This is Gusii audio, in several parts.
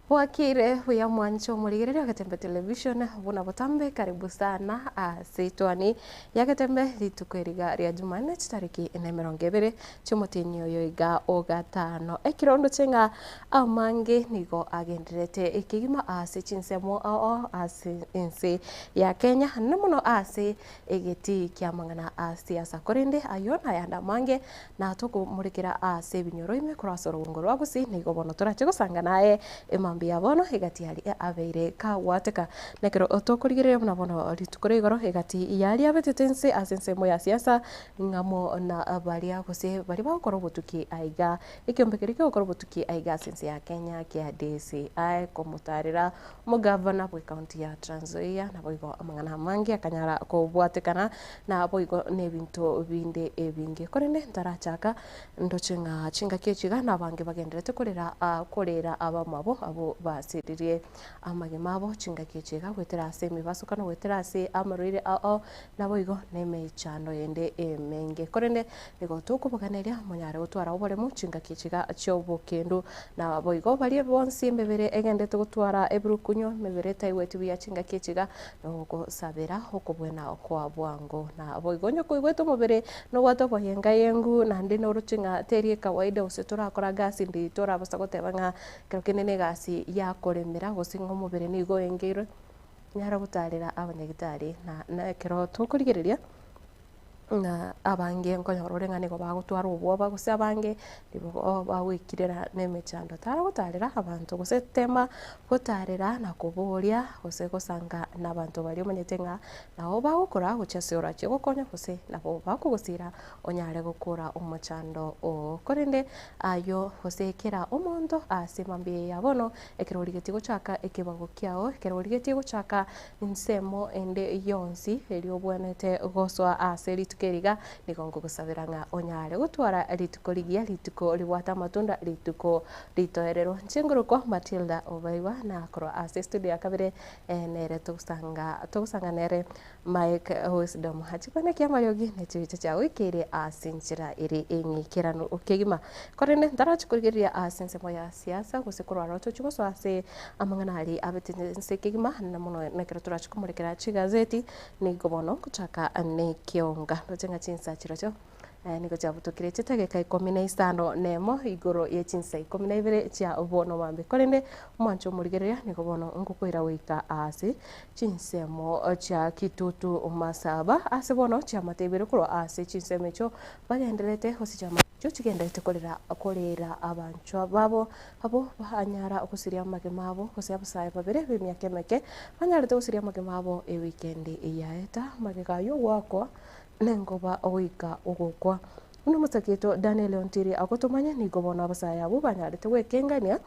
Bwakire buya mwanche omorigereria o Getembe Television buna botambe karibu sana ase etwani ya Getembe rituko eriga ria Jumanne chitariki na 20 chiomotienyi oyo iga o gatano. Ekirondo ching'a amange nigo agendererete ekegima ase chinsemo ao ase ense ya Kenya na mono ase egetii kiamang'ana a siasa. Korende ayio nayande amange Natokomorekera ase ebinyoro ime korwa ase orogongo rwa Gusii, nigo bono torache gosanga naye emambia ya bono egati aria abeire kagwateka. Na ekero tokorigereria buna bono rituko ria igoro egati yaria abetete inse ase ensemo ya siasa ng'amo na baria gose baria bagokora obotuki aiga ekiombe keria kegokora obotuki aiga ase ense ya Kenya kia DCI komotarera omogavana bwe county ya Trans Nzoia naboigo amang'ana amange akanyara kobwatekana Naboigo nebinto binde ebinge. Korende ntarachaka, ndoche ng'a chingaki echi iga nabange bagendererete korera korera abamwabo abwo basiririe amagima abo chingaki echi iga goetera ase emebasokano, goetera ase amarwaire ao naboigo nemechando ende emenge. Korende nigo tokoboganeria monyare gotwara oboremu chingaki echi iga chi'obokendu. Naboigo baria bonsi emebere egenderete gotwara ebirukunyo, emebere etaigweti buya chingaki echi iga, Nogosabera okobwena kwa bwango. Naboigo onye koigwete omobere nobwate oboyengayengu naende noroche ng'a teri ekawaida gose torakora gasi ndi torabasa goteba ng'a ekero kende na egasi ya koremera gose ng'a omobere nigo oengeirwe, nyara gotarera abanyagitari na na ekero tokorigereria. Ng'a abange nkonyora ore ng'a nigo bagotwara obwoba gose abange nigo bagoikirera na emechando. Tara gotarera abanto gose tema gotarera na koboria gose gosanga na abanto baria omanyete ng'a nabo bagokora gochia ase orachie gokonya gose nabo bakogosira onyare gokora omochando oo. Korende ayio gose kera omonto ase mambia eye ya bono, ekero origetie gochaka ekebago kiao, ekero origetie gochaka Ensemo ende yonsi eria obwenerete gosoa ase rituko eri iga, nigo nkogosabera ng'a onyare gotwara rituko rigiya, rituko ribwate amatunda, rituko ritoererwa. Inche nkorokwa Matilda Obaigwa, na korwa ase estudio ya kabere nere togosanga togosanga nere Mike Wisdom. Chikwana kiamariogi ne chibicha chiagoikeire ase enchera ere eng'ikeranu kegima. Korende ntarachi korigereria ase ensemo ya siasa gose korwa aroro tochie gosoa ase amang'ana aria abete inse kegima na mono nekero torache komorekera chigazeti nigo bono ngochaka nekeonga. Ndoche ng'a chinsa chirochio nigo chiabutokire chidageka ikomi na isano na emo igoro ye chinsa ikomi na ibere chia bono mambia. Korende omwancho omorigereria nigo bono ngokoira goika ase chinsemo chia Kitutu Masaba ase bono chiamate ibere korwa ase chinsemo echio bagendererete gose chiamate echio chigendererete korera korera abanchwa babo Abwo banyara gosiria amagima abo, gose abasae babere b'emiaka emeke banyarete gosiria amagima abo ewikendi yaeta, magega y'ogoakwa nengoba goika ogokwa. Buna omosake oito Daniel Ontiri agotomanya, nigo bono abasae abwo banyarete gwekengania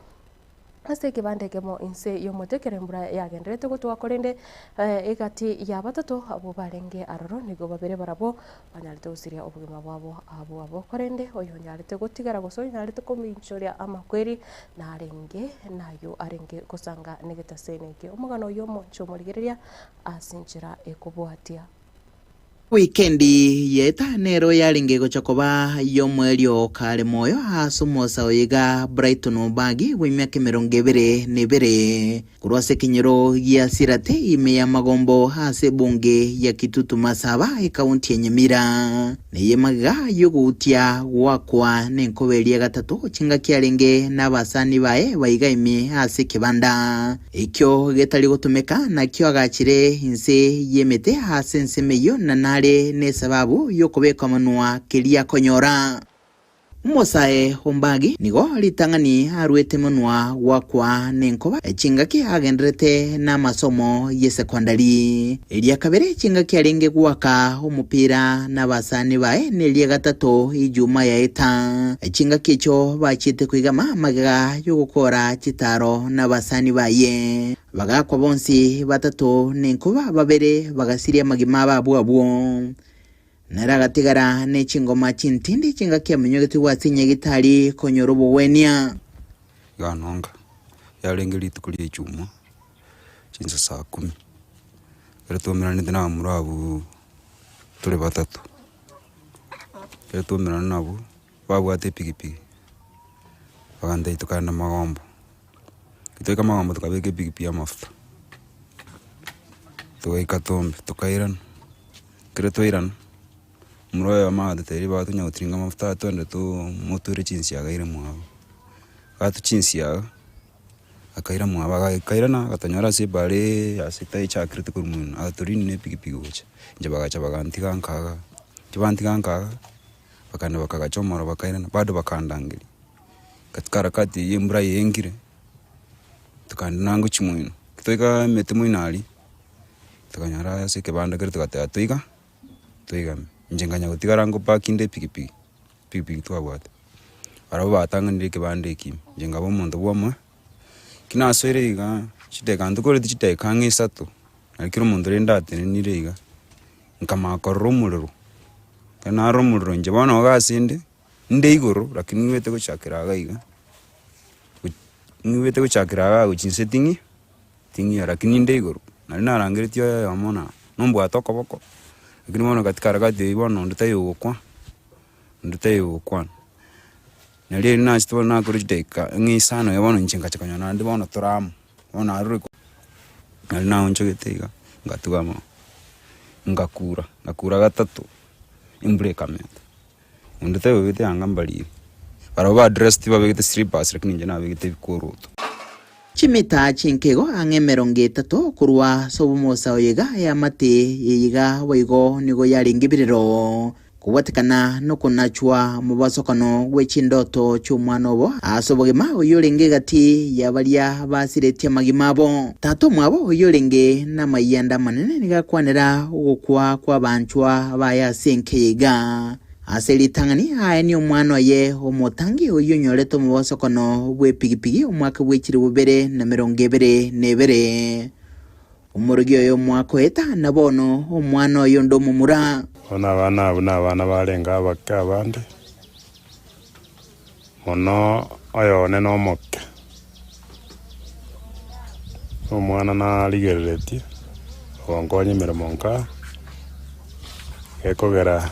ase ekebanda ekemo inse y'omote ekero embura yagendererete gotwa korende egati ya batato abwo barenge aroro nigo babere barabwo Banyarete gosiria obogima bwabo abwo abwo, korende oyonyarete gotigara gose oyonyarete kominchoria amakweri narenge nayio arenge gosanga negetaseni eke. Omogano oyio omonche omorigereria ase enchera ekobwatia. Wikendi yaeta nero yarenge gocha koba y'omoerio kare moyo ase omosa oyo iga Brighton Obagi bw'emiaka 22. Korwa ase ekenyoro gia Sirate ime y'amagombo ase ebunge ya Kitutu Masaba, ekaunti ya Nyamira. Neye magega y'ogoutia goakwa nenkoba eria gatato chingaki arenge nabasani baye baiga ime ase ekebanda ekio getari gotumeka nakio agachire inse y'emete ase ensemo eyio na nare nesababu y'okobeka omonwa keria akonyora. Omosae o Mbagi nigo ritang'ani aruete monwa goakwa nenkoba chingaki agenderete namasomo y'esekondari. Eria kabere chingaki arenge goaka omopira nabasani baye neria gatato Ijuma yaeta. Chingaki echio bachiete koigama magega yogokora chitaro nabasani baye. Bagaakwa bonsi batato nenkoba babere bagasiria amagima abo abwo abwo. Nere agatigara ne chingoma chintindi chingaki amenyogetigwe ase enyagitari konyora obogwenia. Iganonga, yarenge rituko ria echuma, chinsa saa kumi, ekero twaumeranete na abamura abwo tore batato, ekero twaumerana nabwo, babwate epikipiki, bagantebia tokagenda magombo. Twaika magomba tokabeka epikipiki amafuta, togaika tombe tokairana, ekero twairana, omorwa oyomo agatotebia ribaga tonya gotiringa amafuta aya twende too moture chinsiaga aire mwabo. Agatwa chinsiaga, akaira mwabo agaikairana agatonyora ase ebare ase taichakirete korwa moino, agatorinia na epikipiki gocha, inche bagacha bagantiga nka igaa, inche bantiga nka igaa, bakagenda bakagacha omoro bakairana, bado bakandangeria. Katika harakati eyio embura yengire, tokaenda nango chimoino, twaika emete moino aria, tokanyora ase ekebanda keria togateba toiga, toigame. Inche nkanya gotigara ngopakinde epikipiki, epikipiki twabwate. Barabwo batang'anire ekebanda ekio ime, inche nkaba omonto bwa omoe, ki nasoire igaa, chidakika ntokoreti chidakika ang'e isato, nari kera omonto rende atenenire iga, nkamanya korora omorero, ekero narora omorero inche bono iga ase inde. Inde igoro lakini ng'wete gochakera iga iga, ng'wete gochakera iga gochia inse ting'i ting'iyo lakini inde igoro. Naende narangeretie oyo oyomo na nombwate okoboko, lakini bono katika harakati eywo bono onde taiyo ogokwa, onde taiyo ogokwana. Nario erio nachete bono nakora chidakika ang'e isano iga bono inche ngacha konyora naende bono tore amo, bono narure naende naonchogete iga, ngatugama, ngakura, ngakura gatato, embura ekamenta. Onde taigwete anga mbarire. Barabwo ba dressed babegete slippers lakini inche nabegete ebikoroto. Chimita chinkego ang'e emerongo etato korwa ase obomosa oyo iga eamate eye iga boigo nigo yarenge ebirero kobwatekana nokonachwa mobasokano gwe chindoto chi'omwana obo ase obogima oyio orenge egati ya baria basiretie amagima abo. Tata omwabo oyio orenge namayianda amanene nigo akwanera ogokwa kw'abanchwa baye ase enka eye iga. Ase ritang'ani aye omwana oye omotangi oyio onyorete omobasokono bw'epigipigi omwaka bwe chilifu bibere na emerongo ebere na ebere. Omorogi oye omwaka oeta, na bono omwana oye onde omomura. Bono abana abwo nabana barenge abake abande, mono oyone nomoke. Omwana narigereretie ogonkonya emeremo nka, gekogera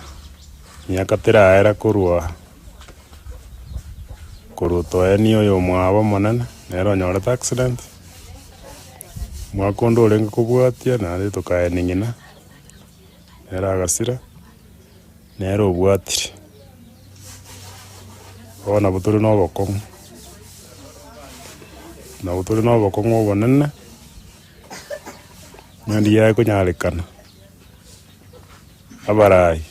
miaka teraera korwa korwa toenia oyomwabo omonene, nere onyorete accident, omwaka onde orenge kobwatia naende tokaenia ng'ina, nere agasira, nere obwatire. Bono nabo tore na obokong'u, nabo tore na obokong'u obonene, naende riaye konyarekana, abarai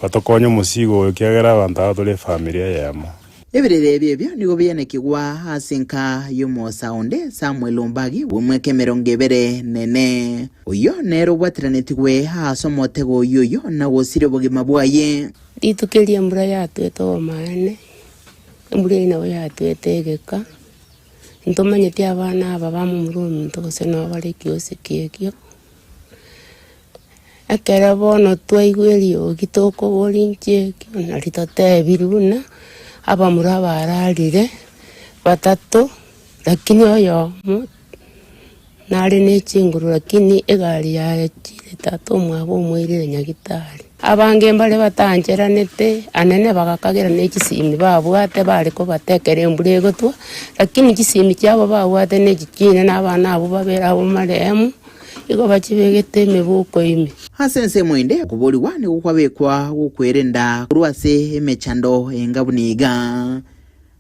batokonye omosigo oyo ekiagera abanto aba tore efamiri eyemo. Ebirero ebio ebio nigo bianekigwa ase enka y'omosa onde, Samuel Ombagi, bw'emwaka emerongo ebere nene. Oyio nere obwateranetigwe ase omotego oyio oyio na gosiria obogima bwaye. Rituko erio embura yatwete obomaene, embura eyio nabo yatwete egeka, ntomanyeti abana aba bamomura ominto gose nabo bare ekiosi ekio. Ekero bono twaigwa eriogi tokoboria inche ekio nari totebirie buna abamura bararire batato, lakini oyomo nare ne chinguru lakini egari yaye chire tata omwabo omoirire nyagetari. Abange mbare batancheranete anene bagakagera ne chisimi babwate bare kobatekera embura egotwa, lakini chisimi chiabo babwate ne echi chinene abana abwo babere abwo marehemu. Igo bachibegete emeboko ime. Ase ensemo ende, okoboorigwa nigo kwabekwa gokwerenda korwa ase emechando enga buna iga.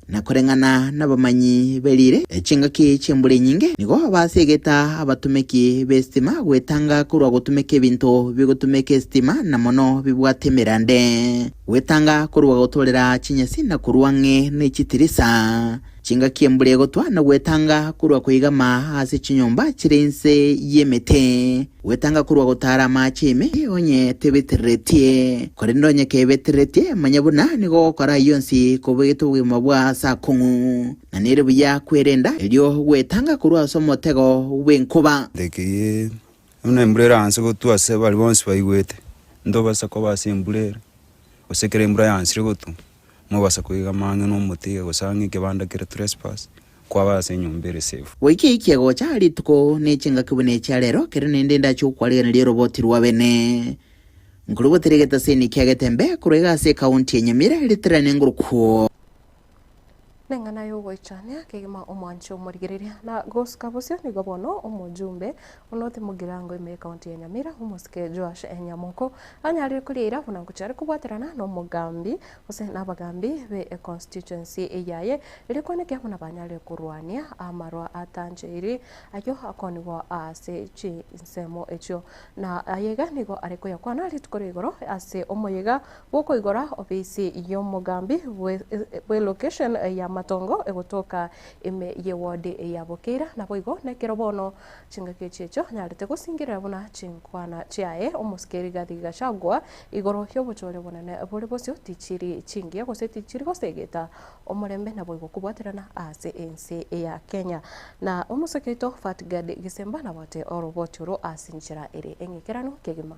Na koreng'ana nabamanyi be riire, chingaki chi'embura enyinge nigo basegeta abatomeki b'esitima gwetanga korwa gotumeka ebinto bigotumeka esitima na mono bibwate emerande, gwetanga korwa gotorera chinyasi na korwa ang'e ne chitirisa. Chingaki embura egotwa na gwetanga korwa koigama ase chinyomba chire inse y'emete, gwetanga korwa gotaara amaache ime onye tebetereretie. Korende onye kebetereretie, manya buna nigo ogokora ayio onsi kobegete obogima bwa ase akong'u, na nere buya kwerenda, erio gwetanga korwa ase omotego bw'enkoba. Ndekeiye buna embura eraanse gotwa ase baria bonsi baigwete, ntobasa koba ase embura ere, gose ekero embura yaansire gotwa. Mobasa koigama ang'e nomote iga gose ang'e ekebanda kere trespass, kwaba ase enyomba ere safe. Goika eikia gocha rituko ne chingaki buna echia rero, kero nende ndache gokwarigereria oroboti rwa bene. Nkorubotere egetaseni kia Getembe korwa iga ase ekaunti ya Nyamira, ritirane ngorokwo. Neng'ana y'ogoichania kegima omwanche omorigereria na gosuka bosio nigo bono omojumbe o North Mugirango ime y'ecounty ya Nyamira omosike Joash Nyamoko anyarire korieira buna ngochia are kobwaterana nomogambi gose nabagambi be econstituency yaye erio koenekia buna banyarire korwania amarwa atancheiri ayio akonigwa ase chinsemo echio na ayaiga nigo are koyakwana rituko ria igoro ase omoyega Bw'okoigora ofisi y'omogambi bw'elocation ya Matongo egotoka ime y'eward ya Bokeira. Naboigo nekero bono chingaki echi echio anyarete gosingerera buna chinkwana chiaye omosike Rigathi Gachagua igoro y'obochore obonene bore bosio tichiri chingiya gose tichiri gosegeta omorembe naboigo kobwaterana ase ense ya Kenya. Na omosike oito Fatgard Gisemba nabwate oroboti oro ase enchera ere eng'ikeranu kegima.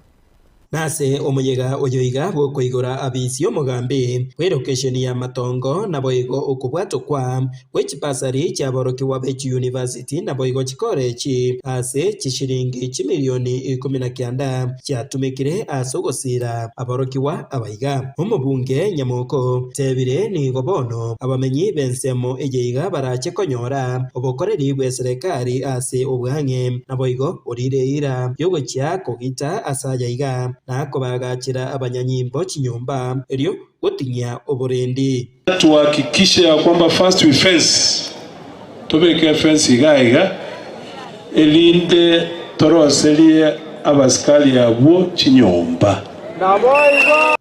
Nase omoyega oyo iga bw'okoigora abisi y'omogambi bw'elokesheni ya Matongo naboigo okobwatokwa gwe chibasari chiaborokigwa be chiyunivasiti naboigo chikorechi ase chishilingi chimilioni ikomi na kianda chiatumekire ase ogosiira aborokigwa abaiga. Omobunge Nyamoko tebire nigo bono abamenyi b'ensemo eye iga barache konyora obokoreri bw'eserekari ase obwang'e naboigo Orire eira y'ogochia kogita ase aya iga, na kobaagachera abanyanyimbo chinyomba, erio gotinyia oborendi. Tuhakikishe ya kwamba first we fence, tobeke efence iga iga, erinde toroserie abasikari abwo chinyomba.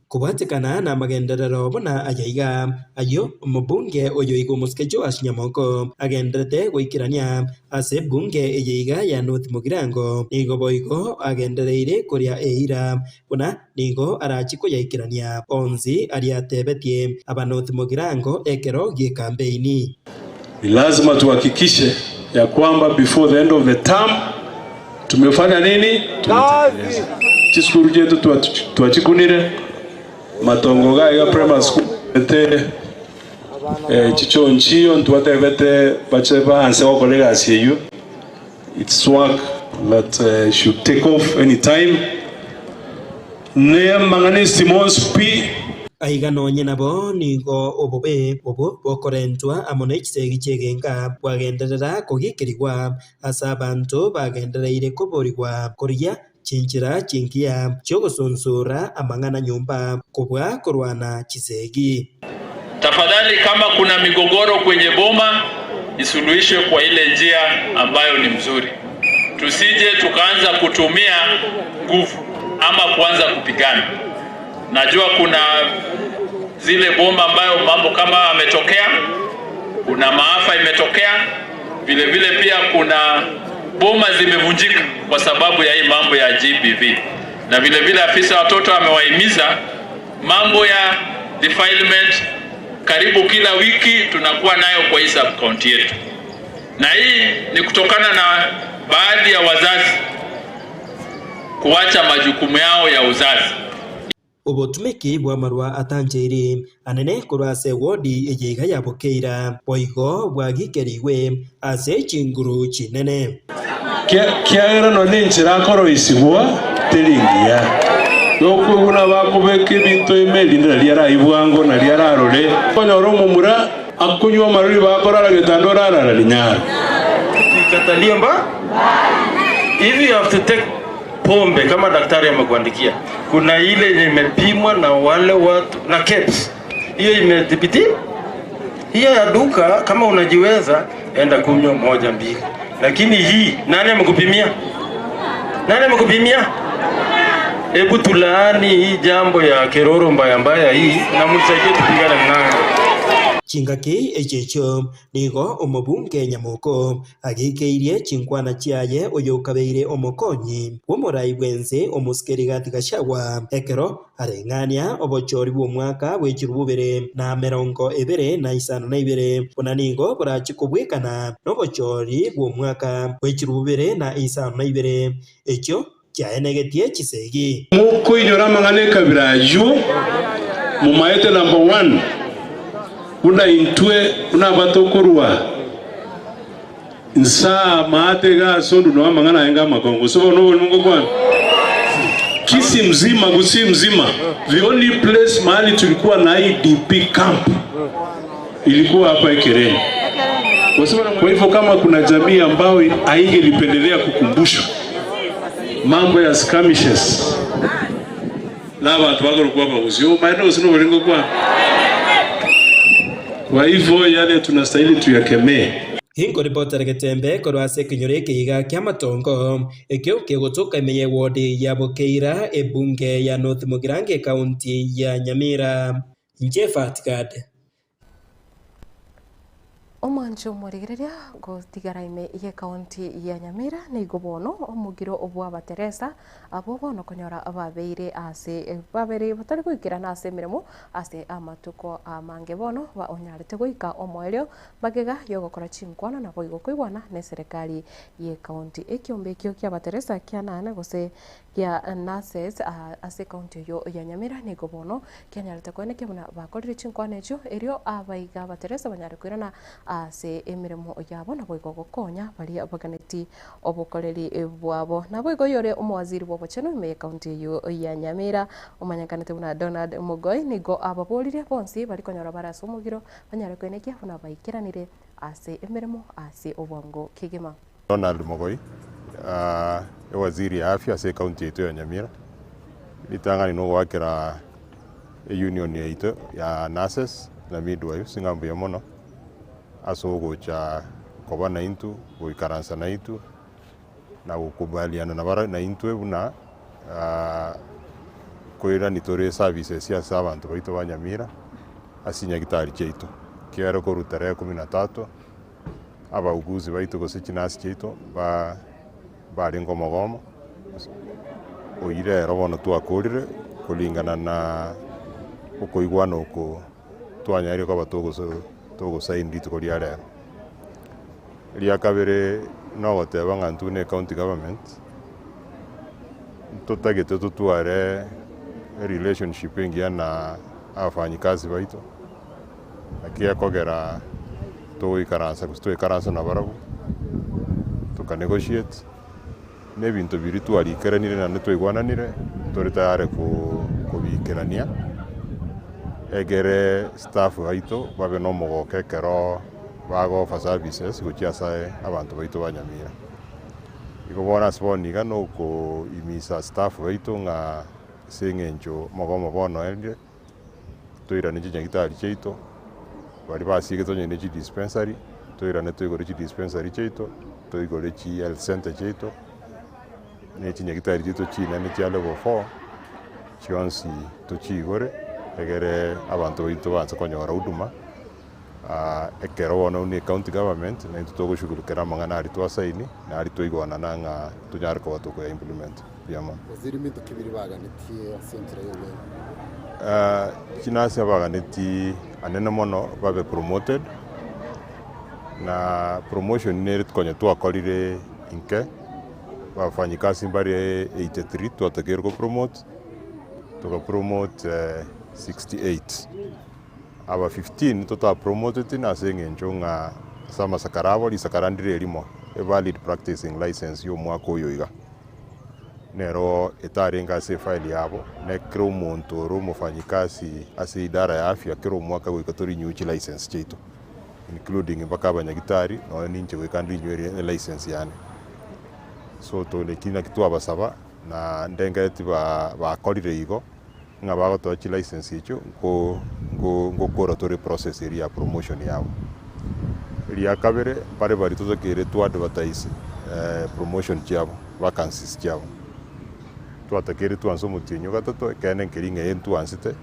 Kobwatekana namagenderero buna aya iga, ayio omobunge oyo iga omosike Joash Nyamoko agenderete goikerania Ase ebunge eye iga ya North Mugirango nigo boigo agendereire koria eira buna nigo arachi koyaikerania onsi aria atebetie aba North Mugirango ekero gi'ekampeini. Ni lazima tuhakikishe ya kwamba before the end of the term tumefanya nini? Tumetekeleza. Chisukuru chietu twachikunire, Matongo iga iga primary school ete Chichonchio ntwatebete bache baanse gokora egasi eyio, it's work that should take off any time, ne amang'ana estima onsi pi. Aiga nonye nabo nigo obobe obwo bokorentwa amo ne chisegi chi'egenka bwagenderera kogikerigwa ase abanto bagendereire koborigwa korigia Chinchera chingiya chi'ogosonsora amang'ana nyomba kobua korwana chisegi. Tafadhali kama kuna migogoro kwenye boma isuluhishwe kwa ile njia ambayo ni mzuri. Tusije tukaanza kutumia nguvu ama kuanza kupigana. Najua kuna zile boma ambayo mambo kama ametokea, kuna maafa imetokea, vile vile pia kuna boma zimevunjika kwa sababu ya hii mambo ya GBV. Na vile vile afisa watoto amewahimiza mambo ya defilement karibu kila wiki tunakuwa nayo kwa hii sub county yetu, na hii ni kutokana na baadhi ya wazazi kuacha majukumu yao ya uzazi. Obotumeki bw'amarwa atancheiri anene korwa ase ewodi eye iga ya Bokeira boigo bwagikerigwe ase chinguru chinene. Kiagera nonya nenchera akoroisigwa teri engiya, nokoigwa nabakobeka ebinto ime, erinde nario arayi bwango, nario ararore. Okonyora omomura akonywa amarori bakorara getanda orarara rinyaro. Ukikatalia mba if you have to take pombe kama daktari amekuandikia, kuna ile yenye imepimwa na wale watu na KEBS, hiyo imedhibiti. Hiyo ya duka kama unajiweza, enda kunywa moja mbili, lakini hii nani amekupimia? Nani amekupimia? Hebu tulaani hii jambo ya keroro mbaya mbaya hii na mnisaidie tupigane nayo. Chingaki echi echio nigo omobunge Nyamoko Ageikeirie chinkwana chiaye oyokabeire omokonyi bw'omorai bw'ense omosike Rigathi Gachagua ekero areng'ania obochori bw'omwaka bwe chirubu ibere na emerongo ebere na isano na ibere buna nigo borache kobwekana nobochori bw'omwaka bwe chirubu ibere na isano na ibere echio chiaenegetie chisegi. Mokoinyora amang'ana ekabira ayio, momaete number one, buna intwe buna abatokorwa nsaa maate iga ase ondu noo amang'ana aye ng'amakongo. Gose bono oborimo ngokwana? Kisii mzima, Gusii mzima, the only place mahali tulikuwa na IDP camp. Ilikuwa hapa Ekereni. Kwa hivyo kama kuna jamii ambayo haingelipendelea kukumbushwa mambo ya skirmishes na abantu bagorokwa bagusio maana usino bolingo kwa kwa hivyo yale tunastahili tuyakemee. Inkoripotera Getembe korwa ase ekenyoro ekeiga kia Matongo, ekio kegotoka ime y'ewodi ya Bokeira, ebunge ya North Mugirango ekaunti ya Nyamira. Inche Fatgad. Omwancho omorigereria gotigara ime y'ecounty ya Nyamira nigo bono omogiro bw'abateresa abwo bono konyora babeire ase babere batari goikerana ase emeremo ase amatuko amange bono onyarete goika omoerio magega yogokora chinkwana naboigo koigwana na eserekari y'ecounty. Ekiombe ekio kia abateresa kia nane gose gia nurses ase ecounty eyio ya Nyamira nigo bono kianyarete koenekia buna bakorire chinkwana echio erio abaiga abateresa banyare koirana ase emeremo yabo naboigo gokonya baria baganeti obokoreri bwabo. Naboigo oyore omowaziri bwa obochenu ime y'ecounty eyio ya Nyamira omanyekanete buna Donald Mogoi nigo ababorire bonsi bari konyora bare ase omogiro banyare koenekia buna baikeranire ase emeremo ase obwango kegima. Donald Mogoi, ewaziri ya afya ase ecounty yaito ya Nyamira, ritang'ani nogoakera eunion yaito ya nurses na midwives ng'a mbuya mono ase ogocha koba naintwe, goikaransa naintwe, na gokubaliana nabara naintwe buna koirani tore eservices ase abanto baito ba Nyamira ase chinyagitari chiaito. Ekiagera korwa tarehe kumi na tatu, abauguzi baito gose chinurse chiaito ba barenge omogomo, oyio rero bono twakorire kulingana na okoigwana oko twanyarire koba togoso togosaini rituko ria rero. Ria kabere nogoteba ng'a intwe buna ecounty government, ntotagete totware erelationship engiya na abafanyikazi baito, naki ekogera togoikaransa gose twaikaransa nabarabwo, tokanegotiate, na ebinto biria twarikeranire naende twaigwananire, tore tayari ko kobiikerania, egere staff baito babe na omogoko ekero bago offer services gochia ase abanto baito ba Nyamira. Igo bono ase bono iga na okoimisa staff baito ng'a ase eng'encho omogomo bono oerire, toirane chinyagitari chiaito, baria basiegete onye ne chidispensary, toirane toigore chidispensary chiaito, toigore chihealth center chiaito, na chinyagitari chiaito chinene chia level four, chionsi tochiigore, egere abanto baito baanse konyora huduma, ekero bono buna ecounty government, naintwe togoshughulikera amang'ana aria twasaini, na aria twaigwanana ng'a tonyare koba tokoya implement buya mono. Waziri minto ki biria baganetie ase enchera y'obweng'u? Chinurse abaganetie anene mono babe promoted, na promotion nere konya twakorire inke, abafanyikazi mbare 83 twatakeire kopromote, tokapromote 68. Aba 15 totapromoteti nase eng'encho ng'a ase amasakara abo risakara ndire erimo, evalid practicing license y'omwaka oyo iga, nero etarenge ase efile yabo, na kera omonto ore omofanyikasi ase idara ya afya kera omwaka goika torenew chilicense chiaito, including mpaka abanyagitari nonye ninche goika ndirenew elicense yane. So eki naki twabasaba na ndengereti ba bakorire igo. Ng'a bagotoa chilicense echio nko nko ngokora tore process eria ya promotion yabo. Ria kabere mbare baria totakeire to advertise promotion chiabo, vacancies chiabo. Twatakeire twanse omotienyi o gatato ekeene nkeri ng'a eye ntwansete,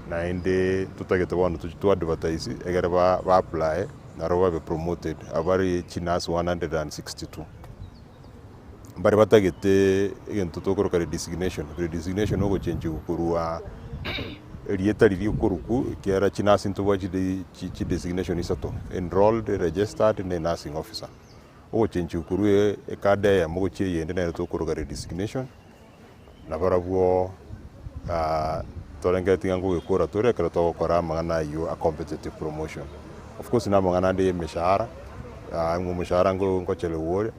naende totagete bono tochi to advertise egere ba ba apply naro babe promoted abare chinurse 162. Mbare batagete egento tokoroka redesignation, redesignation ogochenchigwa korwa erieta riria okorokwa ekiagera chinurse ntobwate chide chidesignation isato, enrolled, registered na enursing officer. Ogochenchigwa korwa ecard eyemo gochia eyende nero tokoroka redesignation, nabarabwo torengereti ng'a ngogekora tore ekero togokora amang'ana ayio a competitive promotion. Of course na amang'ana ande ya emeshahara, ng'a omoshahara ngo ngochelewa ore,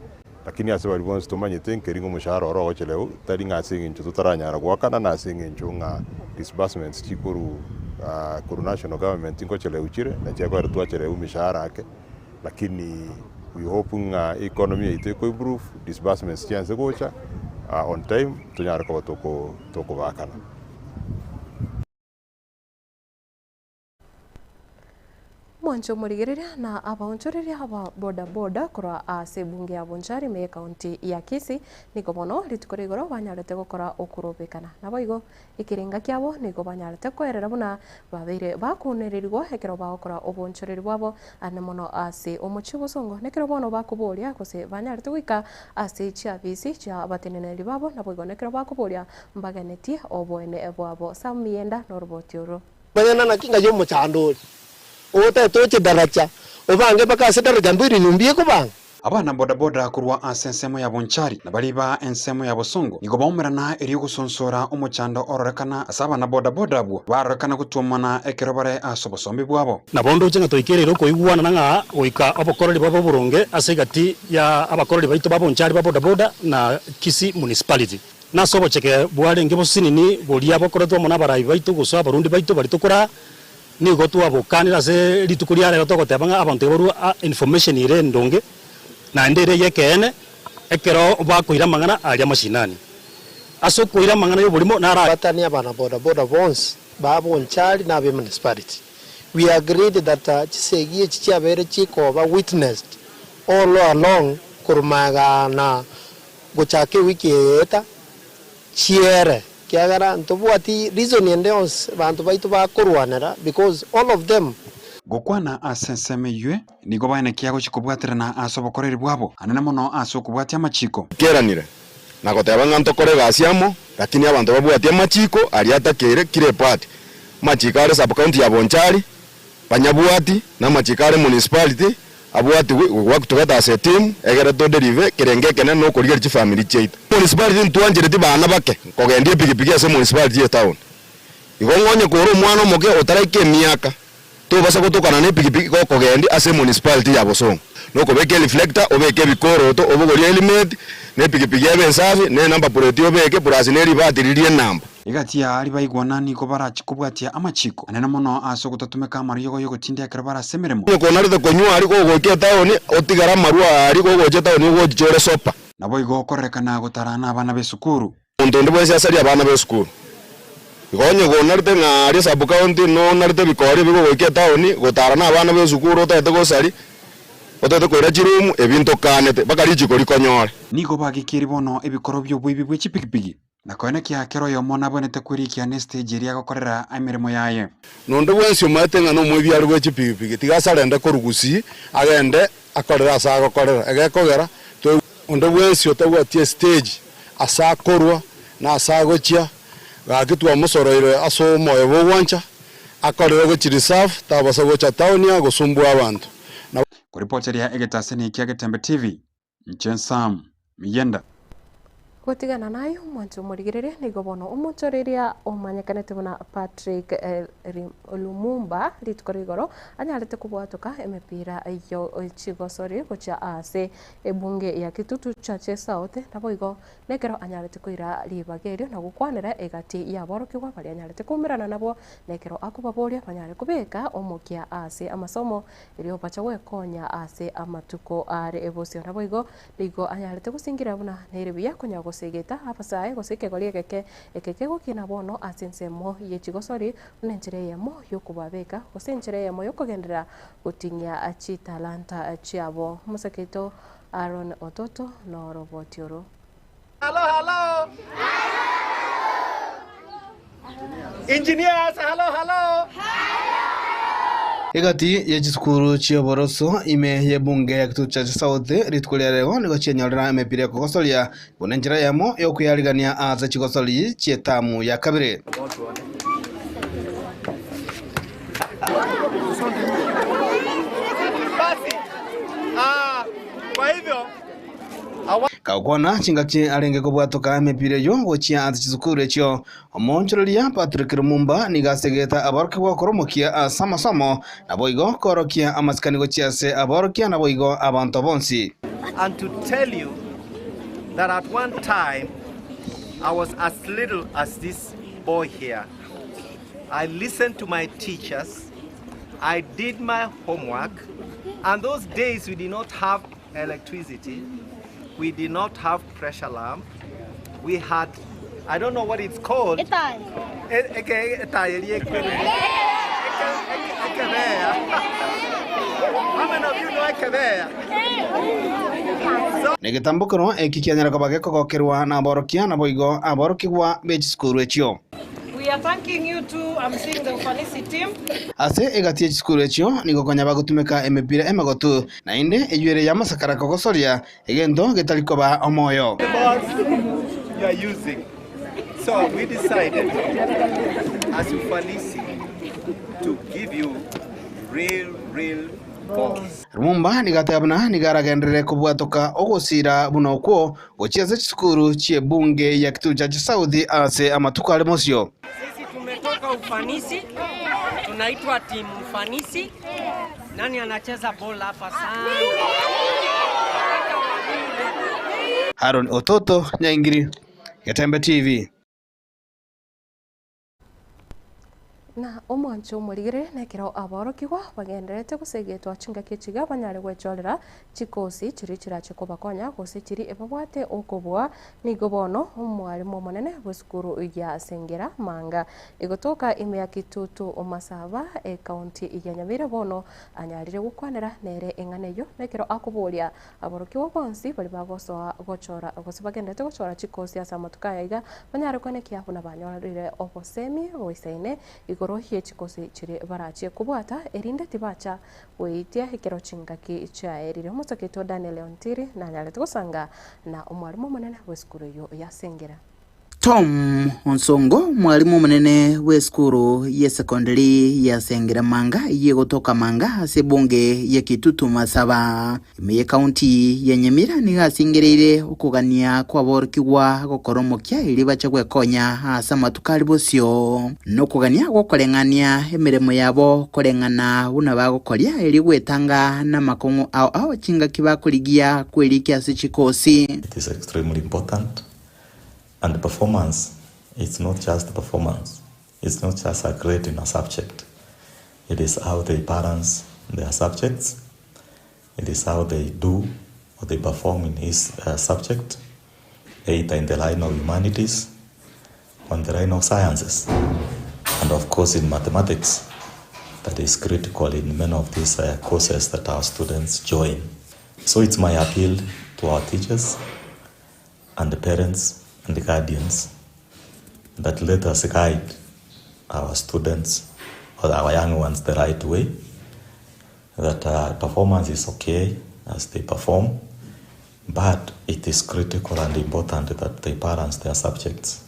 lakini ase baria bonsi tomanyete nkeri ng'a omoshahara oro ogochelewa, tari ng'a ase eng'encho totaranyara goakana na ase eng'encho ng'a disbursements chikorwa. Korwa national government nkocherewu chire, na chiakoera twacherewu emishahara ake, lakini we hope ng'a economy yaito eko improve, disbursements chianse gocha on time, tonyare koba toko tokobakana. Mwanche omorigereria na abaonchoreria aba boda boda korwa ase ebunge ya Bonchari ime y'ekaunti ya Kisii nigo bono rituko ria igoro banyarete gokora okorobekana. Naboigo ekerenga kiabo nigo banyarete koerera buna babeire bakonererigwa ekero bagokora oboonchoreri bwabo ande mono ase omochie obosongo nekero bono bakoboria gose banyarete goika ase chiafisi chia abateneneri babo naboigo nekero bakoboria mbagenetie oboene bwabo. Sam Miyenda noroboti oro. Manyana naki ng'ai omochando ore, otagete oche daraja, obange mpaka ase daraja mbwiri nyomba ekobanga. Abana bodaboda korwa ase ensemo ya Bonchari na baria ba ensemo ya Bosongo nigo baumerana erio gosonsora omochando ororekana ase abana bodaboda abwo barorekana gotwomana ekero bare ase obosombi bwabo. Nabo ndoche ng'a toikereire okoigwanana ng'a goika obokoreri bobe oboronge ase egati ya abakoreri baito ba Bonchari ba bodaboda na Kisii Municipality. Nase obocheke bwarenge bosinini boria bokoretwe amo nabarai baito gose abarundi baito baria tokoraa, nigo twabokanire ase rituko ria rero togoteba ng'a abanto iga barue information ere endonge naende ere ey'ekeene ekero bakoira amang'ana aria amashinani. Ase okoira amang'ana y'oborimo naro. Batani abana boda boda bonsi ba Bonchari na abe municipality we agreed that chisegi echi chiabeire chikoba witnessed all along korwa magega na Gochaka ewiki eye eta chiere, ekiagera ntobwati reason ende yonsi banto baito bakorwanera because all of them. Gokwana ase ensemo eyio nigo baenekia gochia kobwaterana ase obokoreri bwabo, anene mono ase okobwatia amachiko. Keranire na goteba ng'a ntokore egasi amo, lakini abanto babwatie amachiko aria atakeire kira eparty. Amachiko are sub county ya Bonchari, banyabwati, na amachiko are municipality, abwatigwe, we work together as a team, egere to deliver ekerengo ekenene na okorigereria chifamiri chiaito. Municipality ntwanchereti bana bake kogendia epikipiki ase municipality ye town. Igo ng'onye kore omwana omoke otaraika emiaka, tobasa gotokana na epikipiki gokogendia ase municipality ya Bosongo. Nokobeka ereflector, obeke ebikoroto, obogorie helmet, na epikipiki ebe ensafi, na enumber plate obeke, plus ne ribati riria enamba. Egati ya aria baigwana nigo barachie kobwatia amachiko anene mono ase ogotatumeka amariogo y'ogotindia ekero bare ase emeremo. Onye konarete konywa aria kogoika etaoni, otigare amarwa aa aria kogocha etaoni ogochicha ore sopa. Naboigo okorerekana gotara nabana b'esukuru. Omonto onde bwensi asarie abana b'esukuru. Igo onye konarete ng'a aria sub county nonarete ebikori ebi kogoika etaoni, gotara nabana b'esukuru otagete gosaria, otagete koira chiroom, ebi ntokanete, mpaka richiko rikonyore. Nigo bagekirie bono ebikoro bi'oboibi bwe chipigipigi. Na koenekia kera oyomo nabwenerete kwerikia nestage eria agokorera emeremo yaye. Na onde bwensi omaete ng'a nomoebiare bwe chipigipigi, tiga asarende korwa gusii, agende akorere ase agokorera. Egekogera toigwe onde bwensi otabwati estage ase akorwa na ase agochia, gaki twamosoroire ase omoyo bw'ogwancha, akorere gochia reserve, tabasa gocha town aa gosumbua abanto. Na. Koripoteria egetaseni kia Getembe TV, Inche Sam Miyenda. Gotigana naye omwancho omorigereria nigo bono omonchoreria omanyekanete buna Patrick Lumumba rituko rigoro anyarete kobwatoka emepira yo chigosori gochia ase ebunge ya Kitutu Chache South naboigo nekero anyarete koira ribaga erio na gokwanera egati yaborokigwa baria anyarete koumerana nabwo nekero akobaboria banyare kobeka omokia ase amasomo Erio bacha gwekonya ase amatuko are bosio. Naboigo nigo anyarete gosingira buna nere buya konya gosegeta abasae gose ekegori egeke eke kegokina bono ase ensemo ye chigosori buna enchera eyemo y'okobabeka gose enchera eyemo y'okogenderera goting'ia chitalanta chiabo. Omosake oito Aaron Ototo noroboti oro. Hello, hello. Engineers, hello, hello. Egati ye chisukuru chi'oboroso ime y'ebunge ya Kitutu Chache South rituko ria rero nigo chienyorera emepira ekogosoria buna enchera eyemo y'okweyarigania ase chigosori chi'etamu ya kabere. Basi, ah, kwa hivyo Gakwana chingaki arenge kobwatoka emepira eyio gochia ase chisukuru echio, omoonchoreria Patrick Lumumba nigo asegete aborokigwa koromokia ase amasomo, naboigo koorokia amasikani gochia ase aborokia naboigo abanto bonsi. And to tell you that at one time I was as little as this boy here. I listened to my teachers, I did my homework, and those days we did not have electricity, we did not have pressure lamp, we had, I don't know what it's called. How many of you know Ekebeya? Negetambokero eki kianyare koba gekogokerwa naborokia naboigo aborokigwa be chisukuru echio. We are thanking you too. I'm seeing the Ufanisi team. Ase egati ye chisukuru echio nigo konya bagotumeka emepira emegotu, naende eyio ere y'amasakara kogosoria egento getari koba omoyo. The balls you are using. So we decided as Ufanisi to give you real, real balls. Lumumba nigo ateba buna nigo aragenderere kobwatoka ogosira buna okwo gochia ase chisukuru chi'ebunge ya Kitutu Chache South ase amatuko are mosio. Sisi tumetoka Ufanisi, tunaitwa timu Ufanisi. Nani anacheza ball hapa sana? Haron Ototo, Nyaingiri, Getembe TV. Na omwancho omorigere nekero aborokigwa bagendererete gosegetwa chingaki echiga banyare gwechorera chikosi chiria chirache kobakonya gose chiria ebabwate okobua. Nigo bono omwalimu omonene bw'esukuru ya Sengera Manga egotoka ime ya Kitutu Masaba ekaunti ya Nyamira bono anyarire gokwanera nere eng'ana eyio nekero akoboria Aborokigwa bonsi baria bagosoa gochora gose bagenderete gochora chikosi ase amatuko aya iga, banyare koenekia buna banyorire obosemi boisaine igoro ye chikosi chiria barachie kobwata, erinde tibacha gweitia ekero chingaki chiaerire. Omosacha oito Daniel Ontiri nanyarete gosanga na omwalimu omonene bw'esukuru eyio ya Sengera. Tom Onsongo, omwalimu omonene bw'esukuru y'esekondari ya Sengeremanga eyio egotoka Manga ase ebunge ya Kitutu Masaba, ime y'ekaunti ya Nyamira nigo asingereire okogania kw'aborokigwa gokora omokia erio bache gwekonya ase amatuko aria bosio, na okogania gw'okoreng'ania emeremo yabo koreng'ana buna bagokoria erio gwetanga namakong'u ao ao chingaki bakorigia kwerikia ase chikosi. It is extremely important And performance it's not just performance, it's not just a grade in a subject, it is how they balance their subjects, it is how they do or they perform in his subject, either in the line of humanities or in the line of sciences, and of course in mathematics that is critical in many of these courses that our students join. So it's my appeal to our teachers and the parents and the guardians that let us guide our students or our young ones the right way, that uh, performance is okay as they perform, but it is critical and important that they balance their subjects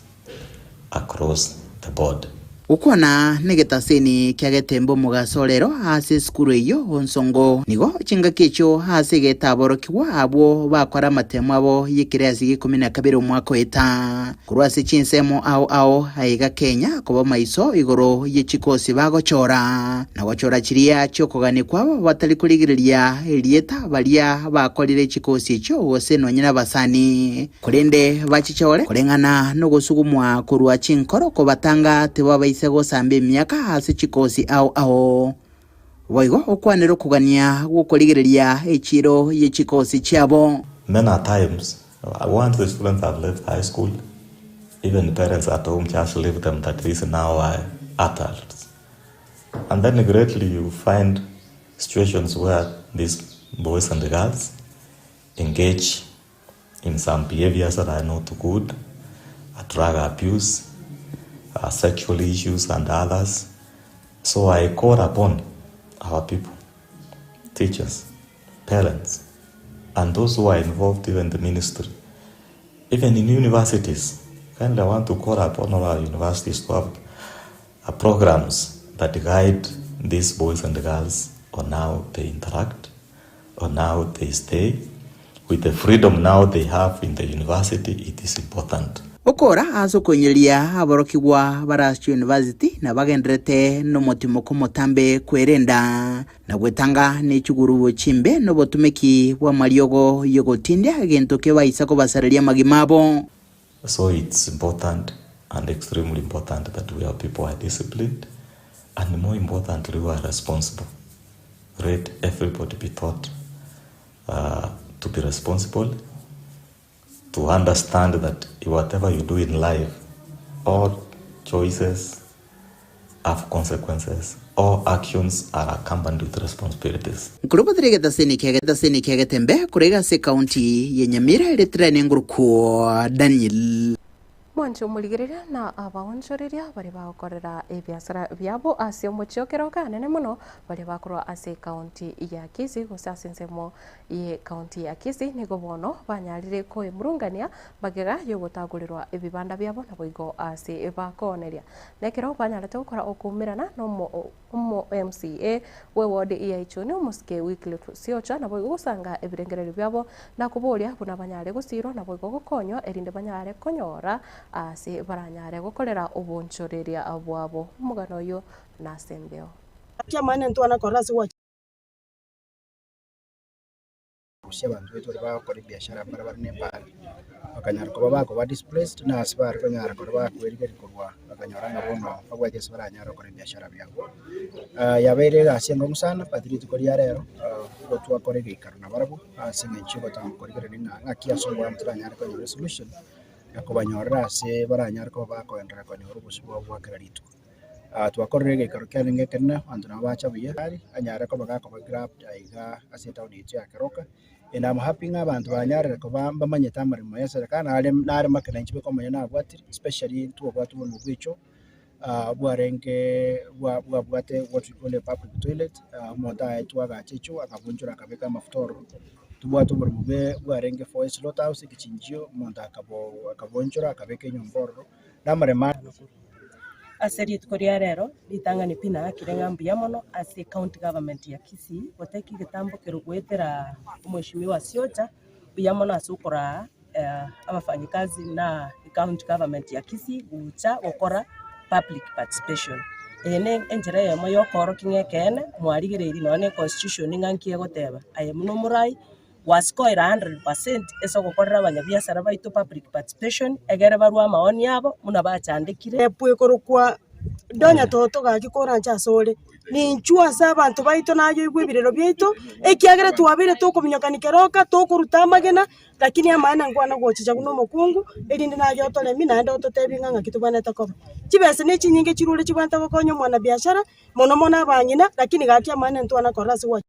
across the board. Gokwana negetaseni kia getembe omogaso orero ase esukuru eyio onsongo nigo chingaki echio ase egetaborokigwa abwo bakora amatemo abo y'ekerasi gia ikomi na kabere omwaka oeta korwa ase chinsemo ao ao aiga Kenya koba maiso igoro ye chikosi bagochora na gochora chiria chiokogania kwabo batari korigereria erieta baria bakorire chikosi echio gose nonye nabasani. Korende bachichore koreng'ana nogosugumwa korwa chinkoro kobatanga tibabaisa gosamba emiaka ase chikosi ao ao. Boigo okwanere okogania gw'okorigereria echiiro ye chikosi chiabo. Many a times, once the students have left high school, even parents at home just leave them that these now are adults. And then greatly you find situations where these boys and girls engage in some behaviors that are not good, drug abuse, sexual issues and others. So I call upon our people, teachers, parents, and those who are involved even the ministry, even in universities. Kindly I want to call upon all our universities to have uh, programs that guide these boys and girls on how they interact, on how they stay. With the freedom now they have in the university, it is important. Okora ase okoinyeria aborokigwa bare ase chiyunivasiti na bagendererete nomotimoko omotambe kwerenda na gwetanga ne chigurubu chimbe na obotumeki bw'amariogo y'ogotindia egento kebaisa kobasareria amagima abo. So it's important. And extremely important that we have people who are disciplined and more importantly who are responsible. Let everybody be taught uh, to be responsible, to understand that whatever you do in life, all choices have consequences, all actions are accompanied with responsibilities. Nkorobotire egetaseni kia egetaseni kia Getembe korwa ase ekaunti ya Nyamira eretire nengurukwo Daniel. Mwanche omorigereria na abaonchoreria baria bagokorera ebiasara biabo ase omochie o Keroka anene mono baria bakorwa ase ekaunti ya Kisii gose ase ensemo ye county ya Kisii nigo bono banyarire koemurungania magega yogotagorerwa ebibanda biabo naboigo ase bakooneria. Nekero banyarete gokora okoumerana nomo omo MCA bwe ward ya Ichuni omosike Wycliffe Siocha naboigo gosanga ebirengererio biabo na koboria buna banyare gosirwa naboigo gokonywa erinde banyare konyora ase baranyare gokorera obonchoreria bwabo. Omogano oyio nase embeo. Kiamaene ntwana korora ase gwacha. Gose abanto baito baria bagokora ebiashara mbare bare na ebara, bakanyara koba bakoba displaced na ase bare konyara koba bakwerigeria korwa bakanyora ng'a bono mbabwate ase baranyare gokora ebiashara biabo. Yabeire egasi enkong'u sana but rituko ria rero nigo twakora egeikaro nabarabwo ase eng'encho yogotanga korigereria ng'a ng'aki ase oboamo toranyare konyora esolution na kobanyorera ase baranyare koba bakoenderea konyora obosio bwabo bwa kera rituko. Twakorire egeikaro kiarenge ekenene, abanto nabo bacha buya, anyare koba gakoba grabbed aiga ase etown yaito ya Keroka, and am happy ng'a abanto banyarire koba mbamanyete amaremo ya eserekari nare nare make nainche bweka omonyene nabwatire, especially ntwabwate oboremo bwa echoo bwarenge bwa bwabwate what we call a public toilet, omonto aetwe agacha echoo akabunchora akabeka amafuta ororo, tobwate oboremo bwe bwarenge for a slaughter house ekechinchio, omonto akabo akabonchora akabeka enyomba ororo, na amaremo aya. Ase rituko ria rero, ritang'ani pi naakire ng'a mbuya mono ase county government ya Kisii goteka egetambo kero goetera omweshimiwa Siocha, mbuya mono ase okoraa abafanyikazi na ecounty government ya Kisii gocha gokora public participation. Eye ne enchera eyemo ya okoorokia ng'a ekeene mwarigereiri nonya na econstitution ng'a nki egoteba, aye buna omorai Gwasikoire 100% ase ogokorera abanyabiasara baito public participation egere barue amaoni abo buna bachandekire. Epu ekorokwa Donya Toto gaki koranche asore, ninchwo ase abanto baito nayoigwe ebirero biaito, ekiagera twabeire tokominyokania keroka, tokoruta amagena, lakini amaene nkwana gochicha buna omokungu, erinde naye otoremie naende ototebie ng'a ng'aki tobwenerete koba. Chibesa ne chinyinge chirure chibwenerete gokonya omwanabiashara, mono mono abang'ina, lakini gaki amaene ntwana korora ase gwacha.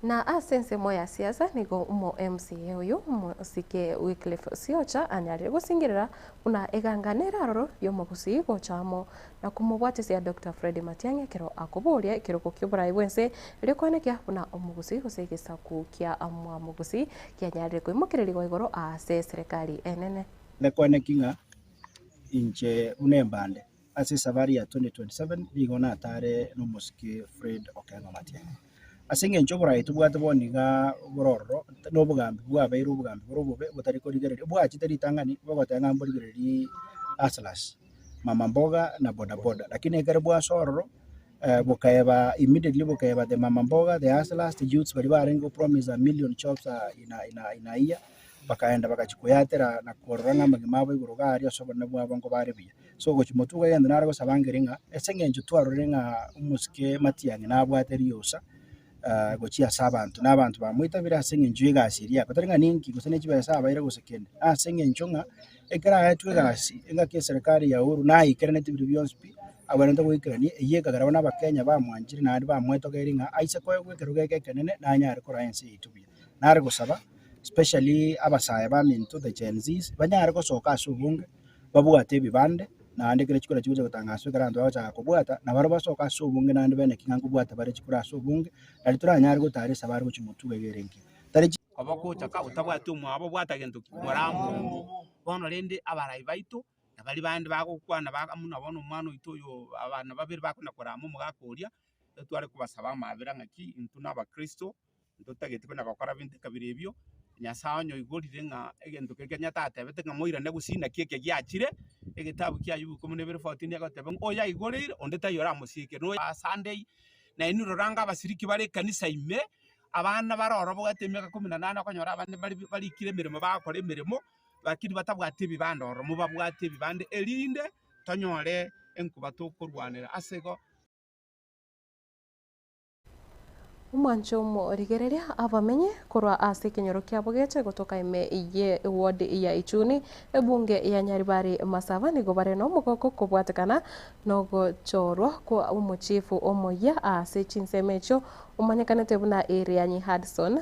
Na ase ensemo ya siasa nigo omo MCA oyo omosike Wycliffe Siocha anyarire gosingerera buna eganga nere aroro y'omogusii gocha amo na komobwatisia Doctor Fred Matiang'i ekero akoboria ekerogo ki'oborai bw'ense erio koenekia buna omogusii gose egesaku kia mwamogusii kianyarire koimokererigwa igoro ase eserekari enene. Nekoeneki ng'a inche buna embande Ase esabari ya 2027 nigo natare nomosike Fred Okengo Matiang'i. Ase eng'encho oborai tobwate bono iga bore ororo, na obogambi bwabeire obogambi bore obobe botari korigereria, bwachete ritang'ani bogoteba ng'a mborigererie hustlers, mama mboga na boda boda. Lakini ekero bwase ororo, bokaeba immediately bokaeba the mama mboga, the hustlers, the youths baria barenge go promise a million jobs in a in a in a year, bakaenda bagachia koyatera na korora ng'a amagima abo igoro iga aria ase obonene bwabo nkobare buya. So gochia motwe iga egento nare gosaba nkere ng'a ase eng'encho twarorire ng'a omosike Matiang'i nabwate riosa gochia ase abanto, na abanto bamoitabire ase eng'encho ya egasi eria yakora, tari ng'a ninki gose ne chibesa abaire gose kende, ase eng'encho ng'a ekero aetwe egasi engaki eserekari ya Uhuru naikeraneti biria bionsi pi, abwenerete goikerania, eyio ekagera bono abakenya bamwanchire naende bamwetogeiri ng'a aise koegwa ekerogo eke ekenene nanyare koraa ense yaito buya. Nare gosaba especially abasae baminto the Gen Zs, banyare gosoka ase obonge. babwate ebibande, naende ekero chikura chigocha gotangaswa ekero abanto bagochaka kobwata, nabarabwo basoke ase obonge naende bene ki ng'a nkobwata bare chikura ase obonge, nario toranyare gotara esabari gochia motwe iga ere engiya. Tari chi. Koba gocha ka otabwati omwabo obwata gento ki? Moramongo. Bono rende abarai baito, na baria bande bagokwana ba buna bono omwana oito oyo abana babere bakona korama omogaka oria, etware kobasaba amabera ng'aki intwe na abakristo, ntotageti konya gokora binto ekabira ebio, Nyasae onye oigorire ng'a egento keria keria tatebete ng'a moirane gusii naki eke giachire, egetabu kia Ayubu ikomi na ibere 14 egoteba ng'a oyo aigoreire onde taiyo oramosieke na oyo Sunday, na inwe rora anga abasiriki bare ekanisa ime, abana bare ororo babwate emiaka kumi na nane okonyora abande bare barikire emeremo bagokora emeremo. Lakini batabwati ebibande ororo, mobabwate ebibande, erinde tonyore enkuba tokorwanera. Ase igo. Omwancho omorigereria abamenyi korwa ase ekenyoro kia Bogeche gotoka ime ye ward ya Ichuni, ebunge ya Nyaribari Masaba nigo bare nomogoko kobwatekana nogochorwa kwa omochifu omoyia ase chinsemo echio omanyekanete buna Irianyi Hudson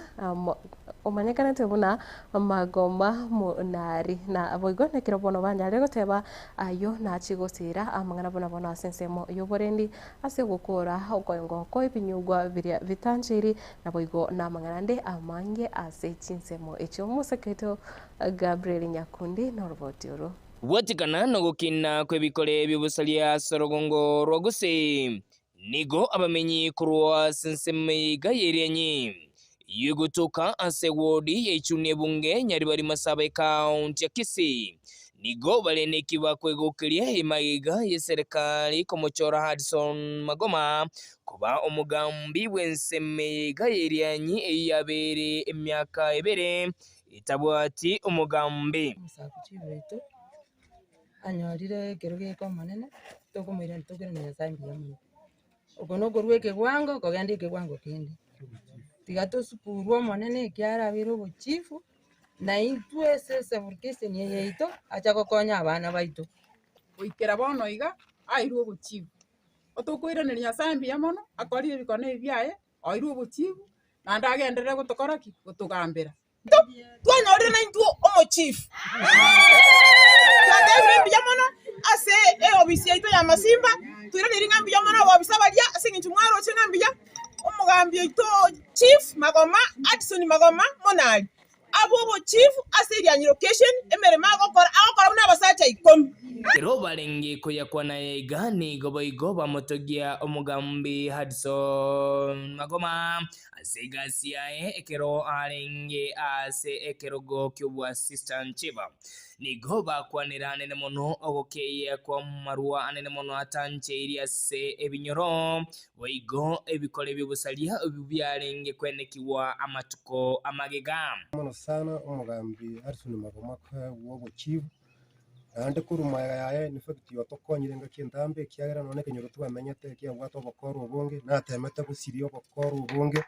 omanyekanete buna Magoma Monari. Na boigo nekero bono banyarire goteba ayio nachie gosiira amang'ana buna bono ase ensemo y'oborendi Ase ogokoora okoengwa kw'ebinyugwa biria bitancheiri, naboigo namang'ana ande amange ase chinsemo echio. Omoseke oito Gabriel Nyakundi noroboti oro. Bwatikana nogokina kw'ebikore bi'obosaria ase orogongo rwa Gusii, nigo abamenyi korwa ase ensemo eye iga y'Erianyi, eyio egotoka ase ewodi ya Ichuni ebunge Nyaribari Masaba ekaunti ya Kisii, Nigo bare neki bakwegokeria emagega y'eserekari komochora Hudson Magoma koba omogambi bw'ensemo eyeiga y'Irianyi eyio yabeire emiaka ebere etabwati omogambi. Omosaku chigoito anyorire ekerogo eke omonene, tokomoirania tokoirania Nyasaye mbuya mono. Oko nokorwa ekegwango kogenda ekegwango kende. Tiga tosukurwe omonene ekiagera abeire obochifu, na intwe ase esublocation eye yaito, acha gokonya abana baito. Goikera bono iga, airwe obochifu. Otokoiraneria Nyasaye mbuya mono, akorire ebikone ebi biaye, oirwe obochifu, naende agenderere gotokora ki? Gotogambera. Twanyorire naintwe omochifu, twatebire mbuya mono ase eofisi yaito ya Masimba, toiraneiri ng'a mbuya mono abobisa baria ase eng'encho mwaroche ng'a mbuya, omogambi oito Chief Magoma, Hudson Magoma Monari, abe obochief ase Irianyi Location, emeremo agokora, agokora buna abasacha ikomi. Ekero barenge koyakwana iga, nigo boigo bamotogia omogambi Hudson Magoma Ase egasi yaye ekero arenge ase ekerogo ki'oboassistant chief, nigo bakwanire anene mono ogokeyia kw'amarwa anene mono atancheiri ase ebinyoro, boigo ebikore bi'obosaria ebio biarenge kwenekigwa amatuko amagega. Mono sana omogambi Harrison Magoma bw'obochief, naende korwa magega yaye in fact otokonyire engaki entambe ekiagera nonye na ekenyoro twamenyete kiabwate obokora obonge, natemete gosiria obokora obonge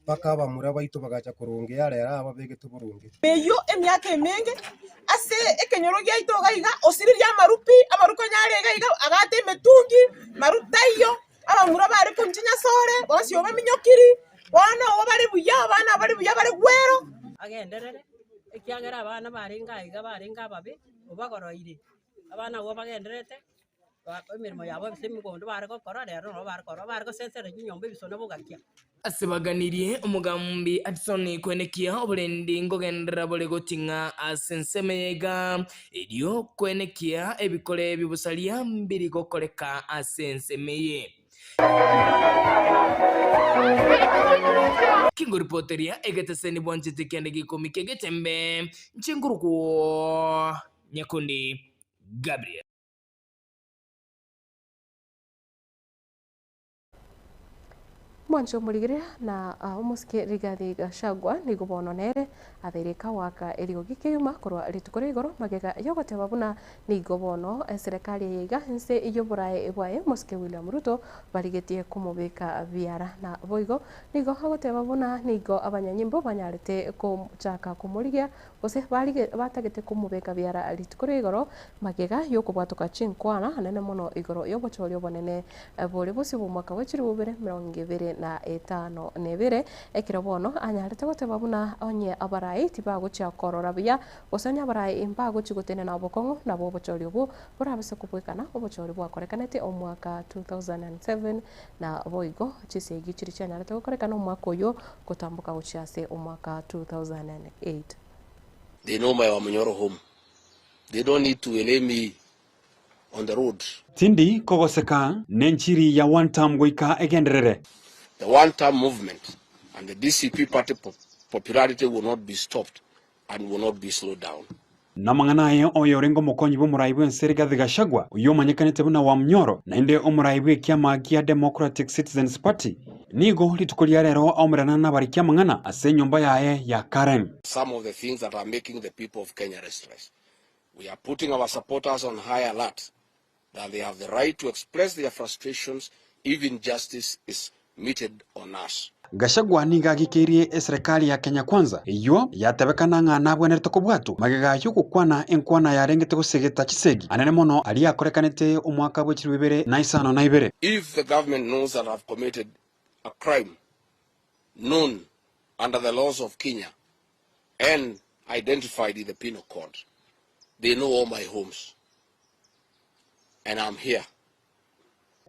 mpaka abamura baito bagacha korongea rero aba babegete boronge. Eyio emiaka emenge ase ekenyoro giaito iga iga, osiririe amaru pi, amaru konya are iga iga, agate emetungi, maru taiyo, abamura bare konchi nyasore, bonsi obaminyokiri, bono igo bare buya, abana bare buya bare gwero. Agenderere, ekiagera abana barenge aiga barenge ababe, obagoroire. Abana abwo bagendererete, ba emeremo yabo ase emegondo bare gokora, rero nabo bare korora, bare gosesera chinyomba ebisona bogakia. Ase baganirie omogambi Hudson koenekia oborendi nkogenderera bore goting'a ase ensemo eye iga, erio koenekia ebikore bi'obosaria mbiri gokoreka ase ensemo eye. Kingoripoteria egeteseni bwanchete kende gekomi kegetembe, inche nkorokwo Nyakundi Gabriel. Mwanche omorigereria na omosike Rigathi Gachagua nigo bono nere abeire kawaka eriogi kegima korwa rituko ria igoro magega yogoteba buna nigo bono eserekari eye iga inse y'oborae bwaye omosike William Ruto barigetie komobeka biara na boigo nigo agoteba buna nigo abanyanyimbo banyarete gochaka komorigia gose barige batagete komobeka biara rituko ria igoro magega y'okobwatoka chinkwana anene mono igoro y'obochori obonene bore bosio bw'omwaka bwe chilifu ibere emerongo ebere na etano na ebere, ekero bono anyarete goteba buna onye abarai tibagochia korora buya, gose onye abarai mbagochia gotenena obokong'u, nabo obochori obwo borabase kobwekana obochori bwakorekanete omwaka 2007 na boigo chisegi chiria chianyarete gokorekana omwaka oyio gotamboka gochia ase omwaka 2008. They know my Wamunyoro home. They don't need to waylay me on the road. Tindi kogoseka nenchiri ya one term goika egenderere. The one term movement and the DCP party popularity will not be stopped and will not be slowed down. Namang'ana aye oyo orenge omokonyi bw'omorai bw'ense Rigathi Gachagua, oyio omanyekanete buna Wamunyoro, naende omorai bw'ekiama gia Democratic Citizens Party. Nigo rituko ria rero aomerana nabariki amang'ana ase enyomba yaye ya Karen. Some of the things that are making the people of Kenya restless. We are putting our supporters on high alert that they have the right to express their frustrations if injustice is meted on us. Gachagua nigo agikeirie eserekari ya Kenya Kwanza eyio yatebekana ng'a nabwenerete kobwatwa magega y'ogokwana enkwana yarengete gosegeta chisegi anene mono aria akorekanete omwaka bwe chilifu ibere na isano na ibere. If the government knows that I've committed a crime known under the laws of Kenya and identified in the penal code, they know all my homes and I'm here.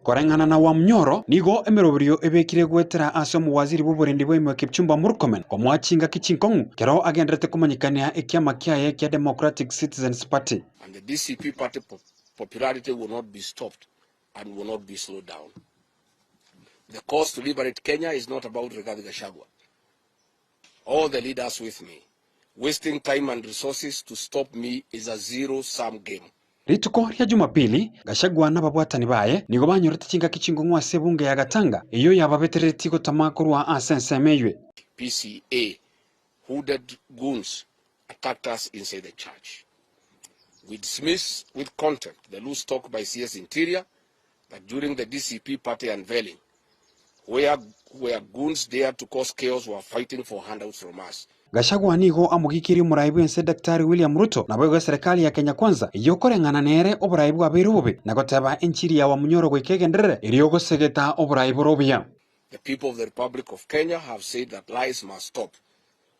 Koreng'ana na Wamunyoro, nigo emeroberio ebekire goetera ase omowaziri bw'oborendi bwa ime Kipchumba Murkomen komoa chingaki chinkong'u kero agenderete komanyekania ekiama kiaye kia Democratic Citizens Party. And the DCP party popularity will not be stopped and will not be slowed down. The cause to liberate Kenya is not about Rigathi Gachagua. All the leaders with me. Wasting time and resources to stop me is a zero sum game. Rituko ria Jumapili, Gachagua nababwatani baye nigo banyorete chingaki chingong'u ase ebunge ya Gatanga, eyio yababetereretie gotama korwa ase ensemo eywe. PCA hooded goons attacked us inside the church. We dismiss with contempt the loose talk by CS Interior that during the DCP party unveiling, where, where goons dared to cause chaos were fighting for handouts from us. Gachagua nigo amogikirie omorai bw'ense Daktari William Ruto naboigo eserekari ya Kenya Kwanza eyio okoreng'ana nere oborai bwabeire obobe na goteba enchiri ya Wamunyoro goika egenderere erio gosegeta oborai bore obuya. The people of the Republic of Kenya have said that lies must stop,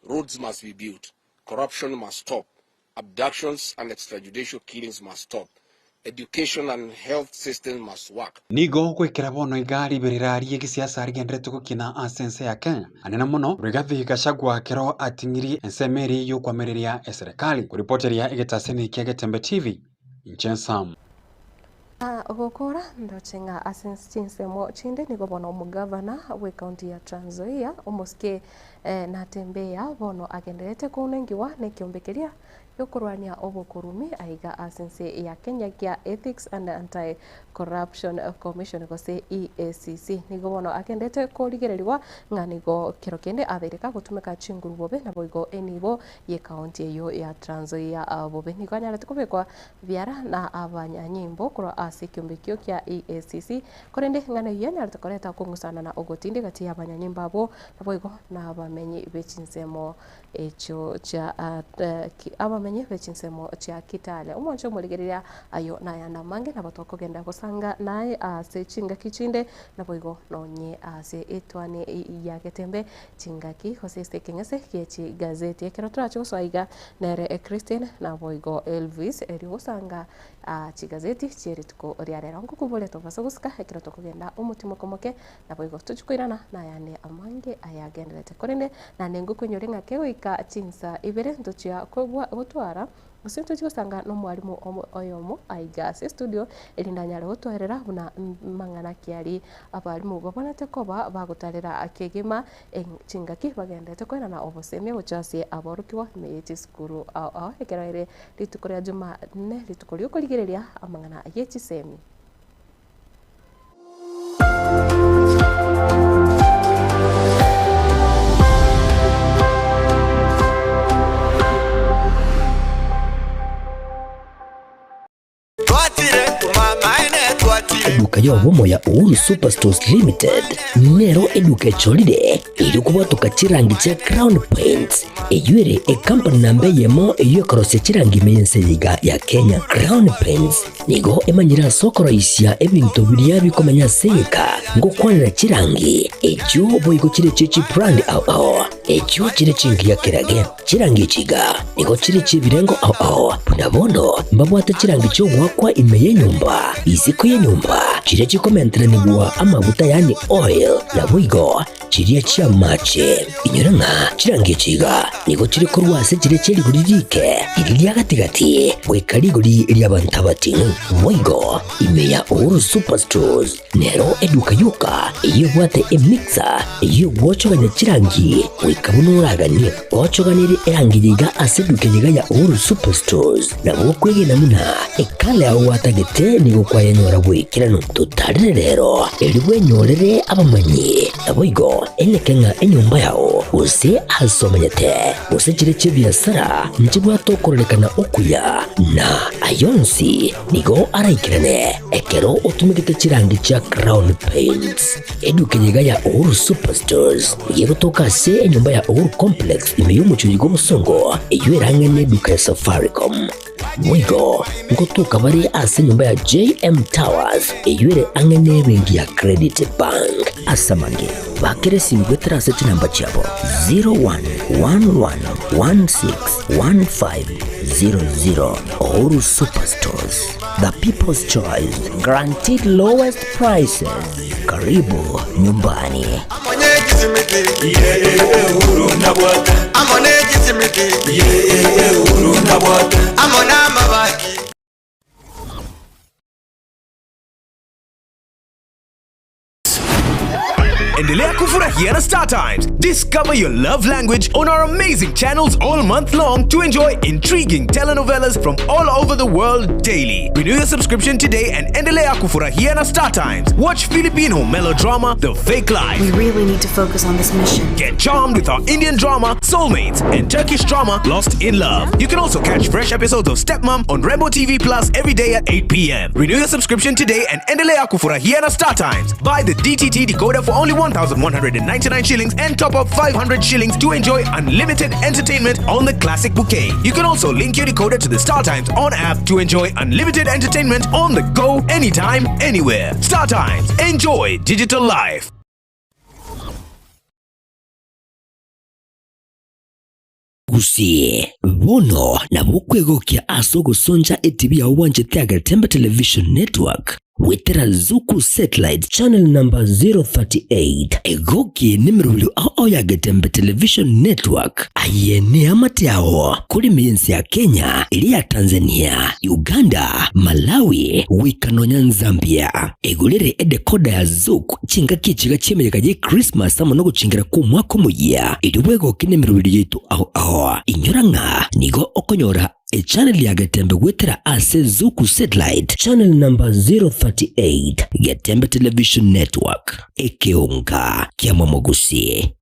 roads must be built, corruption must stop, abductions and extrajudicial killings must stop, education and health systems must work. Nigo goikera bono iga riberera ri'egesiasa rigenderete gokina ase ense ya Kenya, anene mono Rigathi Gachagua kero ating'irie ensemo eria y'okwamereria eserekari. Koripoteria egetaseni kia Getembe TV, inche Sam. Gokora ndoche ng'a ase chinsemo chinde nigo bono omogavana bw'ecounty ya Trans Nzoia omosike Natembeya bono agendererete kounengiwa nekiombe keria giokorwania obokorumi aiga ase ense ya Kenya gia Ethics and Anti-Corruption Commission gose EACC. Nigo bono agendererete korigererigwa ng'a nigo kero kende abeire kagotumeka chinguru bobe naboigo enibo y'ecounty eyio ya Trans Nzoia bobe. Nigo anyarete kobekwa biara na abanyanyimbo korwa ase ekiombe ekio kia EACC, korende eng'ana eyio yanyarete koreta okong'usana na ogotindi gati y'abanyanyimbo abwo, naboigo nabamenyi be chinsemo echio chia abamenyi be chinsemo chia Kitale. Omwancho omorigereria ayio nayande amange nabo tokogenda gosanga naye ase chingaki chinde, naboigo nonye ase etwani ya Getembe chingaki gose ase ekeng'ese gie chigazeti. Ekero torache gosoa iga nere Christine naboigo Elvis erio gosanga chigazeti chie rituko ria rero. Ngokoboria tobasa gosika ekero tokogenda omotimoko moke naboigo tochie koirana nayande amange ayagendererete. Korende naende ngokoinyore ng'a kegoika chinsa ibere ntochia kobua gotwara Gose ntochie gosanga nomwalimu oyomo aiga ase estudio erinde anyare gotoerera buna mang'ana ki aria abalimu babwenerete koba bagotarera kegima chingaki bagenderete koenana obosemia gochia ase aborokigwa ime ye chisukuru ao ao ekero ere rituko ria Jumanne rituko riokorigereria amang'ana ye chisemi. Eduka y'obomo ya Uhuru Superstores Limited nero eduka echorire erio kobwatoka chirangi chia Crown Paints eyio ere ekampani namba eyemo eyio ekorosia chirangi ime y'ense eye iga ya Kenya. Crown Paints Nigo emanyire ase okoroisia ebinto biria bikomenya ase egeka, ngokwanera chirangi, echio boigo chire chie chibrand ao ao, echio chire chingiya kerage. Chirangi echi iga nigo chire chi'ebirengo ao ao, buna bono mbabwate chirangi chi'ogoakwa ime y'enyomba, isiko y'enyomba, chiria chikomenteranigwa amaguta yaani oil, naboigo chiria chi'amache. Inyora ng'a chirangi echi iga nigo chire korwa ase chiria chie rigori riike, riria ria gati-gati, goika rigori ri'abanto abating'u. Boigo ime ya Uhuru Superstores nero eduka yoka eyio ebwate emixer eyio egwochogania chirangi goika buna oraganie. Ochoganirie erangi eye iga ase eduka eye iga ya Uhuru Superstores, nabo okwegena buna ekala yao gwatagete nigo kwayenyora bw'ekeranu. Totarire rero, erio bwenyorere abamanyi, naboigo eneke ng'a enyomba yao, gose aase omenyete, gose chire chi'ebiasara nchibwate okororekana okuya, na ay'onsi nigo araikerane ekero otumegete chirangi chia Crown Paints. Eduka eye iga ya Uhuru Superstores nigo egotoka ase enyomba ya Uhuru Complex ime y'omochie oyo bw'obosongo, eyio erang'e neduka ya Safaricom. Boigo ngotoka bare ase enyomba ya JM Towers eyio ere ang'e n'ebenki ya Credit Bank. Ase amange, bakera esimi goetera ase chinamba chiabo 0111161500. Uhuru Superstores, the people's choice, guaranteed lowest prices. Karibu nyumbani. Endelea kufurahia na Star Times. Discover your love language on our amazing channels all month long to enjoy intriguing telenovelas from all over the world daily. Renew your subscription today and endelea kufurahia na Star Times. Watch Filipino melodrama The Fake Life. We really need to focus on this mission. Get charmed with our Indian drama Soulmates and Turkish drama Lost in Love. You can also catch fresh episodes of Stepmom on Rainbow TV Plus every day at 8 p.m. Renew your subscription today and endelea kufurahia na Star Times. Buy the DTT decoder for only 1,199 shillings and top up 500 shillings to enjoy unlimited entertainment on the classic bouquet. You can also link your decoder to the Star Times on app to enjoy unlimited entertainment on the go anytime, anywhere. Star Times. Enjoy digital life. Gusii, bono nabo okwegokia ase ogosoncha etibi yao bwanchete Agetembe Television Network goetera Zuku Satellite channel number 038. Egokie nemerobio ao ao ya Getembe Television Network. Aye neamate ao korime y'ense ya Kenya, eria ya Tanzania, Uganda, Malawi, goika nonya Nzambia. Egorere edecoder ya Zuku chingaki echiga chi'emeyega ye Christmas amo nogochingera kw'omwaka omoyia, erio bwegoke nemerobio yaito ao ao. Inyora ng'a nigo okonyora echannel ya Getembe goetera ase Zuku Satellite channel number 038, Getembe Television Network, ekeonga kia Momogusi.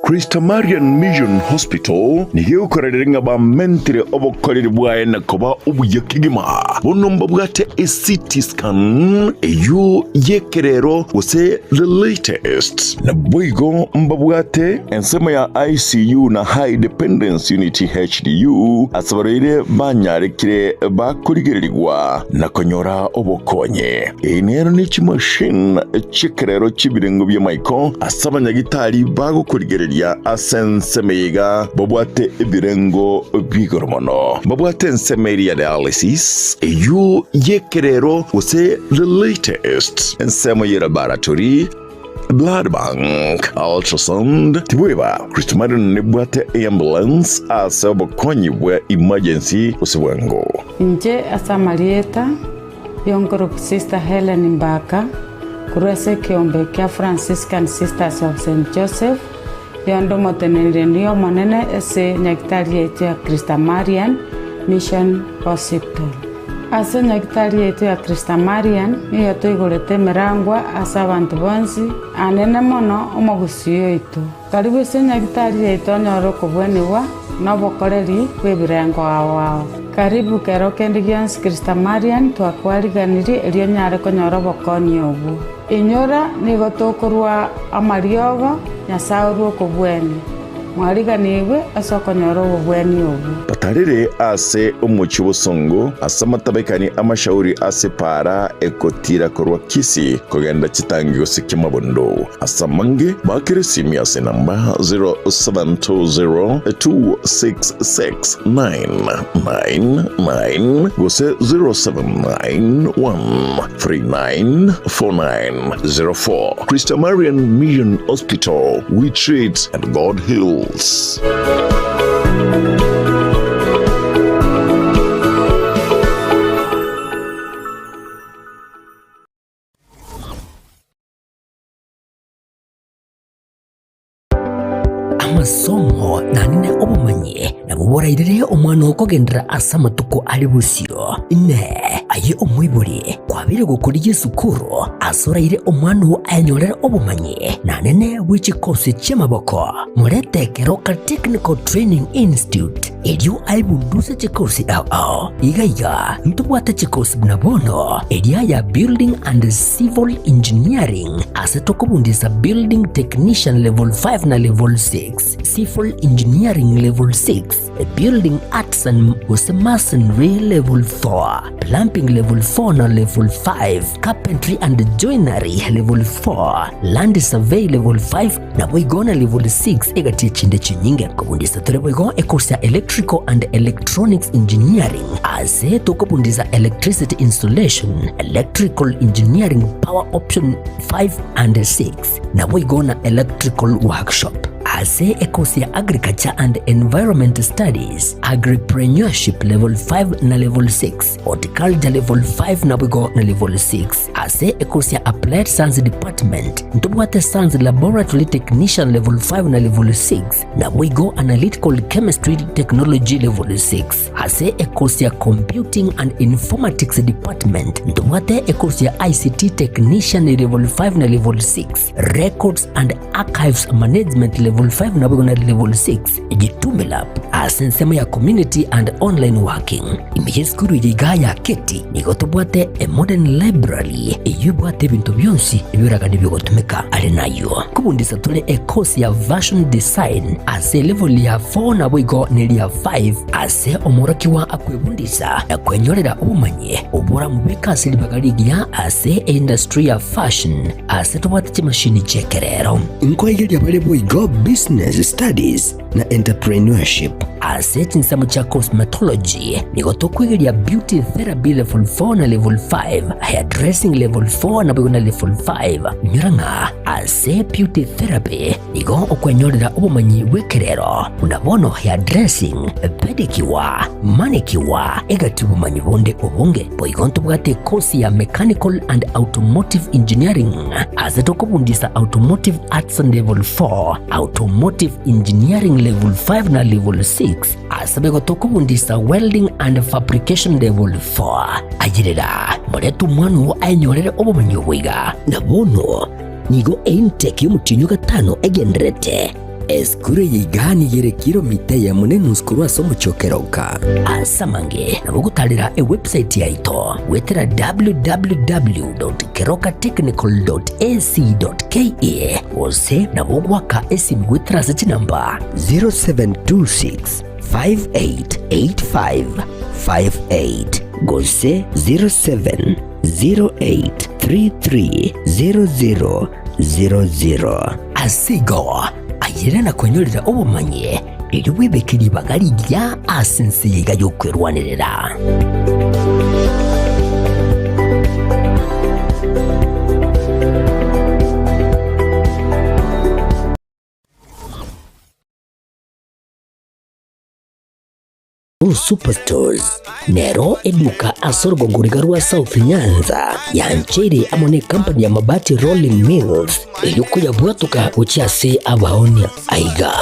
Christamarian Mission Hospital nigo egokorerera ng'a bamentire obokoreri bwaye na koba obuya kegima. Bono mbabwate eCT scan eyio y'ekerero gose the latest. Naboigo mbabwate ensemo ya ICU na High Dependence Unit HDU ase abarwaire banyarekire bakorigererigwa na konyora obokonyi. Eye nero ne chimashini chi'ekerero chi'ebirengo bi'amaiko ase abanyagitari bagokorigereria ase ensemo eye iga babwate ebirengo bi'igoro mono. Babwate ensemo eria ya dialysis, eyio y'ekerero gose the latest, ensemo ye laboratory, blood bank, ultrasound, tibweba Christmarian nebwate eambulance ase obokonyi bwa emergency gose bwango. Inche ase amarieta Y'onkoroku Sister Helen Mbaka, korwa ase ekeombe kia Franciscan Sisters of Saint Joseph, yonde omoteneneri omonene ase nyagitari yaito ya Christamarian Mission Hospital. Ase nyagitari yaito ya Christamarian nigo toigorete emerangwa ase abanto bonsi, anene mono omogusii oito. Karibu ase nyagitari yaito onyore okobwenigwa na obokoreri bw'ebirengo ao ao. Karibu kero kende gionsi Christamarian twakwariganirie erio onyare konyora obokonyi obwo. Inyora nigo tokorua amariogo Nyasae orue okobwenia. Mwariganigwe ase okonyora obobweni obwo. Batarire ase omochie bosongo, ase amatabekani amashauri ase epaara egotira korwa Kisii kogenda Chitangi gose Kiamabondo. Ase amange, baakere esimi ase enamba 0720266999 gose 0791394904. Christamarian Mission Hospital, we treat and God heals. Amasomo naende obomanyi nabwo borairere omwana oo kogenderera ase amatuko are bosio. Inee! Aye omoibori, kwabeire gokorigia esukuru ase oraire omwana oo ayenyorere obomanyi naende bwe chikosi chi'amaboko? Morete Keroka Technical Training Institute erio aebunduse chikosi ao ao. Iga iga ntobwate chikosi buna bono eria ya Building and Civil Engineering ase tokobundisa Building Technician Level 5 na Level 6, Civil Engineering Level 6, Building Arts and gose Masonry Level 4, Plumbing Level 4 na Level 5, Carpentry and Joinery Level 4, Land Survey Level 5, Naboigo na level 6 egati echinde chinyinge. Kobundisa tore boigo ecourse ya Electrical and Electronics Engineering ase tokobundisa Electricity Installation, Electrical Engineering Power Option 5 and 6 naboigo na Electrical Workshop. Ase ecourse ya Agriculture and Environment Studies, Agripreneurship level 5 na level 6, Horticulture level 5 naboigo na level 6. Ase ekosi ya Applied Science Department ntobwate Science Laboratory Technician Level 5 na Level 6, naboigo Analytical Chemistry Technology Level 6. Ase ekosi ya Computing and Informatics Department ntobwate ekosi ya ICT Technician Level 5 na Level 6, Records and Archives Management Level 5 naboigo na Level 6. Jitume Lab ase ensemo ya Community and Online Working. Ime y'esukuru eye igaa ya Keti nigo tobwate a modern library eyio ebwate ebinto bionsi ebioragani biogotumeka. Are nayio nkobundisa tore e course ya Fashion Design ase elevel ya 4 naboigo neria 5 ase omworokigwa akwebundisa na kwenyorera obomanyi oboramobeke ase ribaga rigiya ase eindustry ya fashion ase tobwate chimashini chi'ekerero. Nkoigeria bare boigo Business Studies na Entrepreneurship. Ase chinsemo chia Cosmetology nigo tokwegeria Beauty Therapy Level 4 na Level 5, Hairdressing Level 4 naboigo na Level 5. Inyora ng'a ase Beauty Therapy nigo okwenyorera obomanyi bw'ekerero buna bono hairdressing, pedicure, manicure, egati obomanyi bonde obonge. Boigo ntobwate ekosi ya Mechanical and Automotive Engineering ase tokobundisa Automotive Arts Level 4, Automotive Engineering Level 5 na Level 6 ase boigo tokobundisa Welding and Fabrication Level 4. Ayerera, morete omwana oo aenyorere obomanyi obo iga. Na bono nigo eintake y'omotienyi o gatano egendererete. Esukuru eye iga nigo ere kilomita eyemo na enusu korwa ase omochie o Keroka. Ase amange nabo ogotarera ewebsite yaito goetera www.kerokatechnical.ac.ke gose nabo ogoaka esimi goetera ase chinamba 0726 5885 58 gose 0708 3300 00. Ase igo, ayere na kwenyorera obomanyi, erio bwebeke ribaga rigiya ase ense eye iga y'okwerwanerera. Superstores nero eduka ase orogongo riga rwa South Nyanza yancheire amo ne company ya Mabati Rolling Mills erio koyabwatoka gochia ase abaonia. Aiga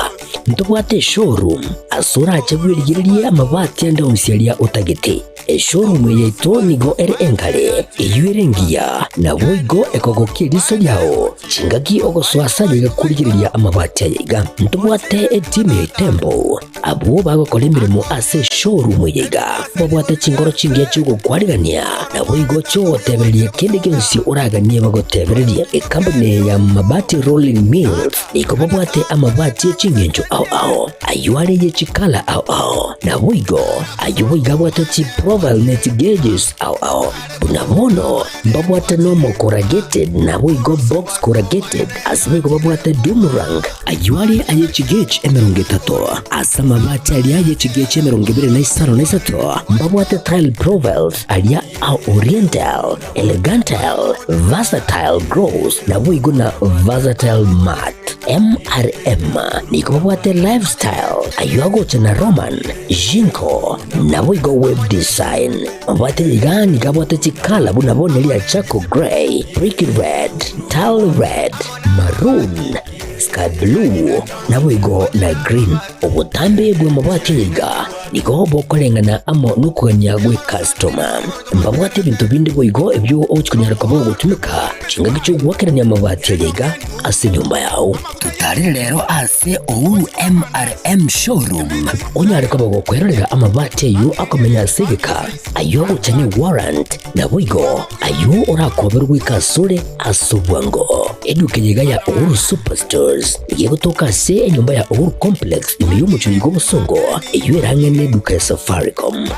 ntobwate eshowroom ase orache bwerigererie amabati ande onsi aria otagete. Eshowroom eye yaito nigo ere engare, eyio ere engiya, naboigo ekogokia eriso riao chingaki ogosoa ase aye iga korigereria amabati aya iga. Ntobwate etimu ya Itembo Abwo bagokora emeremo ase eshowroom eye iga babwate chinkoro chingiya chi'ogokwarigania, naboigo chi'ogotebereria kende gionsi oraganie bagotebererie. Ekampuni eye ya Mabati Rolling Mills nigo babwate amabati e chingencho ao ao, ayio are ye chikala ao ao, naboigo ayio boigo abwate chiprofile ne chigeges ao ao. Buna bono mbabwate normal corrugated naboigo box corrugated, ase boigo babwate doomerang, ayio are aye chigauge 30, ase amabati aria aye chigauge 23 na mbabwate tile profiles aria a oriental, elegantal, versatile gloss naboigo na versatile matte. MRM nigo babwate lifestyle ayio agocha na Roman, Jinko naboigo web design. Mabwate iga nigo abwate chikala buna bono eria charcoal grey, brick red, tile red, maroon, sky. ka blue, naboigo na green. Obotambe bw'amabati aya iga nigo bokoreng'ana amo nokogania gw'ekastoma. Mbabwate ebinto binde boigo ebio ogochia konyara koba ogotumeka chingaki chi'ogoakerania amabati aya iga ase enyomba yao. Totarere rero ase Uhuru MRM Showroom onyare koba gokwerorera amabati ayio akomenya ase egeka, ayio agocha ne warrant, naboigo ayio orakoberwe goika asore ase obwango. Eduka eye iga ya Uhuru Superstores nigo egotoka ase enyomba ya Uhuru Complex ime y'omochie oiga obosongo, eyio erang'e neduka ya Safaricom.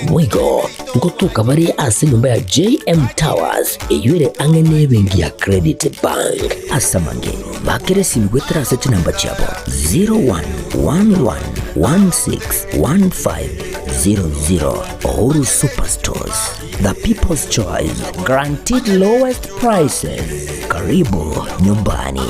Boigo ngotoka bare ase enyomba ya JM Towers eyio ere ang'e nebenki ya Credit Bank. Ase amange, bakera esimi goetera ase chinamba chiabo 0111161500. Uhuru Superstores, the people's choice, guaranteed lowest prices. Karibu nyumbani.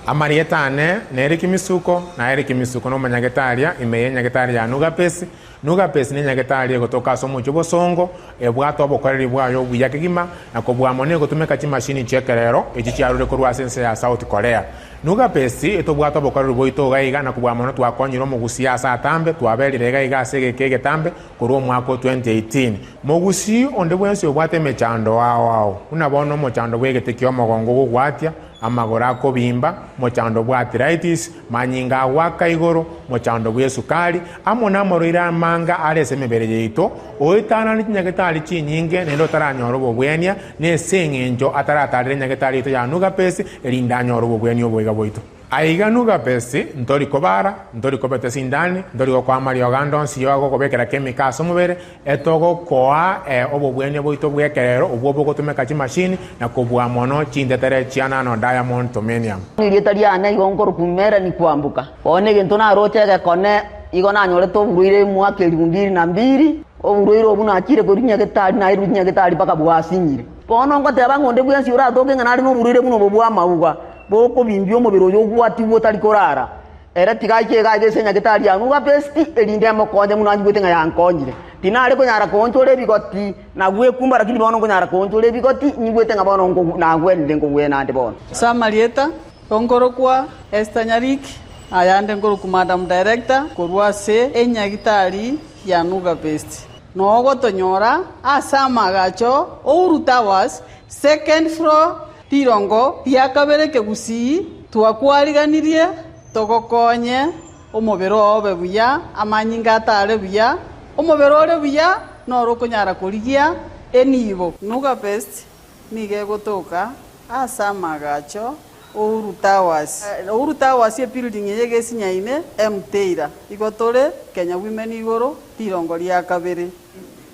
Amarieta ane nere Kimisuko, na ere Kimisuko nomonyagetaria ime y'enyagetari ya Nugapesi. Nugapesi nenyagetari egotoka ase omochie obosongo, ebwate obokoreri bwaye obuya kegima, na kobua mono egotumeka chimashini chi'ekerero echi chiarure korwa ase ense ya South Korea. Nugapesi etobwate obokoreri bwaito iga iga na kobua mono twakonyire omogusii ase atambe, twaberire iga iga ase egeka egetambe korwa omwaka o 2018. Mogusii onde bwensi obwate emechando ao ao, buna bono omochando bw'egete ki'omogongo ogogwatia, amagoro akobimba, mochando bw'arthritis, manyinga agoaka igoro, mochando bw'esukari, amo namorwaire amanga are ase emebere yaito, oetanane chinyagetari chinyinge naende otaranyora obobwenia, nese engencho ataratarera enyagetari yaito ya Nugapesi, erinde anyore obobwenia oboiga bwaito. Aiga Nugapesi, ntori kobara, ntori kobeta esindani, ntori gokoa amariogo ande onsi y'ogokobekera chemical ase omobere, Etogokoa obobwenia bwaito bw'ekerero obwo bogotumeka chimashini na kobua mono chintetere chia nano diamond tomenium. Erieta riane igo nkorokwa Melanie Kwamboka. Bono egento naroche egekone igo nanyorete oborwaire omwaka elifu mbili na mbili, oborwaire obwo nachire korwa nyagetari nairwe nyagetari mpaka bwasinyire. Bono ngoteba ng'a onde bwensi oratoke ng'a nare noborwaire buna obo bw'amauga, bokobimbia omobere oyo ogwatigwe otari korara, Ere tiga aike iga aiga ase enyagetari ya Nugapesti, erinde emokonye buna anyigwete ng'a yankonyire. Tinare konyara koonchora ebigoti na gwekumba, lakini bono nkonyara koonchora ebigoti, nyigwete ng'a bono nagwenire nkogwena ande bono. Ase amarieta, nkorokwa Esther Nyariki, ayande nkorokwa Madam Director korwa ase enyagitari ya Nugapesti. Noo ogotonyora ase amaagacho Uhuru Towers, second floor, Rirongo ria kabere kegusii twakwariganirie togokonye omobere oo obe buya, amanyinga atare buya, omobere ore buya noro okonyara korigia enibo. Nuga Best nigo egotoka ase amaagacho Uhuru Towers. Uhuru Towers ebuilding eye egesinyaine Mteira. Igo tore Kenya Women igoro rirongo ria kabere.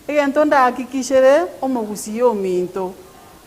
Egento ndahakikishere omogusii ominto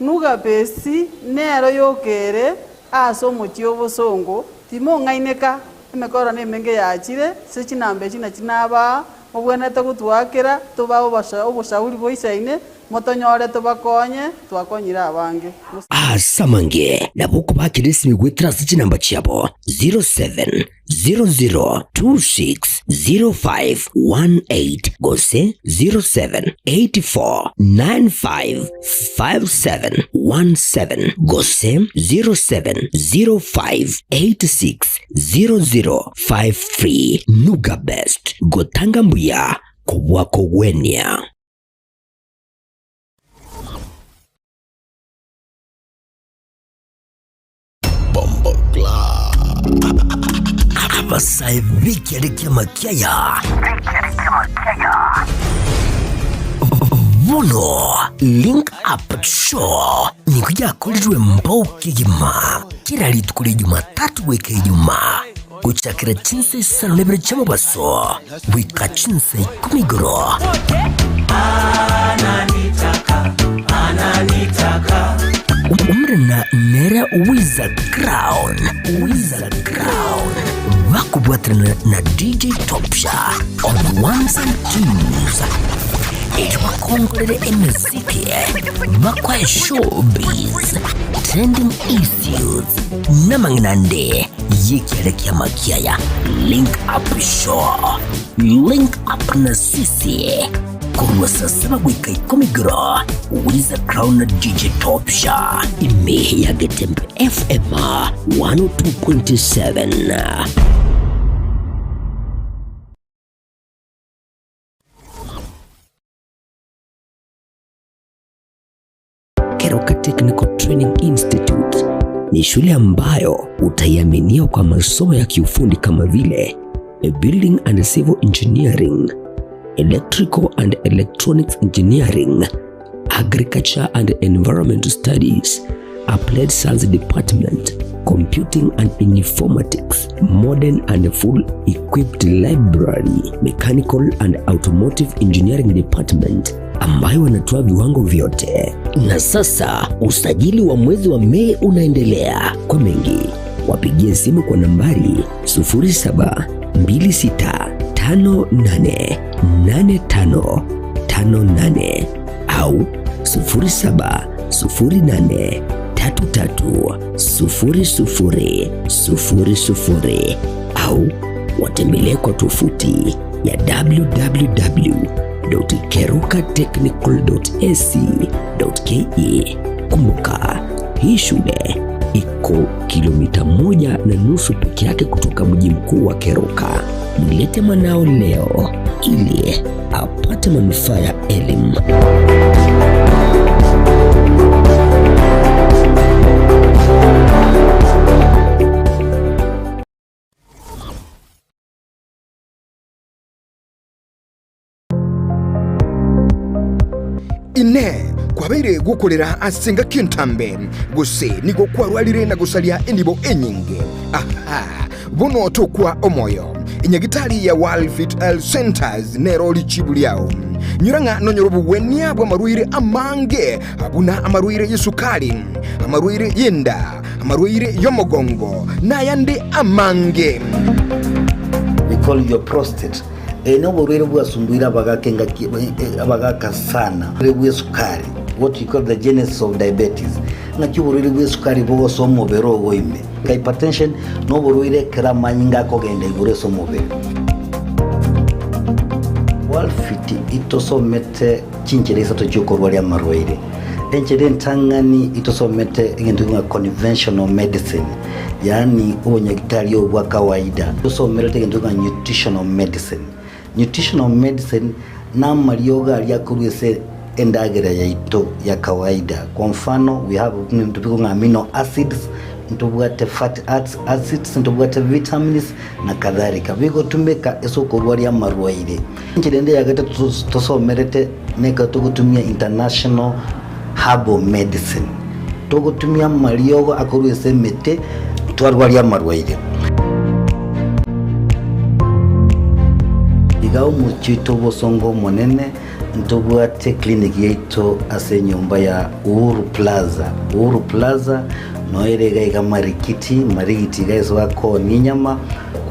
Nugapesi nero yoka ere ase omochie obosongo, timong'aineka, emekoro nemenge yachire, ase chinamba echi nachi nabaa, mobwenerete gotwakera, tobae oboshauri boisaine, motonyore tobakonye, twakonyire abange. Ase amange nabo okobakera esimi goetera ase chinamba chiabo 07 00260518 gose 0784955717 gose 0705860053. Nuga Best, gotanga mbuya kobua kogwenia. Abasae b'ekiare ki'amakiaya bono Link Up Show nigo yakorirwe mbao kegima kera rituko ria Jumatatu goika Ijumaa gochakera chinsa isano na ibere chi'omobaso goika chinsa ikomi igoro. Omorena nere Wiza Crown, Wiza Crown, bakobwaterana na DJ Topsha on ones and twos. Erio bakongorere emesike, bakoe showbiz, trending issues, n'amang'ana ande y'ekiare ki'amakiaya. Link Up Show. Link Up na sisi. Korwa saa saba goika ikomi igoro, Wiza Crown na DJ Topsha. Ime ya Getembe FM 102.7. Keroka Technical Training Institute ni shule ambayo utaiaminia kwa masomo ya kiufundi kama vile Building and Civil Engineering, Electrical and Electronics Engineering, Agriculture and Environmental Studies, Applied Science Department, Computing and Informatics, Modern and Full Equipped Library, Mechanical and Automotive Engineering Department ambayo wanatoa viwango vyote. Na sasa usajili wa mwezi wa Mei unaendelea. Kwa mengi wapigie simu kwa nambari 0726588558 au 0708330000 au watembelee kwa tovuti ya www.kerukatechnical.ac.ke. Kumbuka, hii shule iko kilomita 1.5 peke yake kutoka mji mkuu wa Keroka. Mlete mwanao leo ili apate manufaa ya elimu. Inee! Kwabeire gokorera ase engaki entambe, gose nigo kwarwarire na gosaria enibo enyinge? Aha! Bono tokwa omoyo. Enyagitari ya World Fit Health Centers nero richibu riao. Nyora ng'a nonyore obogwenia bw'amarwaire amange buna amarwaire y'esukari, amarwaire y'enda, amarwaire y'omogongo, nayande amange. We call your prostate. Eye noborwaire bwasumbuire abagaka engaki abagaka sana. Oborwaire bw'esukari, what we call the genesis of diabetes. Ng'aki oborwaire bw'esukari bogosoa omobere ogo ime. Hypertension noborwaire ekero amanyinga akogenda igoro ase omobere. Walfit itosomete chinchera isato chi'okorwaria amarwaire. Enchera entang'ani itosomete egento ng'a conventional medicine, yaani obonyagitari obo bwa kawaida. Tosomerete egento ng'a nutritional medicine. Nutritional medicine namariogo aria akorwa ase endagera yaito ya kawaida. Kwa mfano, we have ebinto bikong'a amino acids, ntobwate fatty acids, ntobwate vitamins na kadhalika. Bigotumeka ase okorwaria amarwaire. Enchera ende ya gatato tosomerete nekero togotumia international herbal medicine. Togotumia amariogo akorwa ase emete twarwaria amarwaire. Iga omochie oito obosongo omonene ntobwate clinic yaito ase enyomba ya Uhuru Plaza. Uhuru Plaza noyo ere iga iga Marikiti, Marigiti iga ase bakoonia enyama,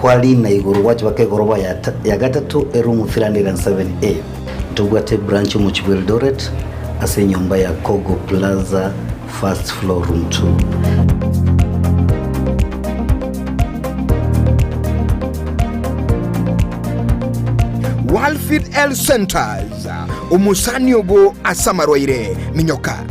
kwarina igoro gwacha baka egoroba ya ya gatato eroom 307A. Ntobwate ebranch omochie bwa Eldoret ase enyomba ya Kogo Plaza first floor room 2. Walfit Health Centers, omosani ogo ase amarwaire, minyoka.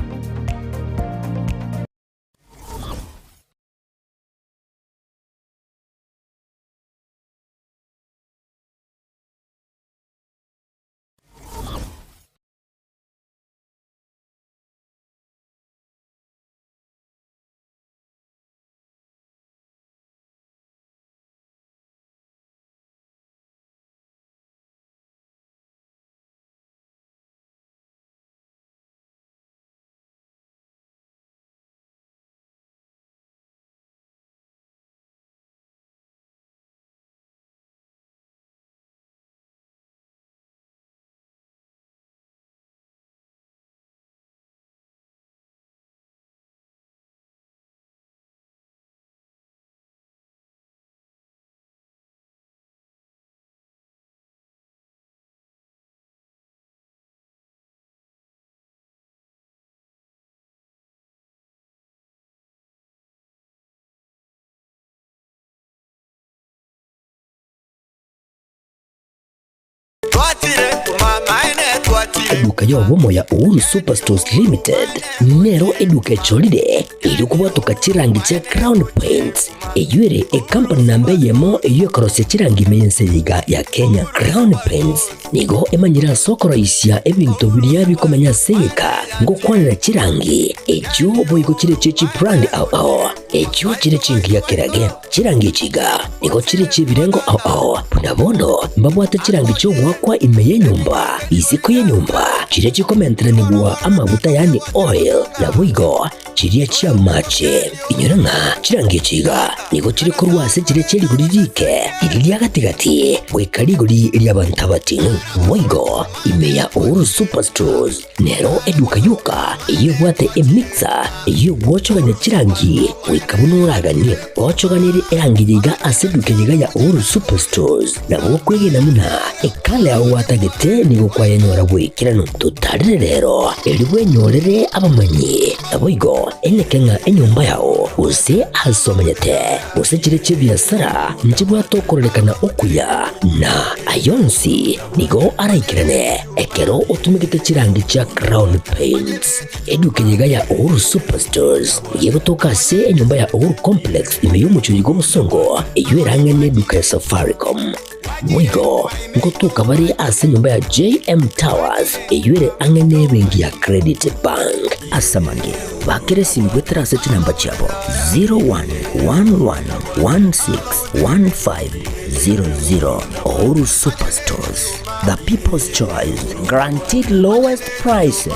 Eduka y'obomo ya Uhuru Superstores Limited nero eduka echorire erio kobwatoka chirangi chia Crown Paints eyio ere ecompany namba eyemo eyio ekorosia chirangi ime y'ense eye iga ya Kenya. Crown Paints nigo emanyire ase okoroisia ebinto biria bikomenya ase egeka ngokwanera chirangi echio boigo chire chie chibrand ao ao echio chire chingiya kerage. Chirangi echi iga nigo chire chi'ebirengo ao ao, buna bono mbabwate chirangi chi'ogoakwa ime y'enyomba, isiko y'enyomba, chiria chikomenteranigwa amaguta yaani oil, naboigo chiria chi'amache. Inyora ng'a chirangi echi iga nigo chire korwa ase chiria chie rigori riike, riria ria gati-gati, goika rigori ri'abanto abating'u. Boigo ime ya Uhuru Superstores Nero eduka yoka eyio ebwate emixer eyio egwochogania chirangi goika buna oraganie. Ochoganirie erangi eye iga ase eduka eye iga ya Uhuru Superstores, nabo okwegena buna ekala yao gwatagete nigo kwayenyora bw'ekeranu. Totarere rero erio bwenyorere abamanyi, naboigo eneke ng'a enyomba yao gose ase omenyete gose chire chi'ebiasara nchibwate okororekana okuya, na ayonsi Nigo araikerane ekero otumegete chirangi chia Crown Paints. Eduka eye iga ya Uhuru Superstores nigo egotoka ase enyomba ya Uhuru Complex ime y'omochie oyo bw'obosongo eyio erang'e neduka ya Safaricom. Boigo ngotoka bare ase enyomba ya JM Towers eyio ere ang'e nebenki ya Credit Bank. Ase amange, bakera esimi goetera ase chinamba chiabo 0111161500. Uhuru Superstores, the people's choice, guaranteed lowest prices.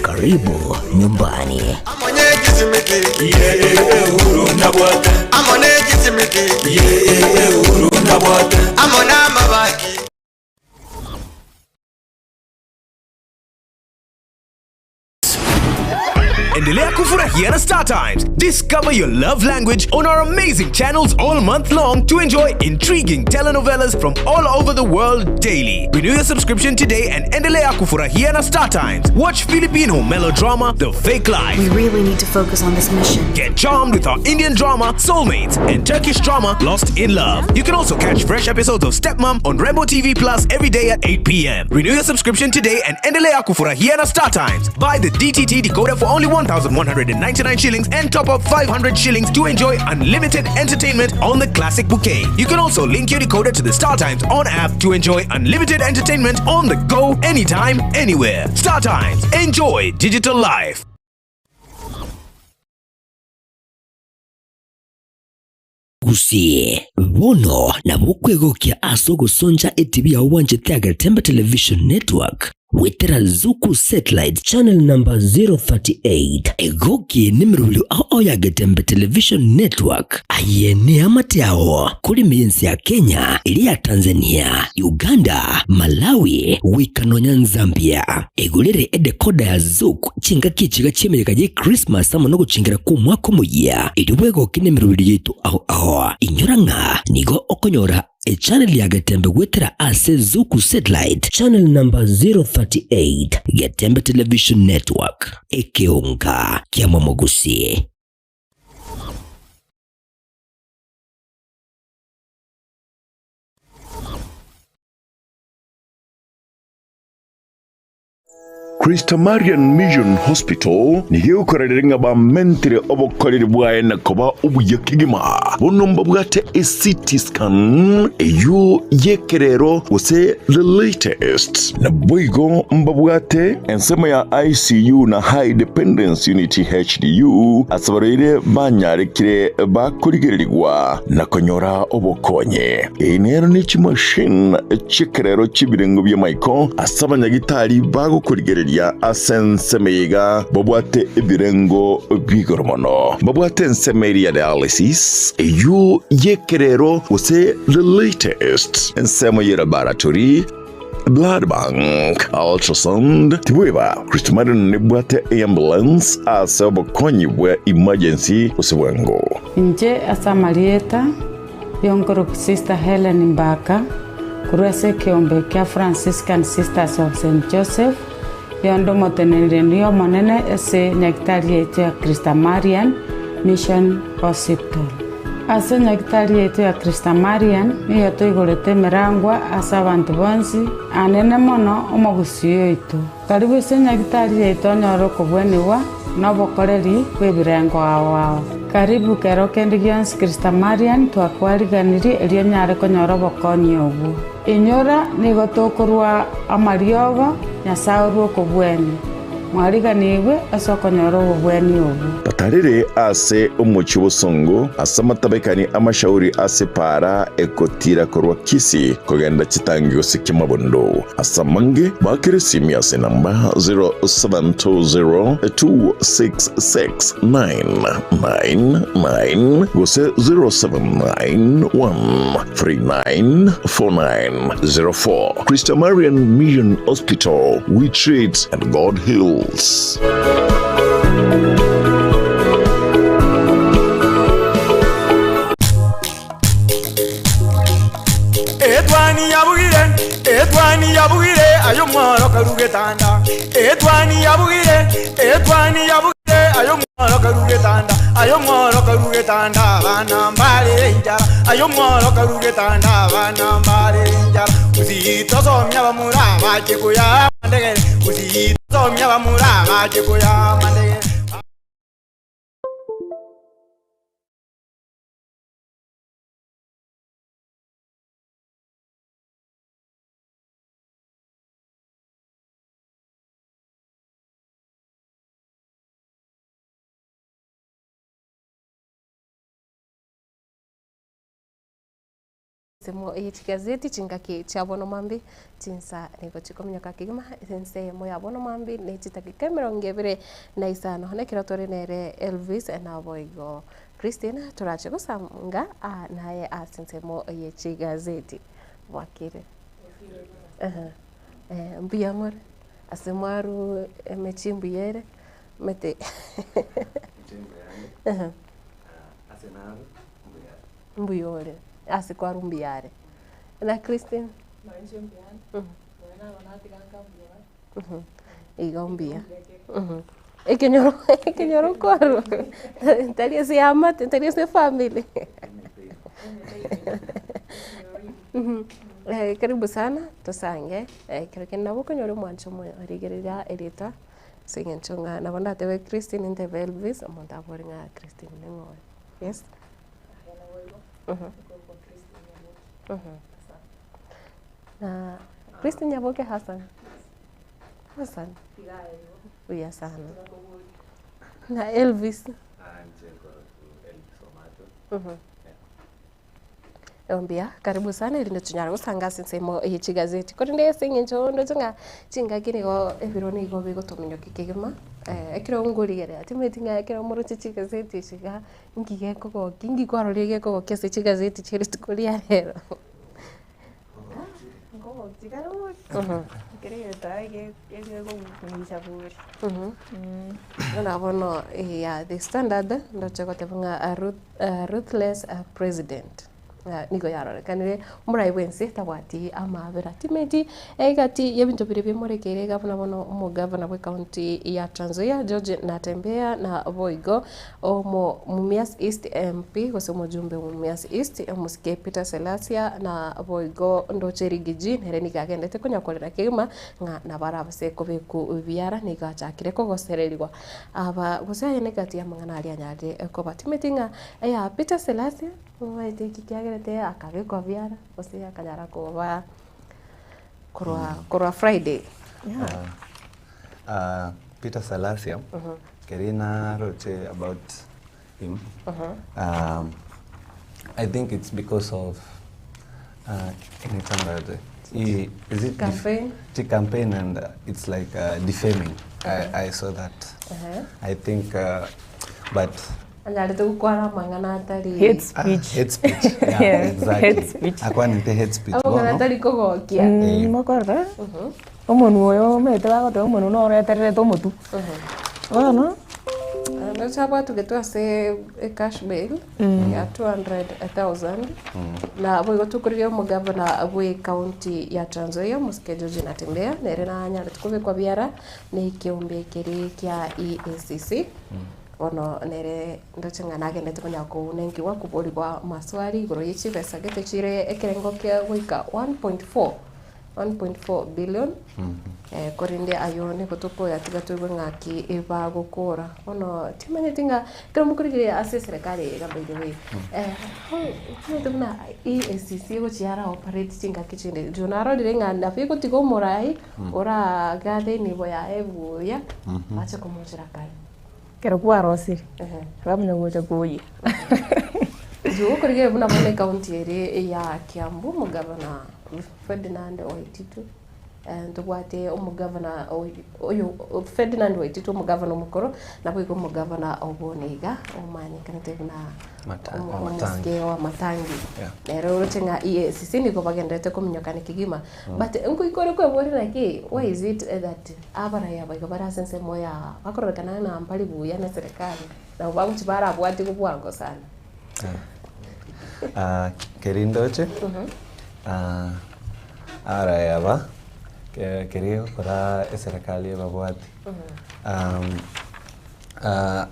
Karibu nyumbani. Endelea kufurahia na Star Times. Discover your love language on our amazing channels all month long to enjoy intriguing telenovelas from all over the world daily. Renew your subscription today and endelea kufurahia na Star Times. Watch Filipino melodrama The Fake Life. We really need to focus on this mission. Get charmed with our Indian drama Soulmates and Turkish drama Lost in Love. You can also catch fresh episodes of Stepmom on Rainbow TV Plus every day at 8 p.m. Renew your subscription today and endelea kufurahia na Star Times. Buy the DTT decoder for only 1,199 shillings and top up 500 shillings to enjoy unlimited entertainment on the classic bouquet. You can also link your decoder to the Star Times on app to enjoy unlimited entertainment on the go anytime, anywhere. Star Times, enjoy digital life. Gusii, bono nabo okwegokia ase ogosoncha etibi yao bwanchete Agetembe Television Network goetera Zuku Satellite Channel number 038. Egokie nemerobio ao ao ya Getembe Television Network. Aye neamate ao korime y'ense ya Kenya, eria ya Tanzania, Uganda, Malawi, goika nonya Nzambia. Egorere edecoder ya Zuku chingaki echiga chi'emeyega y'Ekrismasi amo nogochingera kw'omwaka omoyia, erio bwegoke nemeroberi yaito ao ao. Inyora ng'a nigo okonyora echannel ya Getembe goetera ase Zuku Satellite channel number 038, Getembe Television Network, ekeonga kia Momogusi. Christamarian Mission Hospital nigo egokorerera ng'a bamentire obokoreri bwaye na koba obuya kegima. Bono mbabwate eCT scan eyio y'ekerero gose the latest. Naboigo mbabwate ensemo ya ICU na High Dependence Unit HDU ase abarwaire banyarekire bakorigererigwa na konyora obokonyi. Eye nero ne chimashini chi'ekerero chi'ebirengo bi'amaiko ase abanyagitari bagokorigereria ase ensemo eye iga babwate ebirengo bi'igoro mono. Babwate ensemo eria ya dialysis, eyio y'ekerero gose the latest, ensemo ye laboratory, blood bank, ultrasound, tibweba Christmarin nebwate eambulance ase obokonyi bwa emergency gose bwango. Inche ase amarieta Y'onkoroku Sister Helen Mbaka, korwa ase ekeombe kia Franciscan Sisters of Saint Joseph, yonde omoteneneri omonene ase nyagitari yaito ya Christamarian Mission Hospital. Ase enyagitari yaito ya Christa Marian nigo toigorete emerangwa ase abanto bonsi, anene mono omogusii oito. Karibu ase enyagitari yaito onyore okobwenigwa na obokoreri bw'ebirengo ao ao. Karibu kero kende gionsi Christa Marian twakwariganirie erio onyare konyora obokonyi obwo. Inyora nigo tokorua amariogo, Nyasae orue okobwenia. Mwariganigwe ase okonyora obobweni obwo. Batarire ase omochie bosongo, ase amatabekani 'amashauri ase epaara egotiira korwa Kisii kogenda chitangi gose Kiamabondo. Ase amange, baakere esimi ase enamba 0720266999 gose 0791394904. Christa Marian Mission Hospital, we treat and God heals. Etwani yabugire, etwani yabugire, ayo mworo karugetanda. Etwani yabugire, etwani yabugire, ayo mworo karugetanda. Ayo mworo karugetanda, abana mbare enchara. Ayo mworo karugetanda, abana mbare enchara. Usitosomia bamura bache kuya mandegere. Usitosomia bamura bache kuya mandegere. Ensemo ye chigazeti chingaki chia bono mambi chinsa nigo chikominyoka kegima ensemo ya bono mambi ne chidakika emerongo ebere na isano nekero tore nere Elvis naboigo Christine torache gosanga naye ase ensemo ye chigazeti bwakire mbuya more ase mwarue emechi mbuya ere omanyete mbuya ore ase kwarwa mbuya are na Christine igo mbuya ekenyoro ekenyoro kwarwa tari ase eamate tari ase efamiri karibu sana tosange ekero kende nabo okonyora omwancho omoyo rigereria erieta ase eng'encho ng'a nabo ndatebe Christine ntebe Elvis omonto abore ng'a Christine ning'o oyo, yes. Na Christine Nyaboke Hassan, Hassan, buya sana. Na Elvis. Mbuya, karibu sana erinde tonyare gosanga ase ensemo ye chigazeti. Korende ase eng'encho ndoche ng'a chingaki nigo ebiro nigo bigotominyokia kegima, ekero ngorigereria timanyeti ng'a ekero moroche chigazeti echi iga, inki gekogokia, inki kwarorire gekogokia ase chigazeti chia rituko ria rero? Buna bono ya The Standard, ndoche goteba ng'a ruthless president. Nigo yarorekanire omorai bw'ense tabwati amaabera. Timeti egati y'ebinto biria bimorekeire iga buna bono omogavana bw'ecounty ya Trans Nzoia George Natembeya na boigo omo Mumias East MP gose omojumbe o Mumias East omosike Peter Salasya na boigo ndoche Rigiji nere nigo agendete konya korera kegima ng'a nabo arabase kobekwa biara nigo achakire kogosererigwa aba gose aye negati y'amang'ana aria anyarire koba. Timeti ng'a eya Peter Salasya Omanyete eki kiagerete akabekwa biara gose akanyara koba korwa korwa Friday. Yeah. Peter Salasya, keri naroche about him, I think it's because of enitangaje He, is it Campaign? Ti campaign and it's like defaming. I saw that. I think but Anyarete gokwana amang'ana atari Hate speech. Hate speech. Yeah, Yeah, exactly. hate speech. Akwanete hate speech. Amang'ana Bono. atari kogokia. Eh. Mokorora omonwa oyo omanyete bagoteba omonwa noro oetererete omotwe. Bono. Nochabwatugetwe ase ecash bail ya 200,000 na boigo tokorigia omogavana bwe county ya Trans Nzoia Omosike George Natembeya nere nanyarete kobekwa biara na ekeombe keria kia EACC. Bono nere ndoche ng'a nagendete konya kounenkiwa koborigwa amaswali igoro ye chibesa gete chire ekerengo kia goika 1.4 1.4 billion eh, korende ayio nigo tokoyatiga toigwe ng'aki ebagokora. Bono timanyeti ng'a ekero mokorigereria ase eserekari eye iga by the way, eh, omanyete buna EACC egochia yara operate chingaki chinde, inche narorire ng'a nabo egotiga omorai oragathe enibo yaye buya, ache komochera kare. Ekero kwarosire, bamanya gocha koyia. Inche okorigereria buna bono ecounty ere ya Kiambu, omogavana Ferdinand Waititu, ntobwate omogavana oyo Ferdinand Waititu omogavana omokoro, naboigo omogavana o bono iga omanyekanete buna omosike wa Matangi. Nere oroche ng'a EACC nigo bagendererete kominyokana kegima. But nkoika ore kweboria naki why is it that abarai aba iga bare ase ensemo ya bakororekana ng'a mbari buya na eserekari nabo bagochia barabwatigwe bwango sana. Ah, keri ndoche ah, abarai aba ke- keri egokora eserekari ebabwati um, ah,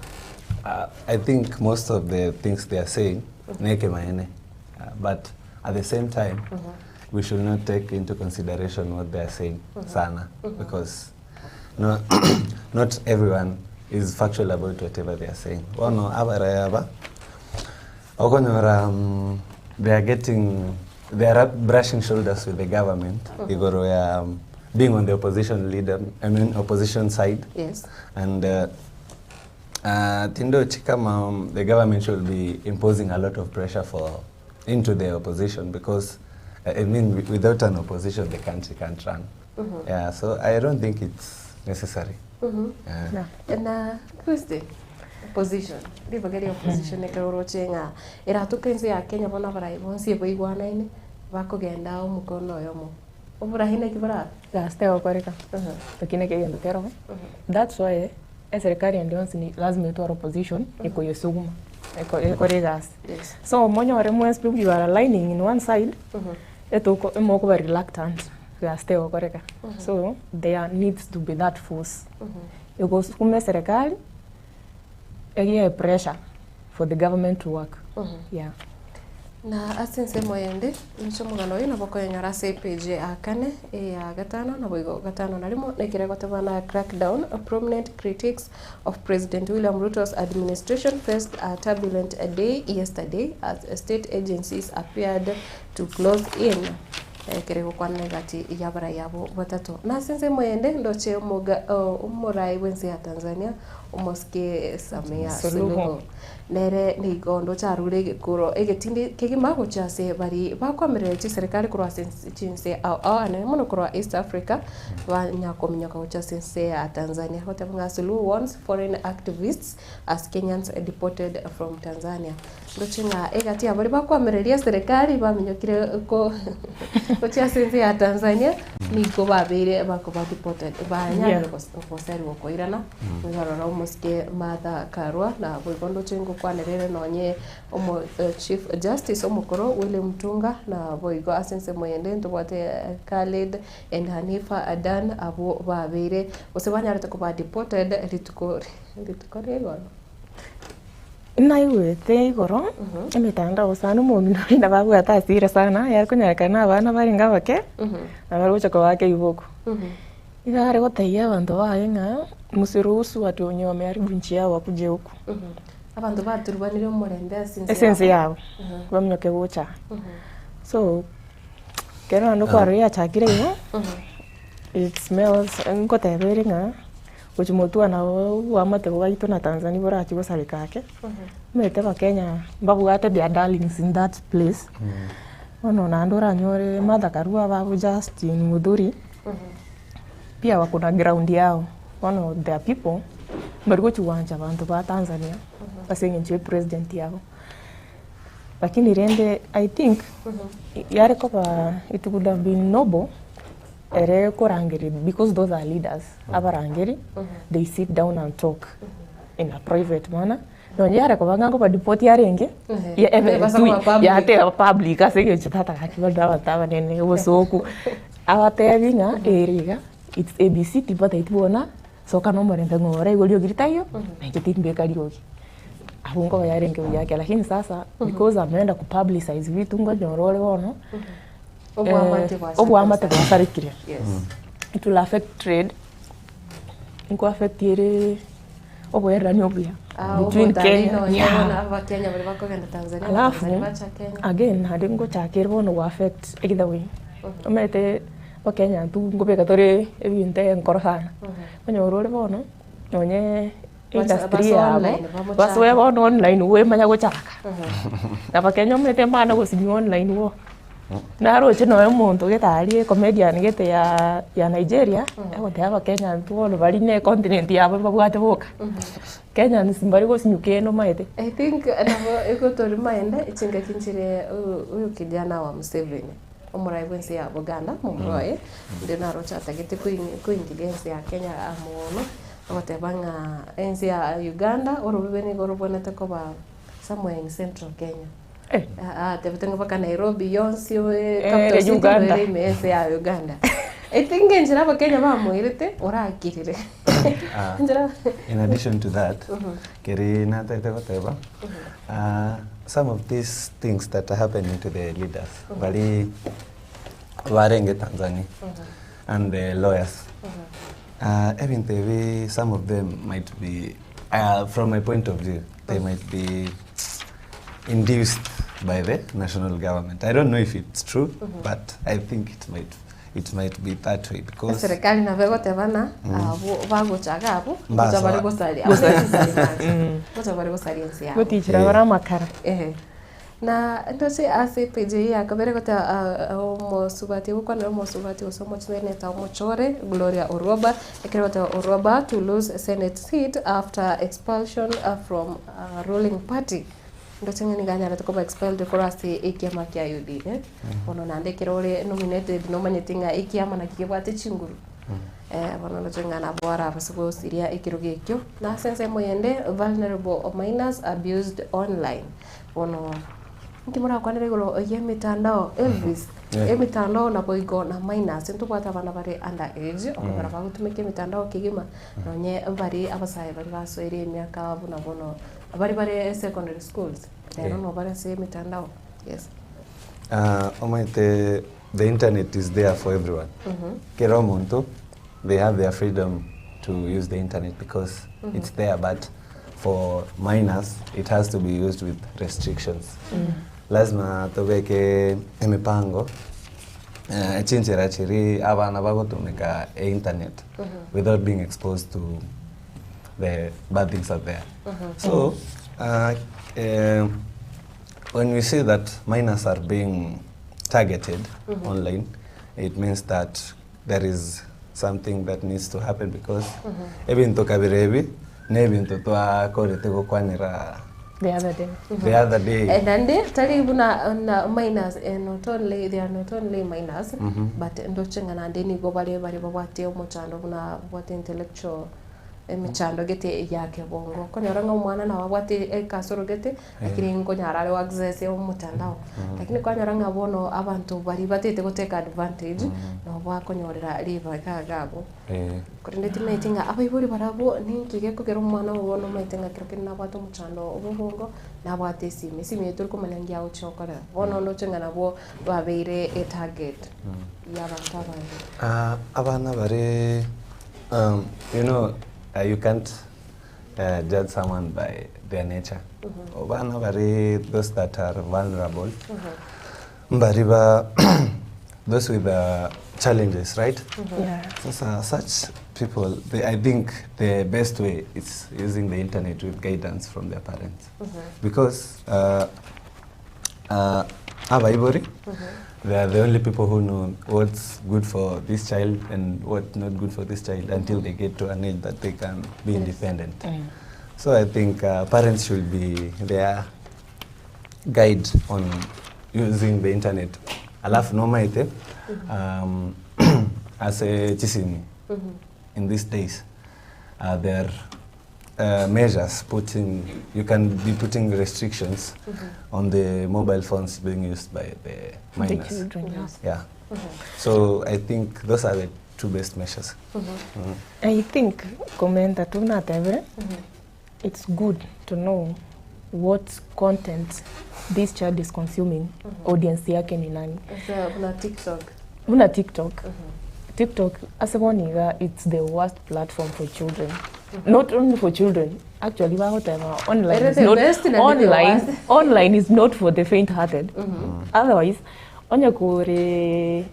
ah, I think most of the things they are saying nekemaene Ah, but at the same time we should not take into consideration what they are saying sana because no, not everyone is factual about whatever they are saying. Bono abarai aba okonyora um, they are getting they are brushing shoulders with the government igoro ya um, being on the opposition leader I mean opposition side Yes. and uh, uh, tindochi kama um, the government should be imposing a lot of pressure for into the opposition because uh, I mean without an opposition the country can't run. Yeah, so I don't think it's necessary. Yeah. Na Christy opposition ribaga ria opposition ekero oroche ng'a eratoka ense ya Kenya bono abarai bonsi ebaigwanaine bakogenda omokono oyomo oborahi naki borabe? Gasi tegokoreka, lakini eke egento kerogo, that's why eserikari ende yonsi ni lazima etware opposition ekoyesuguma eko ekore egasi. Yes. So monyore mwensi pi you are aligning in one side, etoko emokoba reluctant gasi tegokoreka. So there needs to be that force egosukuma eserikari egie pressure for the government to work. Yeah. Na ase ensemo eyende, inche omogano oyo nabo okoyenyora ase epage ya kane, eya gatano, naboigo gatano na rimo, na ekere egoteba na crackdown, prominent critics of President William Ruto's administration faced a turbulent day yesterday as state agencies appeared to close in ekere gokwana egati y'abarai abo batato. Na ase ensemo eyende, ndoche omoga omorai bw'ense ya Tanzania, omosike Samia Suluhu. Suluhu. Nere nigo ndoche arure egekuro egetindi kegima gochia ase baria bakoamerera chiserikari korwa ase chinse ao ao anene mono korwa East Africa banyakominyoka gochia ase ense ya Tanzania. Goteba ng'a Suluhu warns foreign activists as Kenyans deported from Tanzania. Ndoche ng'a egati ya baria bakoamereria eserekari baminyokire ko gochia ase ense ya Tanzania nigo babeire bakoba deported banyarire Yeah. goserigwa koirana. Nigo aroro omosike Martha Karua, na boigo ndoche ngokwanera ere nonye omo Chief Justice omokoro Willy Mutunga, na boigo ase ensemo eyende ntobwate Khalid and Hanifa Adan abwo babeire gose banyarete koba deported rituko rituko ria igoro. Naigwete igoro, emetandao sana omong'ina oria nababwate asira sana, yakonyarekana abana barenge abake, nabo bagocha kobaka eiboko. Iga are gotebia abanto baye ng'a msiruhusu watu wenye wameharibu nchi yao wakuje huku. Abanto baturubanire omorembe ase ense Ase ense yabo, Mhm. baminyoke gocha aa. So, ekero naende okwarora yachakire igo, it smells nkoteba ere ng'a gochia motwe nabo oboamate bwaito na Tanzania borachie gosareka ake, omanyete abakenya mbabwate their darlings in that place, bono naende oranyore Martha Karua ababo Justin Muthuri. Pia wako na ground yao, bono their people mbari gochi gwancha abanto ba Tanzania ase eng'encho ya epresident yabo. Lakini rende I think yare koba it would have been noble ere korangeria because those are leaders abarangeri they sit down and talk in a private manner. Nonye yare koba ng'a nkobadipoti arenge, Ehe. ya ebe Ebasa tui, koba public. yateba public ase eng'encho tata gaki barabwo abanto abanene obosoku. Abatebi ng'a ere iga, it's ABCD batagete bona. Soka na omorembe ng'a oraigwe riogi ritaiyo, na inche timbeka riogi. Abwo nkoba yarenge buya ake lakini sasa because ameenda ko publicize vitu nkonyora ore bono, Oboamate bwasarekire. oboamate bwasarekire. Yes. It will affect trade, nko affect ere oboererani obuya Ah, between obotalii Kenya, nonye yeah. bono abakenya baria bakogenda Tanzania, Alafu Abatanzania bacha Kenya. again naende ngochaka ere bono go affect either way, omanyete abakenya intwe nkobeka tore ebinto enkoro sana, okonyora ore bono nonye industry Basoe yabo, online, bamochake. basoe bono online bwemanya gochaka, na abakenya omanyete mbana gosinywa online bo. Naroche nonya omonto gete aria ecomedian gete ya ya Nigeria, egoteba abakenya intwe bono baria na econtinent yabo mbabwate boka, Kenyans mbari gosinywa kende omanyete. I think nabo egotori maende chingaki nchire huyu huyu kijana wa Museveni omorai bwense ya Buganda momura oye ndio naroche atagete koingiria ense ya Kenya mono ogoteba ng'a ense ya Uganda orobibe nigo robwenerete koba somewhere in central Kenya. Atebete ng'a mpaka Nairobi yonsi capital city Uganda. ere ime ense ya Uganda. I think enchera abakenya bamoirete orakirire. Enchera In addition to that, keri natete goteba, some of these things that are happening to the leaders, bari barenge Tanzania and the lawyers. Ebinto ebi, some of them might be, from my point of view, they might be induced by the national government. I don't know if it's true, but I think it might be that way because Eserekari nabo egotebana abwo bagochaga abwo Mbasoa. gocha bare gosaria gocha bare gosaria ense yabo. Gotichera bare amakara. Ehe. Na ndoche ase page eye yakabere goteba omosubati gokwanera omosubati gose omoseneta omochore Gloria Orwoba ekero goteba Orwoba to lose senate seat after expulsion from ruling party. Ndoche ng'a nigo anyarete koba expelled korwa ase ekiama kia UDA. Bono naende ekero ore nominated nomanyete ng'a ekiama naki kebwate chinguru. Bono ndoche ng'a nabo arabase gosiria ekerogo ekio. Na ase ensemo eyende vulnerable minors abused online. Bono inki morakwanere igoro ya emitandao Elvis, emitandao naboigo na minors ntobwate abana bare under age okonyora bagotumeka emitandao kegima nonye bari abasae baria basoire emiaka buna bono bari bare secondary schools rero no bare ase emitandao yes. Omanyete the internet is there for everyone. Kera omonto they have their freedom to use the internet because it's there, but for minors it has to be used with restrictions. Lazima tobeke emipango chinchera chiri abana bagotumika e internet without being exposed to the bad things out there. So when we see that minors are being targeted online, it means that there is something that needs to happen because ebinto kabire ebi n'ebinto twakorete gokwanera The other day. the other day. And ande tari buna na minors, not only they are not only minors, but ndoche ng'a naende nigo bare bare babwate omochando buna babwate intellectual emichando gete ya kebongo okonyora ng'a omwana nabo abwate ekasoro gete lakini nkonyara are access omotandao lakini kwanyora ng'a bono abanto baria batete gotake advantage nabo bakonyorera ribaga iga abwo. Korende timaeti ng'a abaibori barabwo ninki gekogera omwana obo bono omanyete ng'a kero kende nabwate omochando obo obongo nabwate esimi, esimi eye tori komanya nki agochia gokorera. Bono ndoche ng'a nabwo babeire etarget ya abanto abange. Abana bare you can't judge someone by their nature. Abana bare those that are vulnerable, mbari ba those with challenges, right? Yeah. Sasa such people, I think the best way is using the internet with guidance from their parents. Because abaibori, they are the only people who know what's good for this child and what's not good for this child until they get to an age that they can be independent. So I think parents should be their guide on using the internet. Alafu nomaite, as a chisimi, in these days, there are measures putting, you can be putting restrictions on the mobile phones being used by the The minors. children, yes. Yeah. So I think those are the two best measures. I think komenta tu natebire it's good to know what content this child is consuming audience yake ni nani Ase buna TikTok. Buna TikTok. TikTok ase bono iga it's the worst platform for children. Not only for children, actually bagoteba online Ere is the not best na the online worst. online is not for the faint hearted. Otherwise onye kore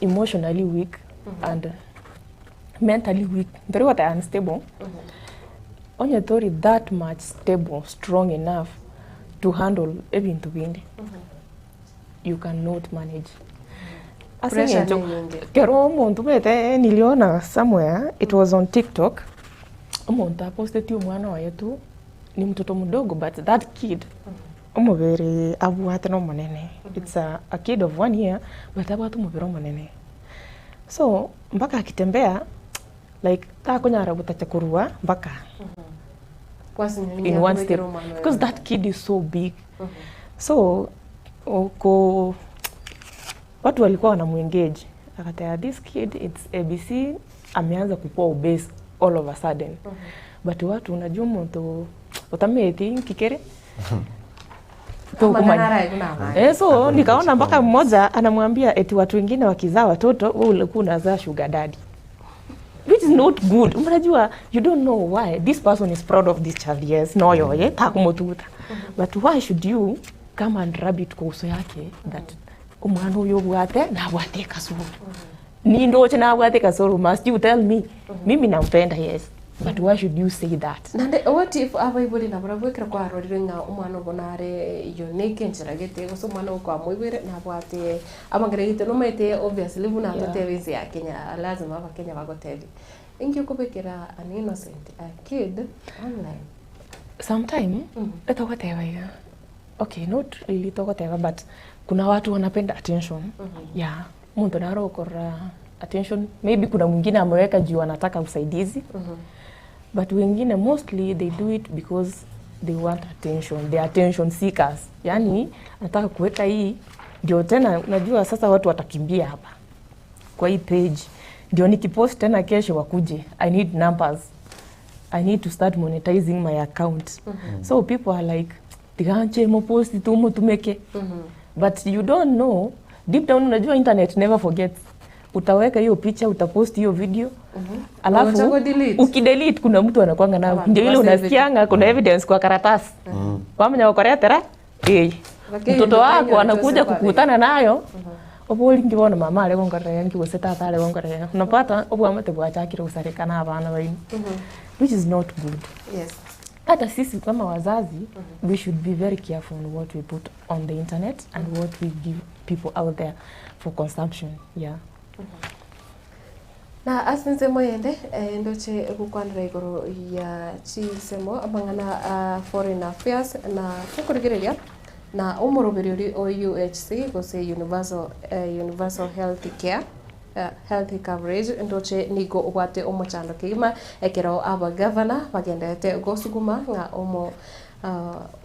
emotionally weak and mentally weak ntori goteba unstable onye tori that much stable strong enough to handle ebinto binde you cannot manage. Ase Pressure eng'encho nenyinge. kero omonto omanyete niliona somewhere it was on TikTok omonto aposteti omwana oye tu ni mtoto mdogo but that kid omobere abwate na omonene it's a kid of one year but abwate omobere omonene so mpaka akitembea like takonyara gotacha korwa mpaka in one step because that kid is so big so uko watu walikuwa wanamuengage akatea this kid it's abc ameanza kukua obese all of a sudden but watu unajua muntu utameti nkikere Eh, so nikaona mpaka mmoja anamwambia eti watu wengine wakizaa watoto wewe ulikuwa unazaa sugar daddy which is not good. Unajua you don't know why this person is proud of this child yes no yoye takumututa but why should you come and rub it kwa uso yake that omwana uyu obwate nabwate kasuru nindoche nabwate kasuru must you tell me mimi nampenda yes but why should you say that Nande what if abaibori nabo gwikira kwarorire ng'a omwana obo nare unique enchera gete gose omwana ogo kwamoibwire nabwate amang'ana gete nomaete obviously buna Yeah. totebe ense ya Kenya lazima abakenya bagotebie inki okobekera an innocent a kid online sometime etogoteba iga okay not really togoteba but kuna watu wanapenda attention yeah muntu naro ukorora attention maybe kuna mwingine ameweka juu anataka usaidizi but wengine mostly they do it because they want attention they are attention seekers yani anataka kuweka hii ndio tena unajua sasa watu watakimbia hapa kwa hii page ndio nikipost tena kesho wakuje i need numbers i need to start monetizing my account so people are like tiganche moposti tu mutumeke but you don't know deep down unajua internet never forgets utaweka hiyo picha utapost hiyo video alafu Unataka delete. ukidelete kuna mtu anakwanga nayo Abantu ndio ile wa save it. unasikianga kuna evidence kwa karatasi wamenya wakoretera eh Lakini mtoto wako ndio anakuja Joseph kukutana nayo oboli ngibona mama ale gongoreya ngigose tata ale gongoreya unapata obwamate bwachakire gusarikana abana bainu which is not good yes hata sisi kama wazazi we should be very careful on what we put on the internet and what we give people out there for consumption yeah na ase ensemo yende eh, ndoche gokwanera igoro ya chinsemo amang'ana a foreign affairs na tokorigereria na omoroberi ori o UHC gose universal, eh, universal health care health coverage ndoche nigo obwate omochando kegima ekero abagavana bagendete gosuguma ng'a omo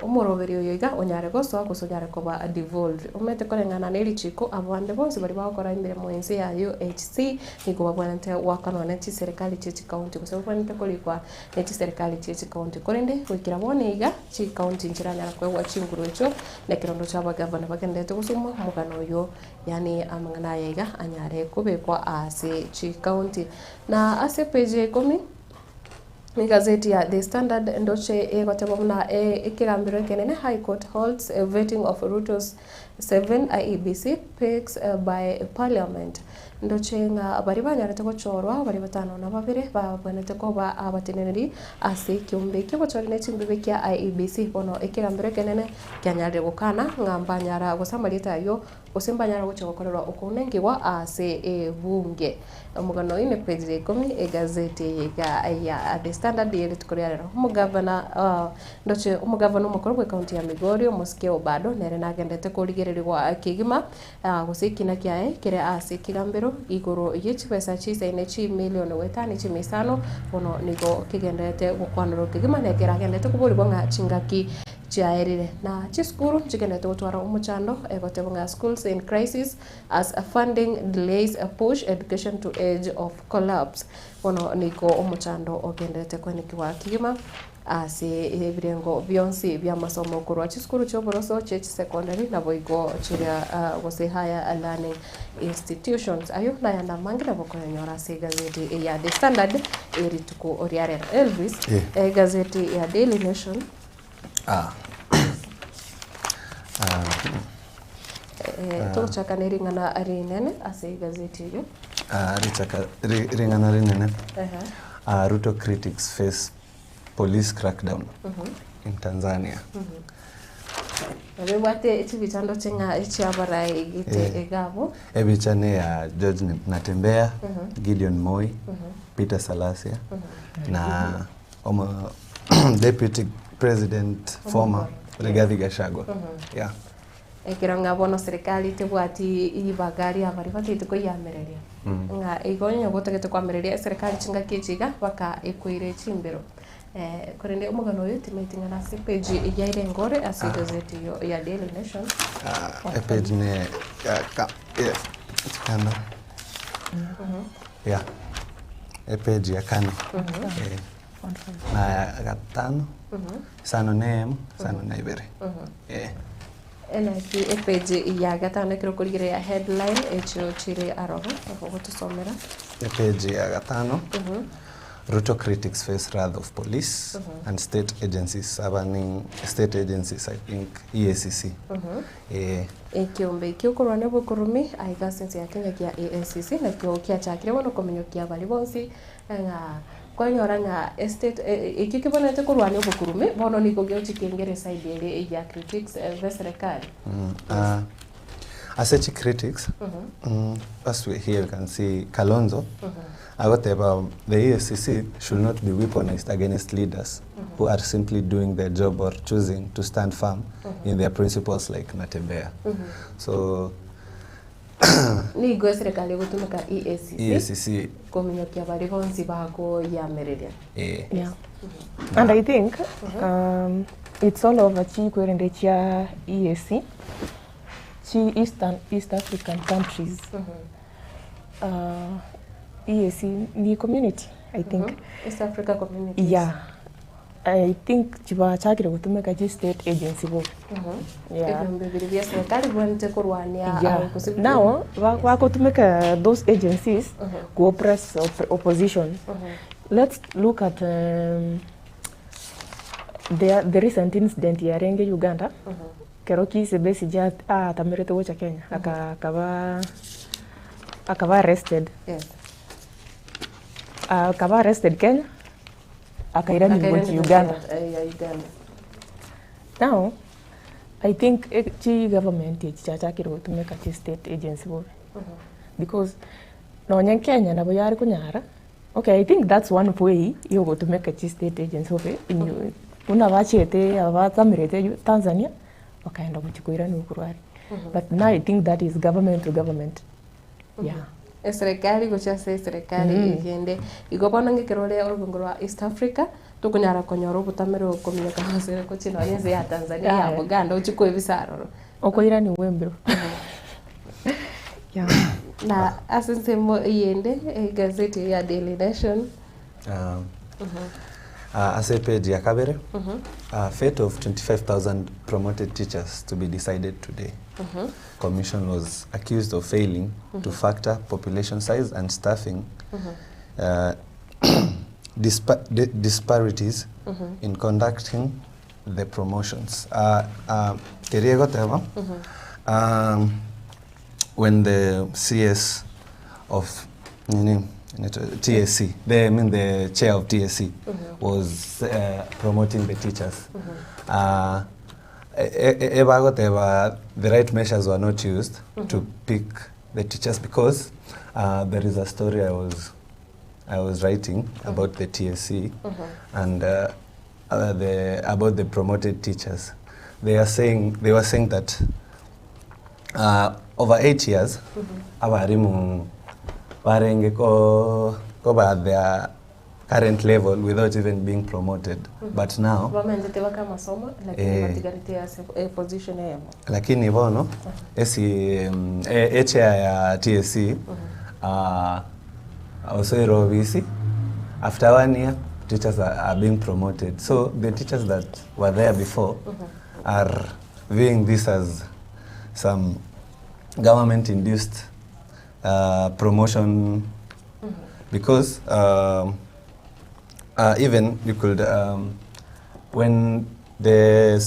omoroberi oyo iga onyare gosoa gose onyare koba devolved omete koreng'ana na erichiko abande bonsi bari bagokora emiremo ense ya UHC nigo babwenerete gwakanwa na chiserikali chia chikaunti gose babwenerete korikwa na chiserikali chia chikaunti korende goikera bono iga chikaunti nchiranyara koegwa chinguru echio na ekerondo chia abagavana bagenderete gosoma omogano oyo yaani amang'ana aya iga anyare kobekwa ase chikaunti na ase page ya ikomi igazeti ya The Standard ndoche egoteba buna ekegambero ekenene High Court holds a vetting of Ruto's 7 IEBC picks by Parliament ndoche ng'a bari banyarete gochorwa bari batano na babere babwenerete koba abateneneri ase ekiombe ekio ne chimbibe kia IEBC bono ekegambero ekenene kianyarire gokana ng'a mbanyara gose amarieta aywo gose mbanyara gocha gokorerwa okounengigwa ase ebunge omogano oyo ne page ya ikomi egazeti eye iga ya The Standard ere rituko ria rero omogavana ndoche omogavana omokoro bwa ekaunti ya Migori omosike Obado nere nagendete korigererigwa kegima gose ekina kiaye kere ase ekegambero igoro ya chibesa chisaine chimilioni goetania chimia isano bono nigo kegenderete gokwanerwa kegima na ekero agendete koborigwa ng'a chingaki chiaerire. Na chisukuru nchigenderete gotwara omochando egotebwa ng'a schools in crisis as funding delays push education to edge of collapse. Bono nigo omochando ogenderete koenekigwa kegima ase ebirengo bionsi bi'amasomo korwa chisukuru chi'oboroso chie chisecondary naboigo chiria gose higher learning institutions. Ayio nayande amange nabo okoyanyora ase egazeti ya The Standard eye rituko ria rero. Elvis, egazeti ya Daily Nation. Ah. Ah. Togochaka ne ring'ana rinene ase egazeti eyio. Ah, richaka ring'ana rinene. Ah, Ruto critics face police crackdown in Tanzania. Nabo ebwate chibicha ndoche ng'a echiabarai gete egabo. Ebicha ne ya George Natembeya, Gideon Moi, Peter Salasya na omo deputy president former Rigathi Gachagua. Yeah. Ekero ng'a bono serikali tebwati ribaga riabare batagete koyiamereria. Ng'a igo onye gotagete koamereria eserikali chingaki echi iga mpaka ekoire chimbero. Korende omogano oyo timaeti ng'a nase epage eyio airenge ore ase egazeti eyio ya Daily Nation. Epage ne ya ka yes kano. Yeah. Epage ya kane. Eh. Na ya gatano. Isano na eyemo, isano na ibere. Eh. Naki epage ya gatano ekero okorigereria headline echio chire aroro nabo ogotosomera. Epage ya gatano. Ruto critics face wrath of police and state agencies aba ni state agencies I think EACC. Eh. Ekeombe ekio okorwania obokorumi aiga ase ense ya Kenya kia EACC nakio kiachakire bono kominyokia baria bonsi ng'a kwanyora ng'a estate ekio kebwenerete korwania obokurumi bono nigo gegochia kiengera eside ere ya critics b'eserekari. Ase chi critics, as we here we can see Kalonzo agoteba the EACC should not be weaponized against leaders who are simply doing their job or choosing to stand firm in their principles like Natembeya. So Nigo eserekari egotumeka EACC, EACC kominyokia baria bonsi bakoyiamereria. Eh. Yeah. And I think it's all over chikwerende chia EAC, chi Eastern, East African countries. EAC ni community I think. East Africa community. Yeah. I think chibachakire gotumeka chi state agency bobe. Yeah. Ebiombe biria bia serikali bibwenerete korwania Yeah. gose Now bagotumeka those agencies ku oppress opposition. Let's look at the recent incident yarenge Uganda. Kero Kizza Besigye atamerete gocha Kenya akaba akaba arrested. Yes. Akaba arrested Kenya akairanigwa gochia Uganda. Ya Uganda. Now, I think chi government echi chiachakire gotumeka chi state agency bobe. Because nonye Kenya nabo yare konyara, okay I think that's one way yogotumeka chi state agency bobe, buna bachete aba batamerete Tanzania, bakaenda gochia koiraniwa korwa aria. But now I think that is government to government. Yeah. Eserekari gochia ase eserekari egende. Igo bono ng'a ekero ore orogongo rwa East Africa, tokonyara konyora obotamero kominyoka gose gochia nonye ense ya Tanzania, ya Buganda ochie koebisa aroro. Okoiraniwa embiro. Yeah. Na ase ensemo eyende, egazeti ya Daily Nation. Ase epage ya kabere, fate of 25,000 promoted teachers to be decided today. Commission was accused of failing to factor population size and staffing disparities in conducting the promotions. Keria egoteba, when the CS of nini, TSC, the, I mean the chair of TSC was promoting the teachers. Ebagoteba the right measures were not used to pick the teachers because there is a story I was writing about the TSC and about the promoted teachers. They were saying that over 8 years, abarimu barenge ko ba their current level without even being promoted but now Bamentete baka amasomo lakini Eh. batigarete ase eposition eyemo. Lakini bono esi echair ya TSC osoire obisi after one year teachers are being promoted so the teachers that were there before are viewing this as some government induced promotion because even you could when the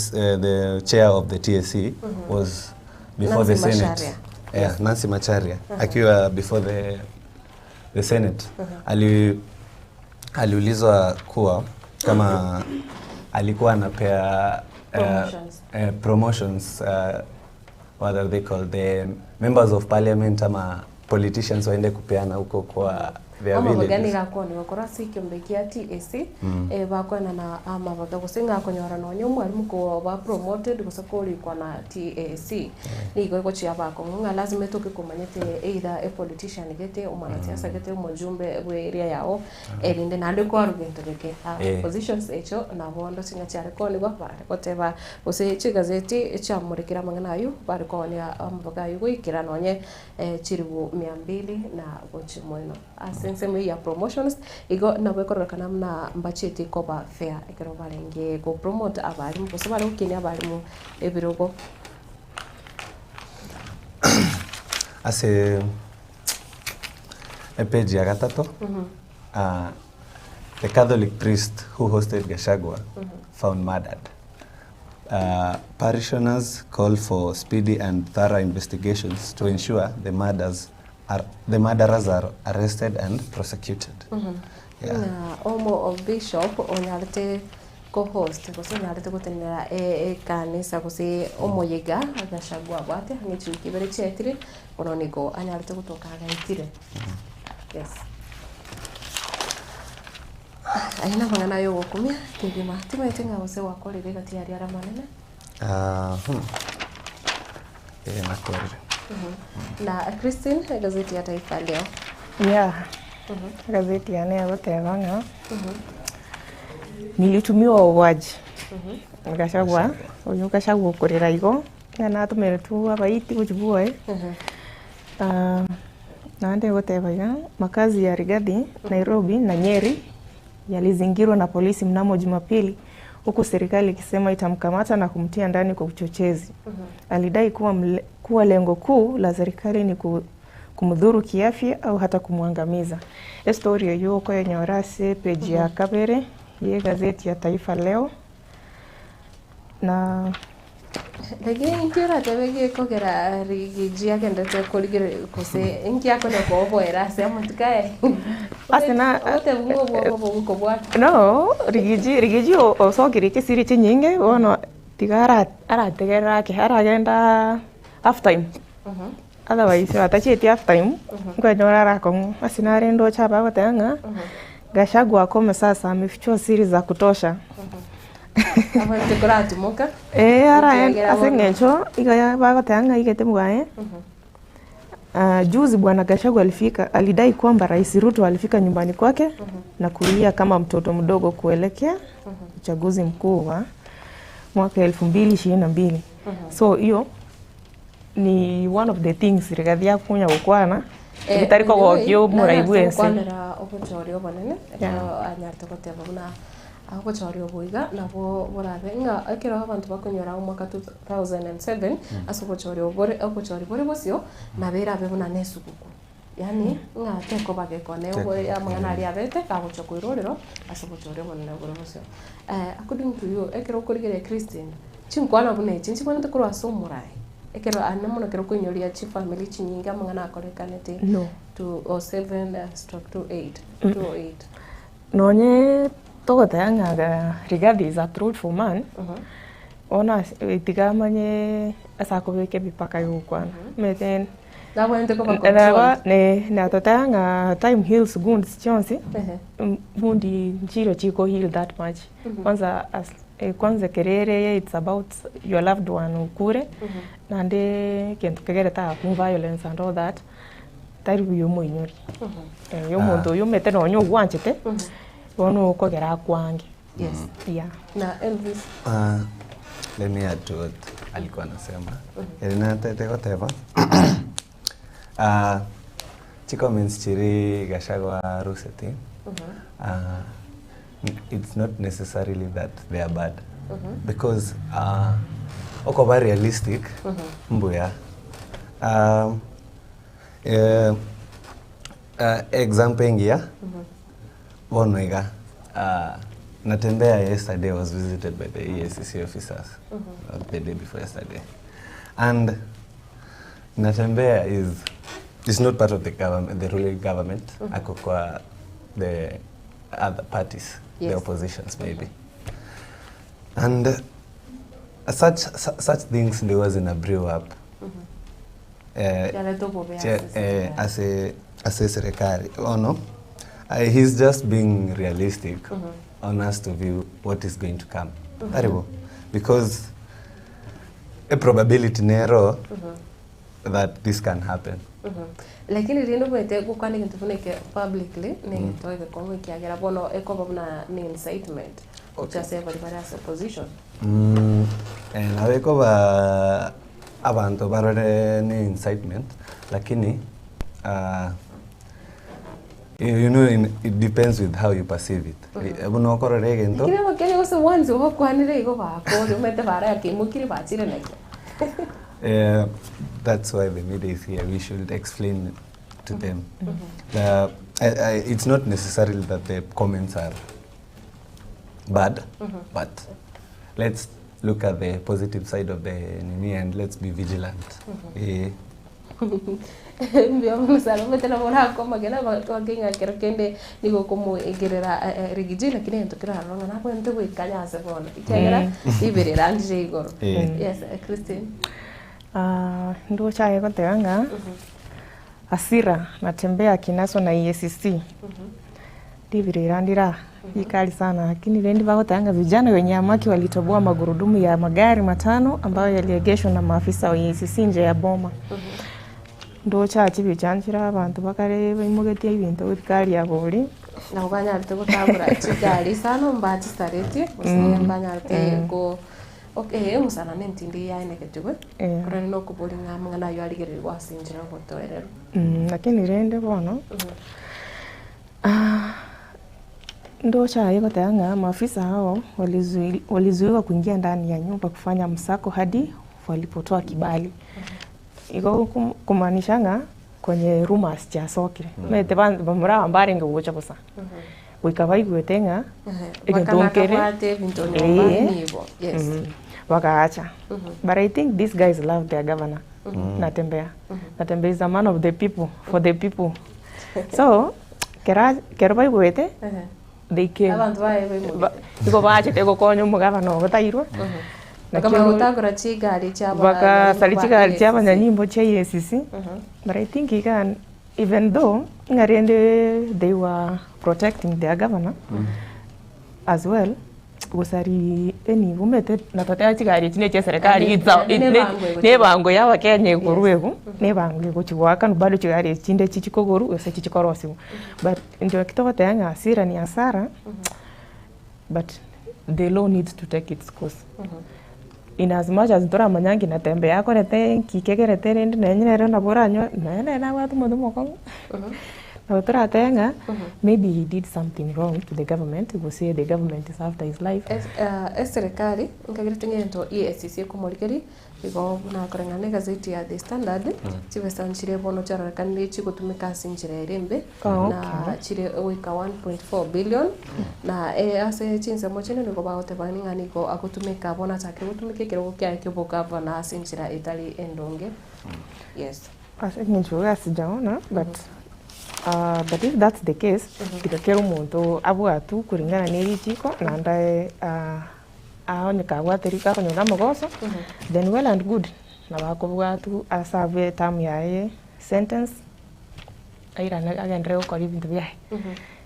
the chair of the TSC was before Nancy the Senate Macharia. yeah, Nancy Macharia akiwa before the Senate aliulizwa kuwa kama alikuwa anapea Promotions. Promotions what are they called, the members of parliament ama politicians waende kupeana huko kwa their Amabaga villages. niga akwoniwa korwa ase ekiombe kia TSC bakwana na amabaga gose ng'a akonyora nonya omwarimu koba promoted gose korikwa na TSC nigo egochia bakong'u ng'a lazima etoke komanyete either a politician gete omwanasiasa gete omojumbe bwa area yao erinde naende kwarwa gento geke. Positions echo nabo ndo ching'a chiare koonigwa bare goteba gose chigazeti chiamorekire amang'ana aywo bare koonia amabaga aywo goikera nonye chiribu mia mbili na gochi moino ase ensemo eye ya promotions igo nabo ekororekana muna mbacheti koba fair ekero barenge go promote abarimu gose bare gokinia abarimu ebirogo. Ase epage ya gatato the Catholic priest who hosted Gachagua found murdered. Parishioners call for speedy and thorough investigations to ensure the murderers are arrested and prosecuted. Yeah. Na omo bishop onyarete co-host gose onyarete gotenera ekanisa gose omoyega Gachagua abwate ang'e chiwiki ibere chietire bono nigo anyarete gotoka agaitire. Yes. Aye namang'ana aye ogokumia kegima timaete ng'a gose gwakorire egati aria ara amanene. Nakorire. Na Christine, gazeti ya Taifa Leo. Yeah. Gazeti yane yagoteba ng'a nilitumiwa uwaji Gachagua oyo Gachagua okorera igo ng'a natumire tu abaiti gochibwoe. Naende goteba iga makazi ya Rigathi Nairobi na Nyeri yalizingirwa na polisi mnamo Jumapili huku serikali ikisema itamkamata na kumtia ndani kwa uchochezi. Alidai kuwa lengo kuu la serikali ni kumdhuru kiafya au hata kumwangamiza. Estori eyo okoyenyora ase page ya kabere ye gazeti ya Taifa Leo na Lakini inki oratebe gekogera Riggy agendete korigere gose inki akonya kooboera ase amatuko Ase na ogotebu ng'a obwoba bogokobwata. No, Riggy G Riggy G osokire chisiri chinyinge bono tiga arategerera ake aragenda half time. Otherwise atacheti half time nkwenyora arakong'u ase narende ocha bagoteba ng'a Gachagua akome sasa amefichua siri za kutosha. Abante koratimoka. Ara ase eng'encho iga bagoteba ng'a igete bwaye. Juzi bwana Gachagua alifika alidai kwamba Rais Ruto alifika nyumbani kwake na kulia kama mtoto mdogo kuelekea uchaguzi mkuu wa mwaka 2022. So hiyo ni one of the things Rigathi akunya gukwana bitari kogokio omoraibu ense. Gokwanera obochori obonene ekero anyarete goteba buna obochori obo iga nabo borabe ng'a ekero abanto bakonyora omwaka 2007 ase obochori obore obochori bore bosio nabo erabe buna na esuguku yaani ng'a tekoba gekone amang'ana aria abete kagocha koirorero ase obochori obonene bore bosio. According to you ekero okorigereria Christine chinkwana buna echi nchibwenerete korwa ase omorai ekero ane mono ekero okoinyoria chifamiri chinyinge amang'ana akorekanete No. 207 stroke 28 208. Nonye togoteba ng'a Rigathi is a truthful man ona tiga amanye ase akobeka ebipaka gokwana mete Nabwenerete koba Naba controlled. ne natoteba ng'a time heals wounds chionsi wound nchiro chiko heal that much. Kwanza as, kwanza kerere it's about your loved one ukure nande kento kegerete aku violence and all that tari buya omoinyori. Omonto oyo omete nonye ogwanchete. Bono okogera akwange. Yes. Yeah. Na Elvis. Ah, let me add to what alikuwa anasema. Eri natete goteba ah, chicomments chiri Gachagua aruseti ah, it's not necessarily that they are bad because ah, okoba realistic mbuya eh, example engiya bono iga Natembeya yesterday was visited by the EACC officers the day before yesterday and Natembeya is not part of the government, the ruling government ako kwa the other parties the oppositions maybe and such things they was in a brew up Chiareta obobe ase eh, ase ase serikali ono he's just being realistic on us to view what is going to come tari bo because a probability nero that this can happen. Lakini rende omanyete gokwana egento buna eke publicly na egento egekong'u ekiagera bono ekoba buna ne incitement gochia ase baria bare ase opposition. Eh, nabo ekoba abanto barore ne incitement lakini ah, you know in, it depends with how you perceive it. Buna okorora egento. Lakini abakenya gose bwansi obakwanire igo bakore omanyete barakeimokire bachire nakio. Eh, that's why the media is here. We should explain to them. The, I, it's not necessarily that the comments are bad, but let's look at the positive side of the nini and let's be vigilant. Eh, Mbuya mono sana omanyete nabo orakomagena abanto ng'a ekero kende nigo okomoegerera rigiji lakini egento kere aroro ng'a nabwenerete goikanya ase bono ekiagera riberera rire igoro. Yes, Christine. Ah, ndoche aye goteba ng'a hasira natembea akinaswa na EACC riberera ndire aa rikali sana lakini rende bagoteba ng'a vijana wenye hamaki walitoboa magurudumu ya magari matano ambayo yaliegeshwa na maafisa wa EACC nje ya boma. Ndoche aa chibicha nchire abanto bakare baimogetie ebinto bikari abori. Nabo banyarete gotagora chigari isano mbachisaretie gose mbanyarete go okay egosana na entindi yaenegetigwe korende na okoboria ng'a amang'ana aywo arigererigwe ase enchera yogotoererwa. Lakini rende bono ndoche aye goteba ng'a maafisa hao walizuiwa kuingia ndani ya nyumba kufanya msako hadi walipotoa kibali. Igo kumaanisha ng'a kwenye rumors chiasokire. Omanyete bamura aba mbarenge gocha bosa. Goika baigwete ng'a egento Bakana nkere akabwate ebinto nyomba nibo. Yes. Bagaacha. But I think these guys love their governor. Natembeya. Natembeya is a man of the people, for the people. So, kera kero baigwete, they came. Abanto baye baimogete. Igo bachete gokonya omogabana obo tairwe. Naki Bakamanya gotagora chigari chia Bakasari abanyanyimbo ba chigari chia EACC. abanyanyimbo chia EACC. But I think iga even though ng'a rende they were protecting their governor as well, gosari enibo omanyete natoteba chigari echi ne chia serikali Naende it's a naende nebango egochi nebango ya abakenya ekorwa ego, nebango egochi goakanwa bado chigari echi chinde chichikogorwa gose chichikorosiwa. But intwe ekero togoteba ng'a hasira ni hasara, but the law needs to take its course. In as much as ntoramanya nki Natembeya akorete nki kegerete rende nonye nere nabo oranyore nonye nere nabwate omonto omokong'u nabo toratebe ng'a maybe he did something wrong to the government gose the government is after his life. Eserekari nkagerete ng'ento EACC ekomorigeria igo buna koreng'ana na egazeti ya The Standard chibesa nchire bono chiarorekanire chigotumeka ase enchera ere embe na chire goika 1.4 billion na ase chinsemo chinde nigo bagoteba ng'a nigo agotumeka bono achakire gotumeka ekerogo kiaye kia obogavana ase enchera etari endonge. Yes. Ase eng'encho iga sijaona but but if that's the case tiga kera omonto abwatwe kulingana ne richiko naende onye kabwate riko akonyora amagoso then well and good nabo akobwatwa aserve eterm yaye sentence airane agenderere gokora ebinto biaye.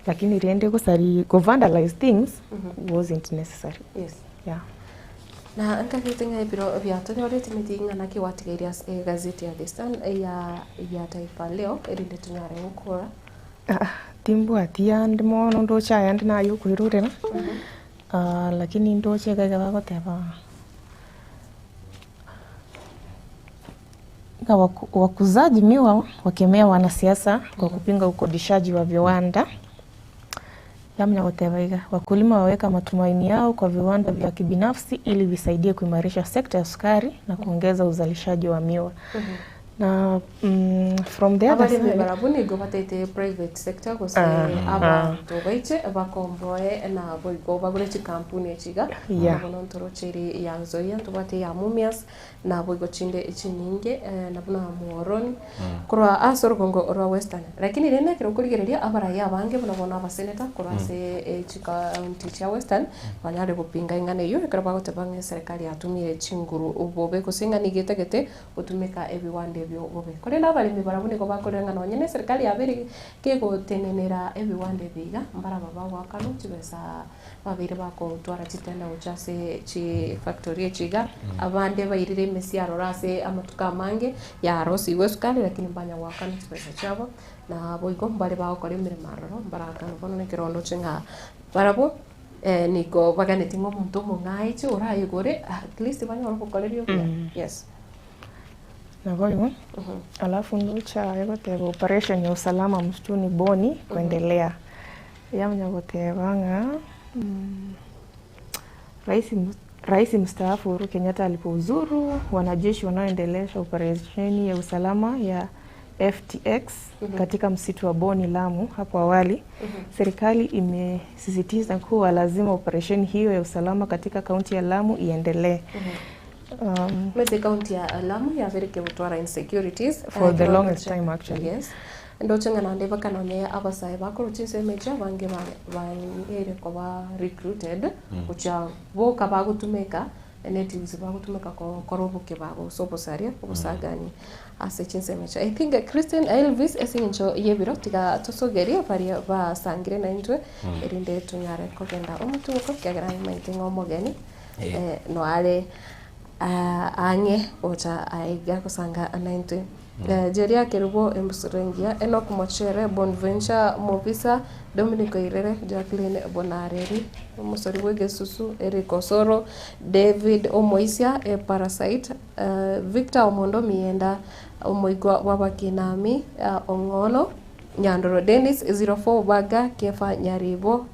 Lakini rende gosari go vandalize things wasn't necessary. Yes. Yeah. Na nkagete ng'a ebiro biatonyorete emeti ng'a naki gwatigaire ase egazeti ya The Stand ya ya Taifa Leo erinde tonyare gokora. Ah, timbwati yande mono ndoche ayande naye okoirorera, lakini ndoche iga iga bagoteba ng'a waku wakuzaji miwa wakemea wanasiasa kwa kupinga ukodishaji wa viwanda. Yamanya goteba iga, wakulima waweka matumaini yao kwa viwanda vya kibinafsi ili visaidie kuimarisha sekta ya sukari na kuongeza uzalishaji wa miwa. Na from the other Abaremi side, barabwo nigo bataete private sector gose abanto baiche bakomboe na boigo bagore chikampuni echi iga. Bono ntoroche ere ya Nzoia, ntobwate eya Mumias naboigo chinde chinyinge na buna Muhoroni korwa ase orogongo rwa Western. Lakini rende ekero okorigereria abarai abange buna bono abaseneta korwa ase chikaunti chia Western banyare gopinga ing'ana eyio ekero bagoteba ng'a eserekari yatumire chinguru bobe gose ng'a nigo etagete gotumeka ebiwanda ebio bobe. Korende abaremi barabwo nigo bakorera ng'a nonye na eserekari yabeire kegotenenera ebiwanda ebi iga, mbaraba bagoakanwa chibesa babeire bagotwara chitenda gochia ase chifactory echi iga, abande bairire emesie aroro ase amatuko amange, yarosigwe esukari lakini mbanya goakanwa chibesa chiabo, naboigo mbare bagokora emeremo aroro mbaraakanwe. Bono nekero ndoche ng'a barabwo nigo baganetie ng'a omonto omong'aichi orayegore at least banyore obokoreri obuya. Yes. Naboigo, alafu ndoche aye goteba operation ya usalama msituni Boni kuendelea. Yamanya goteba ng'a rais rais mstaafu Uhuru Kenyatta alipouzuru wanajeshi wanaoendelesha operesheni ya usalama ya FTX katika msitu wa Boni Lamu hapo awali, serikali imesisitiza kuwa lazima operesheni hiyo ya usalama katika kaunti ya Lamu iendelee. Omanyete ekaunti ya Lamu yaberekia gotwara insecurities For the longest time actually. Yes. Ndoche ng'a naende mpaka nonye abasae bakorwa chinsemo echi abange banyeire koba recruited gochia boka bagotumeka natives bagotumeka gokora obokebago gose obosaria obosagani ase chinsemo echi. I think Christine Elvis ase eng'encho y'ebiro tiga tosogerie baria basangire naintwe erinde tonyare kogenda omotuko ekiagera nimanyete ng'a omogeni noare ang'e gocha aiga gosanga naintwe. Jeria Kerubo Embusuro Engiya, Enock Mochere, Bonventure Mobisa, Dominic Oirere, Jacqueline Bonareri, Omosori bw'egesusu, Eric Osoro, David Omoisia, A Parasite, Victor Omondo Mienda, Omoigwa bw'Abakinami, Ong'ono, Nyandoro Dennis, 04 Baga, Kefa Nyaribo,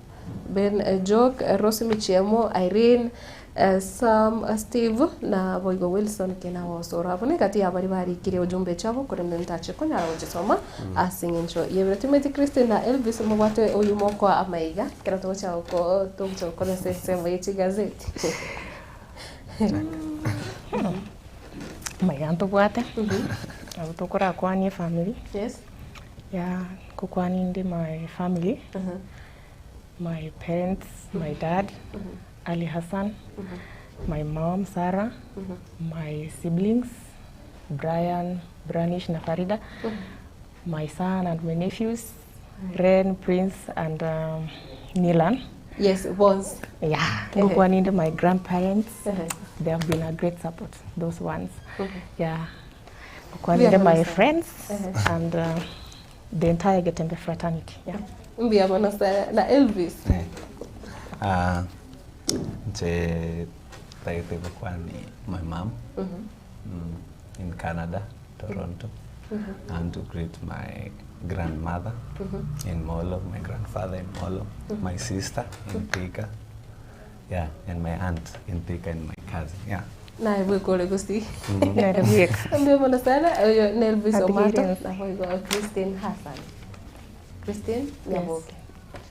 Ben Jock, Rose Michiemo, Irene, Sam, Steve, na boigo Wilson Kena Osoro. Abwo negati ya baria barikire ujumbe chiabo korende ntache konyara gochisoma ase eng'encho y'ebiro. Timothy Christine na Elvis mobwate oyumo okoa amaiga ekero togocha goko togocha gokora ase ensemo ye chigazeti. Amaiga ntobwate, nabo tokorakwanie efamiri, Yes. yeah, ngokwania inde my family, my parents, my dad, Ali Hassan, my mom Sarah, my siblings, Brian, Branish na Farida, my son and my nephews, Ren, Prince and Nilan. Yes, bonsi. Yeah, ngokwania inde my grandparents, they have been a great support, those ones. Yeah, ngokwania inde my friends and the entire Getembe fraternity. Yeah. Mbuya mono sana. Na Elvis. Ah, inche ntagete gokwani my mum in Canada, Toronto. I want to greet my grandmother in Molo, my grandfather in Molo, my sister in Thika, yeah, and my aunt in Thika and my cousin, yeah. Naye bweka ore gusii. Nere bweka. Mbuya mono sana, oyo ne Elvis Omato, Atigeire. naboigo Christine Hassan. Christine Nyaboke.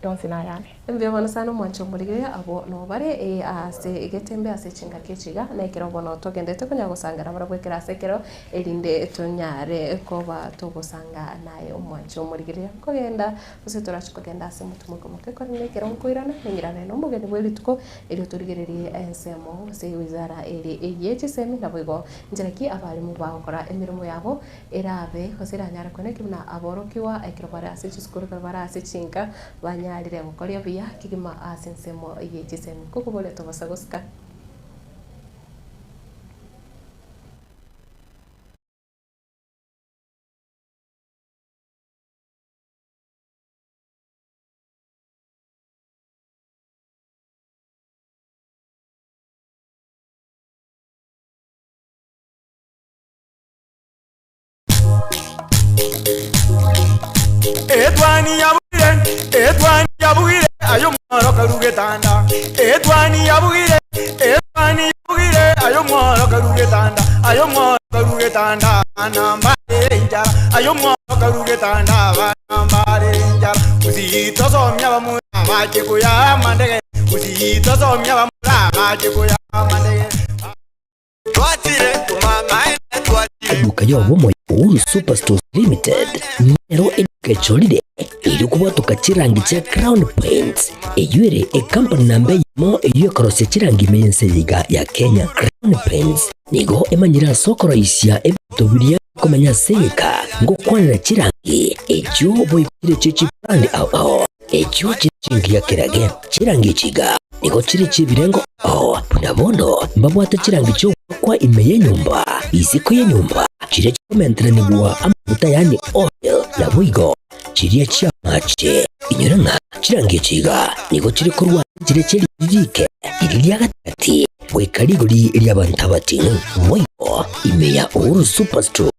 Yonsi nayane. Mbuya mono sana omwancho omorigereria abwo nobare eh, ase egetembe ase chingaki echi iga, na ekero bono togendete konya gosangera barabwo ekero ase ekero, erinde tonyare koba togosanga naye omwancho omorigereria nkogenda gose torachi kogenda ase omotumoka omoke korende ekero nkoirana ning'irane na omogeni bwe rituko erio torigererie ensemo gose ewizara ere eye chisemi naboigo nchera ki abalimu bagokora emeremo yabo Erabe, gose eranyare koeneki buna aborokigwa ekero bare ase chisukuru ekero bare ase chinka, banyarire gokoria buya kegima ase ensemo ye chisemi. Nkokoboria tobasa gosika. Etwani yabugire, etwani yabugire, aye omworo karu getanda. Etwani yabugire, etwani yabugire, aye omworo karu getanda. Aye omworo karu getanda, abana mbare enchara. Aye omworo karu getanda, abana mbare enchara. Gusii tosomia abamura bache koya amandege. Gusii tosomia abamura bache koya amandege. Eduka y'obomo Uhuru Superstores Limited nero eduka echorire eri kobwatoka chirangi chia Crown Paints eyio ere ecompany namba eyemo eyio ekorosia chirangi ime y'ense eye iga ya Kenya. Crown Paints nigo emanyire ase okoroisia ebinto biria bikomenya ase egeka ngokwanera chirangi echio boigo chire chie chibrand ao ao echio chire chingiya kerage. Chirangi echi iga nigo chire chi'ebirengo ao buna bono mbabwate chirangi chi'ogoakwa ime y'enyomba, isiko y'enyomba, chiria chikomenteranigwa amaguta yaani oil, naboigo chiria chi'amache. Inyora ng'a chirangi echi iga nigo chire korwa ase chiria chie rigori rike, riria ria gatagati, goika rigori ri'abanto abating'u. Boigo ime ya Uhuru Superstores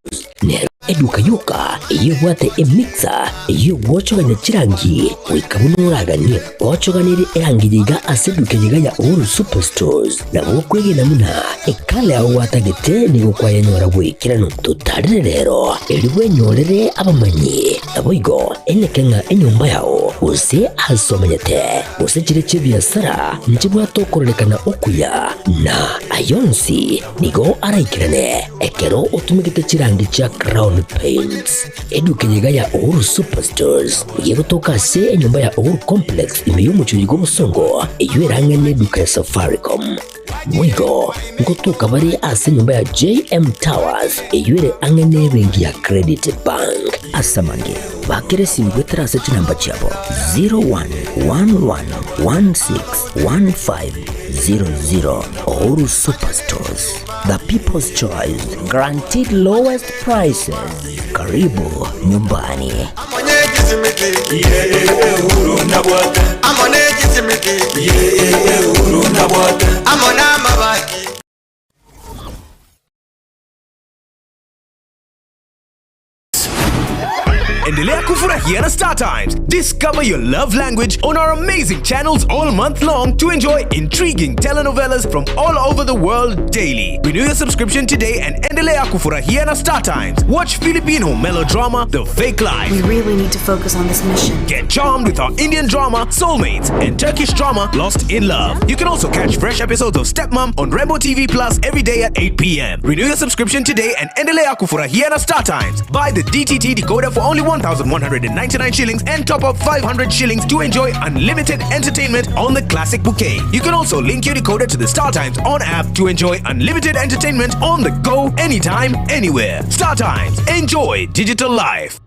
Nero eduka yoka eyio ebwate emixer eyio egwochogania chirangi goika buna oraganie. Ochoganerie erangi eye iga ase eduka eye iga ya Uhuru Superstores nabo okwegena buna ekala yao gwatagete nigo kwayenyora bw'ekeranu. Totarere rero erio bwenyorere abamanyi naboigo eneke ng'a enyomba yao gose ase omenyete gose chire chi'ebiasara nchibwate okororekana okuya na ayonsi Nigo araikerane ekero otumegete chirangi chia Crown Paints. Eduka eye iga ya Uhuru Superstores nigo egotoka ase enyomba ya Uhuru Complex ime y'omochie oyo bw'obosongo eyio erang'e neduka ya Safaricom. Boigo ngotoka bare ase enyomba ya JM Towers eyio ere ang'e nebenki ya Credit Bank. Ase amange, bakera esimi goetera ase chinamba chiabo 0111161500. Uhuru Superstores, the people's choice, guaranteed lowest prices. Karibu nyumbani. Endelea kufurahia na Star Times. Discover your love language on our amazing channels all month long to enjoy intriguing telenovelas from all over the world daily. Renew your subscription today and endelea kufurahia na Star Times. Watch Filipino melodrama The Fake Life. We really need to focus on this mission. Get charmed with our Indian drama Soulmates and Turkish drama Lost in Love. You can also catch fresh episodes of Stepmom on Rainbow TV Plus every day at 8 p.m. Renew your subscription today and endelea kufurahia na Star Times. Buy the DTT decoder for only 1,199 shillings and top up 500 shillings to enjoy unlimited entertainment on the classic bouquet. You can also link your decoder to the Star Times on app to enjoy unlimited entertainment on the go anytime, anywhere. Star Times, enjoy digital life.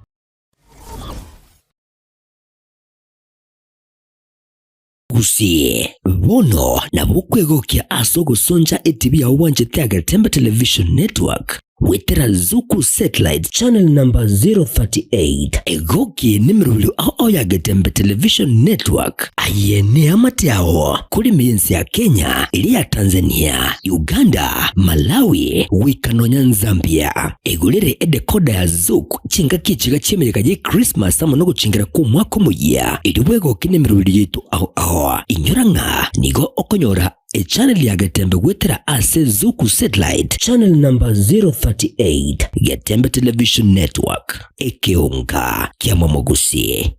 Gusii, bono nabo okwegokia ase ogosoncha etibi yao bwanchete Agetembe Television Network goetera Zuku Satellite Channel number 038. Egokie nemerobio ao ao ya Getembe Television Network. Aye neamate ao kore ime y'ense ya Kenya, eria ya Tanzania, Uganda, Malawi, goika nonya Nzambia. Egorere edecoder ya Zuku chingaki echiga chi'emeyega ye Christmas amo nogochingera kw'omwaka omoyia, erio bwegoke nemeroberi yaito ao ao. Inyora ng'a nigo okonyora echannel ya Getembe goetera ase Zuku Satellite channel number 038, Getembe Television Network, ekeonga ki'amamogusi.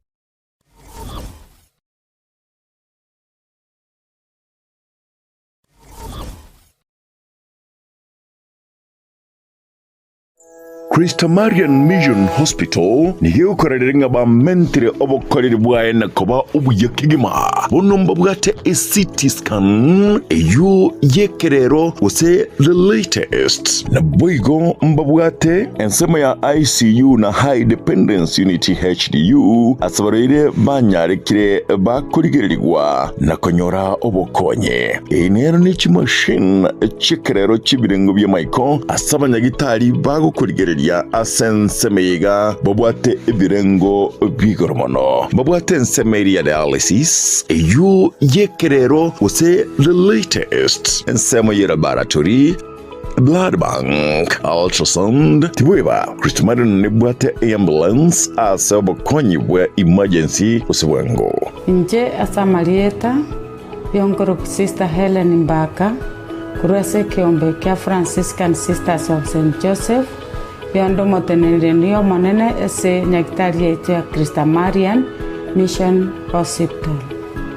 Christamarian Mission Hospital nigo egokorerera ng'a bamentire obokoreri bwaye na koba obuya kegima. Bono mbabwate e-CT scan eyio y'ekerero gose the latest. Naboigo mbabwate ensemo ya ICU na High Dependence Unit HDU ase abarwaire banyarekire bakorigererigwa na konyora obokonyi. Eye nero ne chimachine chi'ekerero chi'ebirengo bi'amaiko ase abanyagitari bagokorigereria ase ensemo eye iga babwate ebirengo bi'igoro mono. Babwate ensemo eria ya dialysis, eyio y'ekerero gose the latest, ensemo ye laboratory, Blood Bank, Ultrasound, tibweba Christ Marion nebwate eambulance ase obokonyi bwa emergency gose bwango. Inche ase amarieta y'onkoroku Sister Hellen Mbaka, korwa ase ekeombe kia Franciscan Sisters of Saint Joseph, yonde omoteneneri omonene ase nyagitari yaito ya Christa Marian Mission Hospital.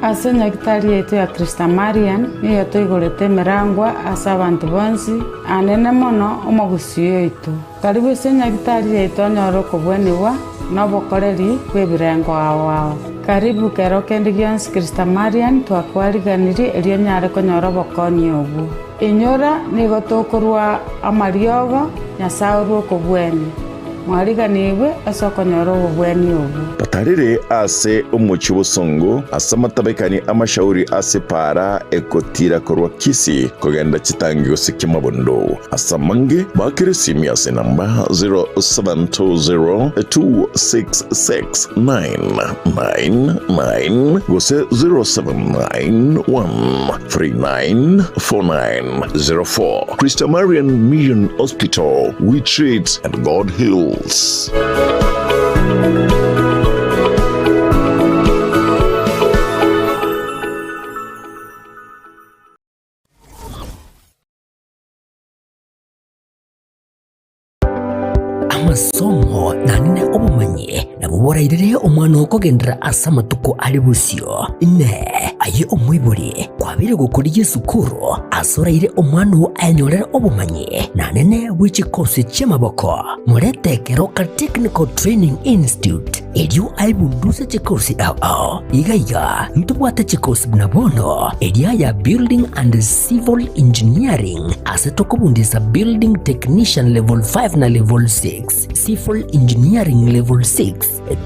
Ase nyagitari yaito ya Christa Marian nigo toigorete emerangwa ase abanto bonsi, anene mono omogusii oito. Karibu ase nyagitari yaito onyore okobwenigwa na obokoreri bw'ebirengo ao ao. Karibu kero kende gionsi Christa Marian twakwariganirie erio onyare konyora obokonyi obwo. Inyora nigo tokorua amariogo, Nyasae orue okobwenia. Mwariganigwe ase okonyora obobwenia obwo. Batarire ase omochie obosongo, ase amatabekani amashauri ase epaara egotira korwa Kisii kogenda chitangi gose kiamabondo. Ase amange, baakere esimi ase enamba 0720 266 999 gose 0791 394904. Christa Marian Mission Hospital, we treat and God heals. Amasomo nanene obomanyi nabwo borairere omwana okogenderera ase amatuko are bosio. Inee! Aye omoibori kwabeire gokorigia esukuru ase oraire omwana oo ayenyorere obomanyi nanene bwe chikosi chi'amaboko? Morete Keroka Technical Training Institute erio aebunduse chikosi ao ao. Iga iga ntobwate chikosi buna bono eria ya Building and Civil Engineering ase tokobundisa Building Technician Level 5 na Level 6, Civil Engineering Level 6,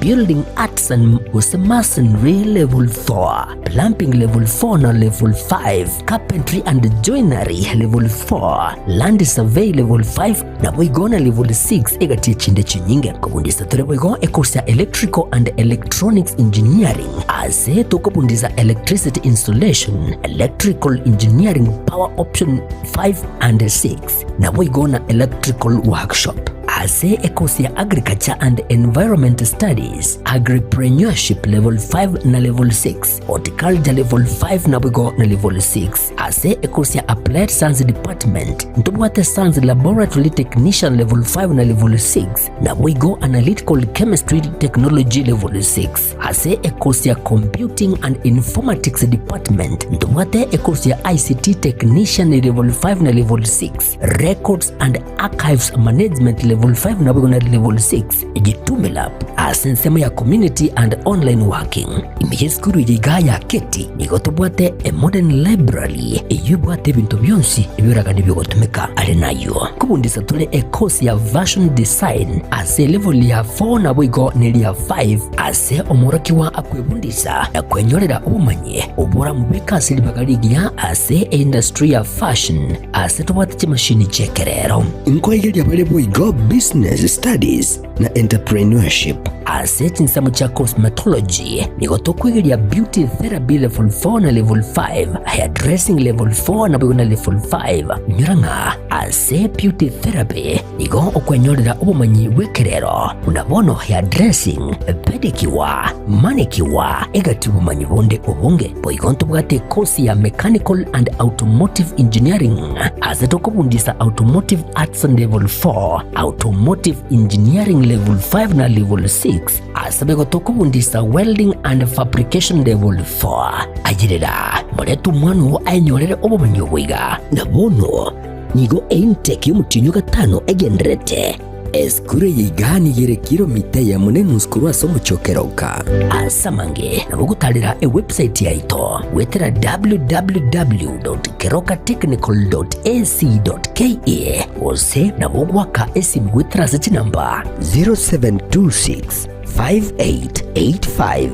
Building Arts and gose Masonry Level 4, Plumbing Level 4 na Level 5, Carpentry and Joinery Level 4, Land Survey Level 5, Naboigo na level 6 egati echinde chinyinge. Kobundisa tore boigo ecourse ya Electrical and Electronics Engineering ase tokobundisa Electricity Installation, Electrical Engineering Power Option 5 and 6 naboigo na Electrical Workshop. Ase ecourse ya Agriculture and Environment Studies, Agripreneurship level 5 na level 6, Horticulture level 5 naboigo na level 6. Ase ecourse ya Applied Science Department, Ntobwate Science Laboratory Technician Level 5 na Level 6, naboigo Analytical Chemistry Technology Level 6. Ase ekosi ya Computing and Informatics Department, ntobwate ekosi ya ICT Technician Level 5 na Level 6, Records and Archives Management Level 5 naboigo na Level 6, Jitume Lab ase ensemo ya Community and Online Working. Ime y'esukuru eye igaa ya Keti nigo tobwate a modern library eyio ebwate ebinto bionsi ebioragani biogotumeka. Are nayio nkobundisa tore e course ya Fashion Design ase elevel ya 4 naboigo neria 5 ase omworokigwa akwebundisa na kwenyorera obomanyi oboramobeke ase ribaga rigiya ase eindustry ya fashion ase tobwate chimashini chi'ekerero. Nkoigeria bare boigo Business Studies na Entrepreneurship. Ase chinsemo chia cosmetology nigo tokwegeria Beauty Therapy Level 4 na Level 5, Hairdressing Level 4 naboigo na Level 5. Inyora ng'a ase Beauty Therapy nigo okwenyorera obomanyi bw'ekerero buna bono hairdressing, pedicure, manicure, egati obomanyi bonde obonge. Boigo ntobwate ekosi ya Mechanical and Automotive Engineering ase tokobundisa Automotive Arts Level 4, Automotive Engineering Level 5 na Level 6, ase boigo tokobundisa Welding and Fabrication Level 4. Ayerera, morete omwana oo aenyorere obomanyi obo iga. Na bono nigo eintake y'omotienyi o gatano egendererete. Esukuru eye iga nigo ere kilomita eyemo na enusu korwa ase omochie o Keroka. Ase amange nabo ogotarera ewebsite yaito goetera www.kerokatechnical.ac.ke gose nabo ogoaka esimi goetera ase chinamba 0726 5885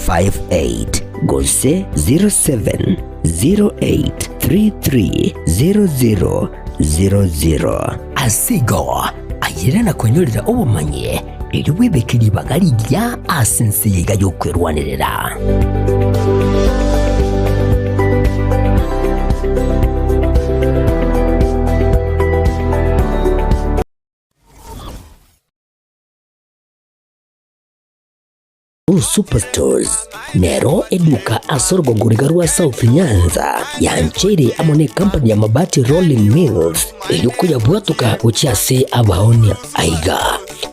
58 gose 0708 3300 00. Ase igo, ayere na kwenyorera obomanyi, erio bwebeke ribaga rigiya ase ense eye iga y'okwerwanerera. Superstores nero eduka ase orogongo riga rwa South Nyanza yancheire amo ne company ya Mabati Rolling Mills erio koyabwatoka gochia ase abaonia. Aiga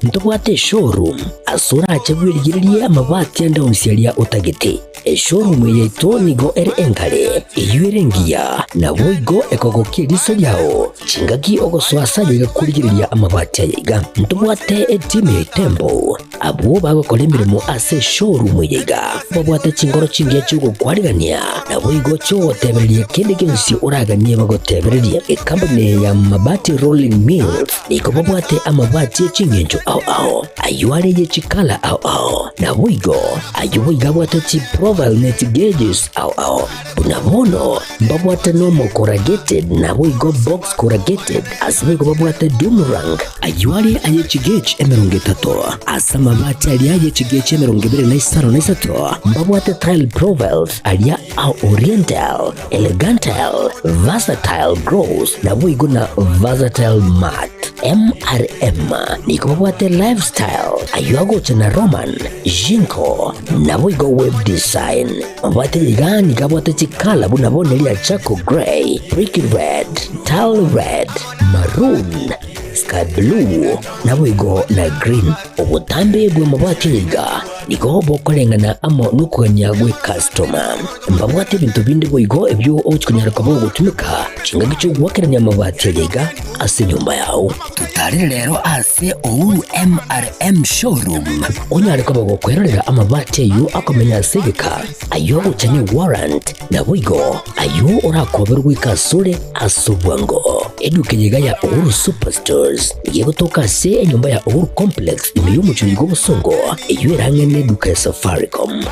ntobwate eshowroom ase orache bwerigererie amabati ande onsi aria otagete. Eshowroom eye yaito nigo ere engare, eyio ere engiya, naboigo ekogokia eriso riao chingaki ogosoa ase ayaiga korigereria amabati ayaiga. Ntobwate etimu ya Itembo, abwo bagokora emeremo ase eshowroom eye iga, babwate chinkoro chingiya chi'ogokwarigania, naboigo chi'ogotebereria kende gionsi oraganie bagotebererie. Ekampuni eye ya Mabati Rolling Mills nigo babwate amabati e ching'encho ao ao, ayio are ye chikala ao ao, naboigo Ayio boigo abwate chiprofile ne chigeges ao ao. Buna bono mbabwate normal corrugated naboigo box corrugated ase boigo babwate doom rank. Ayio are aye chigauge 30 ase amabati aria aye chigauge 23 mbabwate tile profiles aria a oriental, elegantile, versatile gloss naboigo na versatile matte. MRM nigo babwate lifestyle ayio agocha na Roman, Jinko, naboigo web design. Mabwate iga nigo abwate chikala buna bono eria charcoal grey, brick red, tile red, maroon, sky blue, naboigo na green. Obotambe bw'amabati aya iga nigo bokoreng'ana amo nokogania gw'ekastoma. Mbabwate ebinto binde boigo ebio ogochia konyara koba ogotumeka chingaki chi'ogoakerania amabati aya iga ase enyomba yao. Totarere rero ase Uhuru MRM Showroom onyare koba gokwerorera amabati ayio akomenya ase egeka, ayio ogocha ne warrant, naboigo ayio orakoberwe goika asore ase obwango. Eduka eye iga ya Uhuru Superstores nigo egotoka ase enyomba ya Uhuru Complex ime y'omochie oyo bw'obosongo eyio ere ang'e neduka ya Safaricom.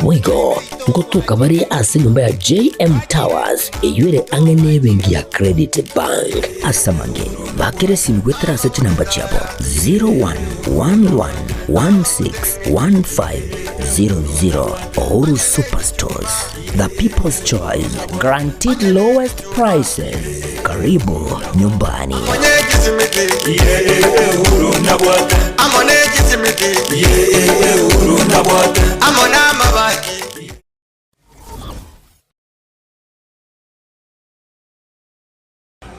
Boigo ngotoka bare ase enyomba ya JM Towers eyio ere ang'e nebenki ya Credit Bank. Ase amange bakere esimi goetera ase chinamba chiabo 0111161500 Uhuru Superstores, the people's choice, guaranteed lowest prices. Karibu nyumbani.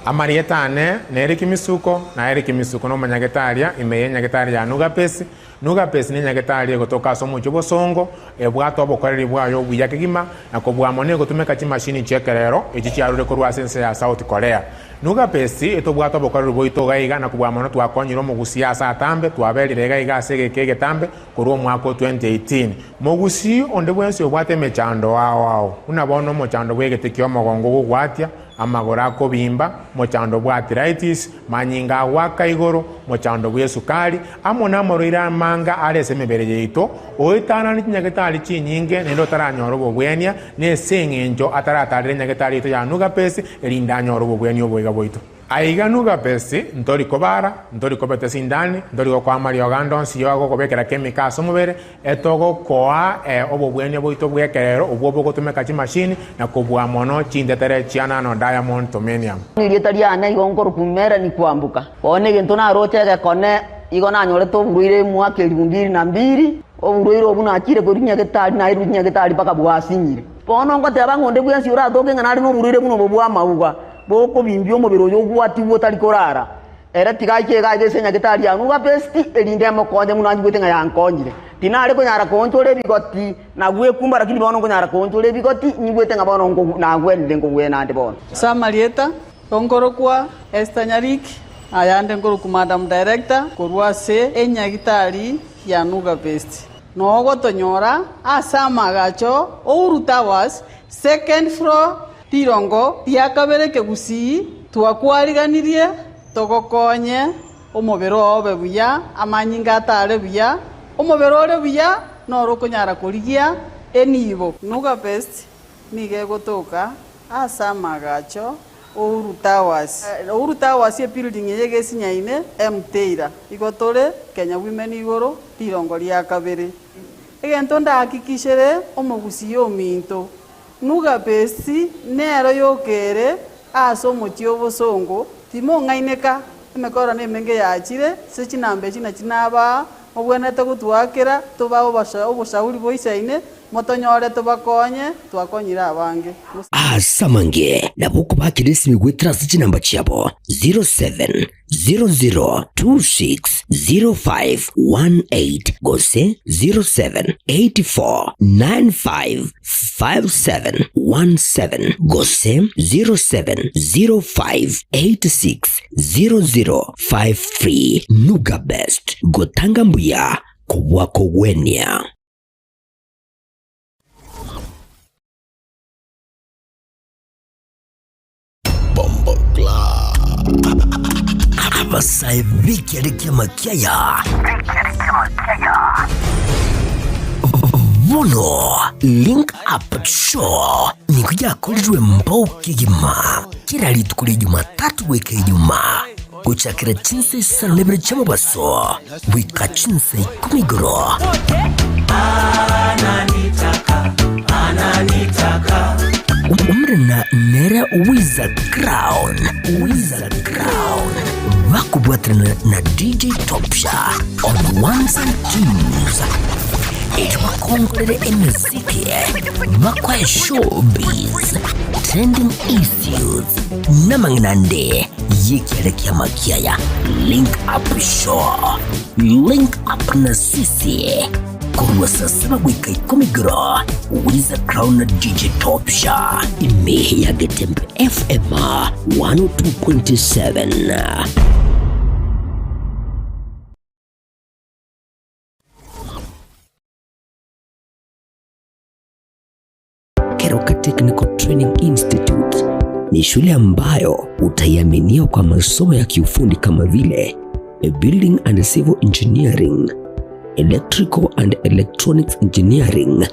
Amarieta ane nere Kimisuko, na Eric Misuko nomonyagetaria ime y'enyagetari ya Nugapesi. Nugapesi nenyagetari egotoka ase omochie obosongo, ebwate obokoreri bwaye obuya kegima, na kobua mono egotumeka chimashini chi'ekerero echi chiarure korwa ase ense ya South Korea. Nugapesi etobwate obokoreri bwaito iga iga na kobua mono twakonyire omogusii ase atambe, twaberire iga iga ase egeka egetambe korwa omwaka o 2018. Mogusii onde bwensi obwate emechando ao ao, buna bono omochando bw'egete ki'omogongo ogogwatia, amagoro akobimba, mochando bw'arthritis, manyinga agoaka igoro, mochando bw'esukari, amo namarwaire amanga are ase emebere yaito, oetanane chinyagetari chinyinge naende otaranyora obobwenia, nese eng'encho ataratarera enyagetari yaito ya Nugapesi, erinde anyore obobwenia oboiga bwaito. Aiga Nugapesi, ntori kobara, ntori kobeta esindani, ntori gokoa amariogo ande onsi y'ogokobekera chemical ase omobere, Etogokoa obobwenia bwaito bw'ekerero obwo bogotumeka chimashini na kobua mono chintetere chia nano diamond tomenium. Erieta riane igo nkorokwa Melanie Kwamboka. Bono egento naroche egekone igo nanyorete oborwaire emwaka elifu mbili na mbili, oborwaire obwo nachire korwa nyagetari nairwe nyagetari mpaka bwasinyire. Bono ngoteba ng'a onde bwensi oratoke ng'a nare noborwaire buna obo bw'amauga, bokobimbia omobere oyo ogwatigwe otari korara, Ere tiga aiche iga aiga ase enyagetari ya Nugapesti, erinde emokonye buna anyigwete ng'a yankonyire. Tinare konyara koonchora ebigoti na gwekumba, lakini bono nkonyara koonchora ebigoti, nyigwete ng'a bono nagwenire nkogwena ande bono. Ase amarieta, nkorokwa Esther Nyariki, ayande nkorokwa Madam Director korwa ase enyagitari ya Nugapesti. Nogotonyora ase amagacho Uhuru Towers, second floor, Rirongo ria kabere kegusii twakwariganirie togokonye omobere oo obe buya, amanyinga atare buya, omobere ore buya noro okonyara korigia enibo. Nuga Best nigo egotoka ase amagacho Uhuru Towers. Uhuru Towers ebuilding eye egesinyaine Mteira. Igo tore Kenya Women igoro rirongo ria kabere. Egento ndahakikishere omogusii ominto Nugapesi nero yokere ase omochie obosongo, timong'aineka, emekora nemenge yachire, ase chinamba echi nachi nabaa, Mobwenerete gotwakera, tobae oboshauri boisaine, motonyore tobakonye, twakonyire abange. Ase amange nabo okobakera esimi goetera ase chinamba chiabo 0700260518 gose 0784955717 gose 0705860053. Nuga Best, gotanga mbuya kobua kogwenia. Abasae b'ekiare ki'amakiaya bono Link Up Show nigo yakorirwe mbao kegima kera rituko ria Jumatatu goika Ijumaa gochakera chinsa isano na ibere chi'omobaso goika chinsa ikomi igoro. Omorena nere Wiza Crown, Wiza Crown, bakobwaterana na DJ Topsha on ones and twos. Erio bakongorere emeziki, bakoe showbiz, trending issues, namang'ina ande y'ekiare ki'amakiaya. Link Up Show, Link Up na sisi korwa saa saba goika ikomi igoro, Wiza Crown na DJ Topsha, ime ya Getembe FM 102.7. Keroka Technical Training Institute ni shule ambayo utaiaminia kwa masomo ya kiufundi kama vile Building and Civil Engineering, Electrical and Electronics Engineering,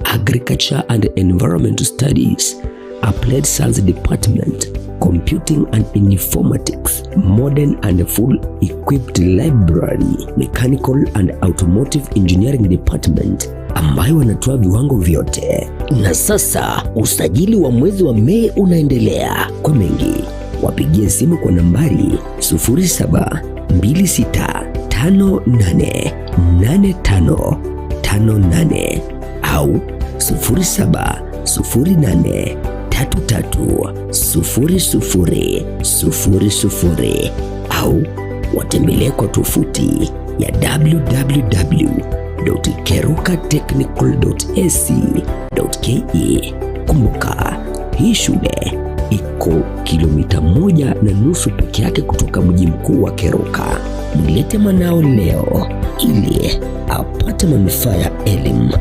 Agriculture and Environmental Studies, Applied Science Department, Computing and Informatics, Modern and Full Equipped Library, Mechanical and Automotive Engineering Department ambayo wanatoa viwango vyote. Na sasa usajili wa mwezi wa Mei unaendelea. Kwa mengi wapigie simu kwa nambari 0726588558 au 0708330000 au watembelee kwa tovuti ya www.kerukatechnical.ac.ke. Kumbuka, hii shule iko kilomita 1.5 peke yake kutoka mji mkuu wa Keroka. Mlete mwanao leo ili apate manufaa ya elimu.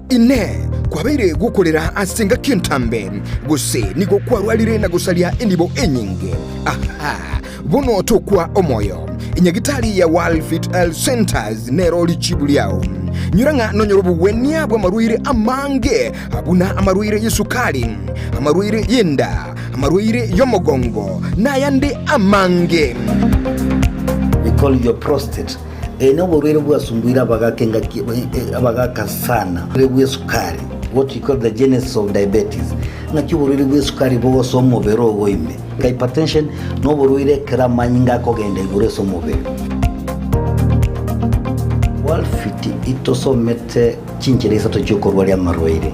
Inee! Kwabeire gokorera ase engaki entambe, gose nigo kwarwarire na gosaria enibo enyinge? Aha! Bono tokwa omoyo. Enyagitari ya World Fit Health Centers nero richibu riao. Nyora ng'a nonyore obogwenia bw'amarwaire amange buna amarwaire y'esukari, amarwaire y'enda, amarwaire y'omogongo, na ayande amange. We call your prostate. Eye noborwaire bwasumbuire abagaka engaki abagaka sana. Oborwaire bw'esukari, what we call the genesis of diabetes. Ng'aki oborwaire bw'esukari bogosoa omobere ogo ime. Hypertension noborwaire ekero amanyinga akogenda igoro ase omobere. Worldfit itosomete chinchera isato chi'okorwaria amarwaire.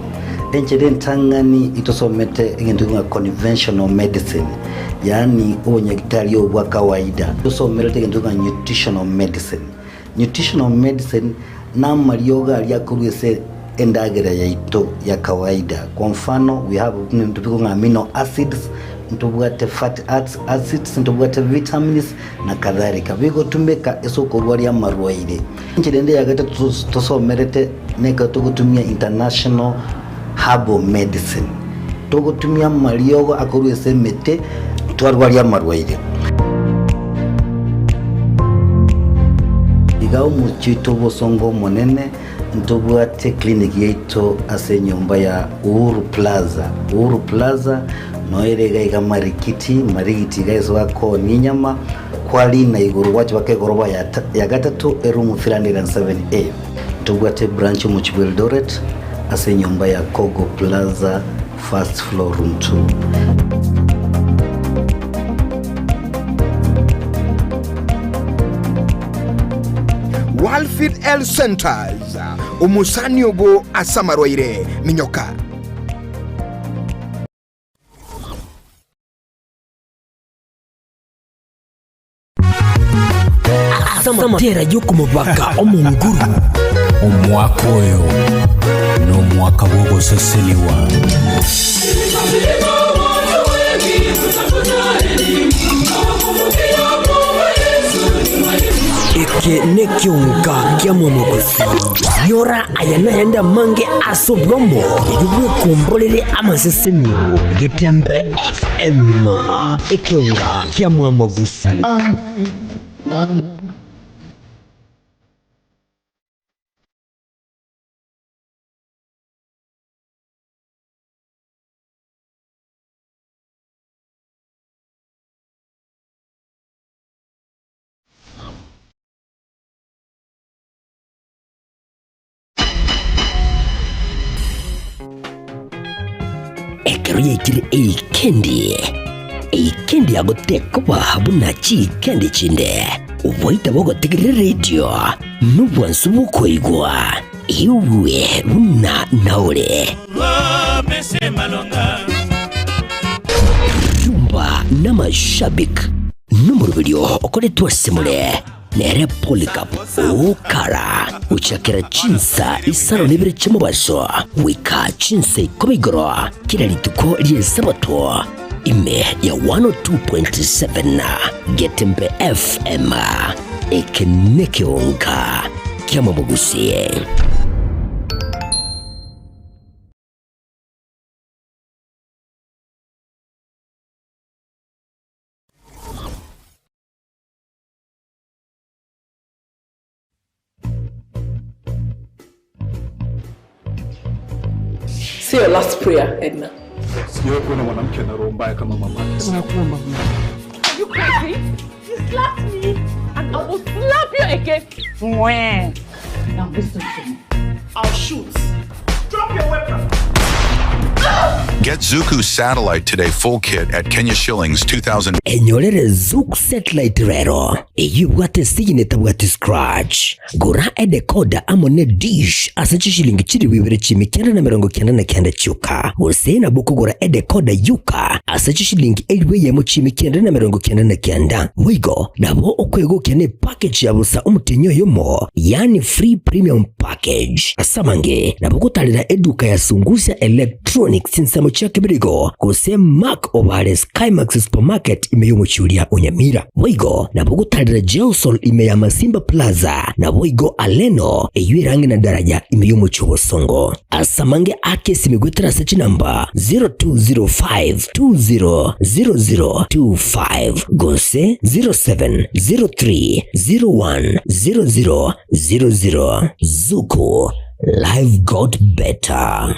Enchera entang'ani itosomete egento ng'a conventional medicine, yaani obonyagitari obo bwa kawaida. Tosomerete egento ng'a nutritional medicine. Nutritional medicine namariogo aria akorwa ase endagera yaito ya kawaida. Kwa mfano we have ebinto bikong'a ng'a amino acids, ntobwate fatty acids, ntobwate vitamins na kadhalika. Bigotumeka ase okorwaria amarwaire. Enchera ende ya gatato tosomerete nekero togotumia international herbal medicine. Togotumia amariogo akorwa ase emete twarwaria amarwaire. Iga omochie oito obosongo omonene ntobwate clinic yaito ase enyomba ya Uhuru Plaza. Uhuru Plaza noyo ere iga iga Marikiti, Marigiti iga ase bakoonia enyama. Kwarina igoro gwacha baka egoroba ya ya gatato eroom 307A. Ntobwate ebranch omochie bwa Eldoret ase enyomba ya Kogo Plaza first floor room 2. Walfit Health Centers, omosani obo ase amarwaire, minyoka. Ase amatera y'okomobaka Omonguru. Omwaka oyo nomwaka bw'ogosesenigwa. Eke nekionka kia mwamogosi. Nyora aya nayande amange ase obwamo erio bwekomborere amasesenio. Getembe FM, ekionga kia mwamogusi. Ekero yaikire eikendi, eikendi yagotekoba buna chiikendi chinde, oboita bogotegerera eredio nobwansu bw'okoigwa, igwe buna naore. Rumba n'amashabik nomoroberio okoretwe ase more. Nere Polycarp okara gochakera chinsa isano na ibere chi'omobaso goika chinsa ikomi igoro kera rituko ri'Esabato, ime ya 102.7 Getembe FM. Eke nekeonka ki'amabogusie. Say your last prayer, Edna. Sijawahi kuona mwanamke ana roho mbaya kama mama. Nakuomba Mungu. Are you crazy? You slapped me and I will slap you again. Mwah. Now listen to me. I'll shoot. Drop your weapon. Get Zuku Satellite Today full kit at Kenya shillings 2000. Enyorere Zuku Satellite rero, eyio ebwate esigini etabwati scratch. Gora edecoder amo ne dish ase chishilingi chilifu ibere chiimi kianda na emerongo kianda na kianda chioka, gose nabo okogora edecoder yoka ase chishilingi elifu eyemo chiimi kianda na emerongo kianda na kianda. Boigo nabo okwegokia ne package ya bosa omotienyi oyomo, yaani free premium package. Ase amange nabo ogotarera eduka ya Sungusia Electronics chinsemo chia Kebirigo gose Mark Obare Skymax Supermarket ime y'omochie oria o Nyamira. Boigo nabo ogotarera Gelsol ime ya Masimba Plaza naboigo Aleno eyio ere ang'e na Daraja ime y'omochie o Bosongo. Ase amange ake esimi goetera ase chinamba 0205 200025 gose 0703 0100 00. Zuku, life got better.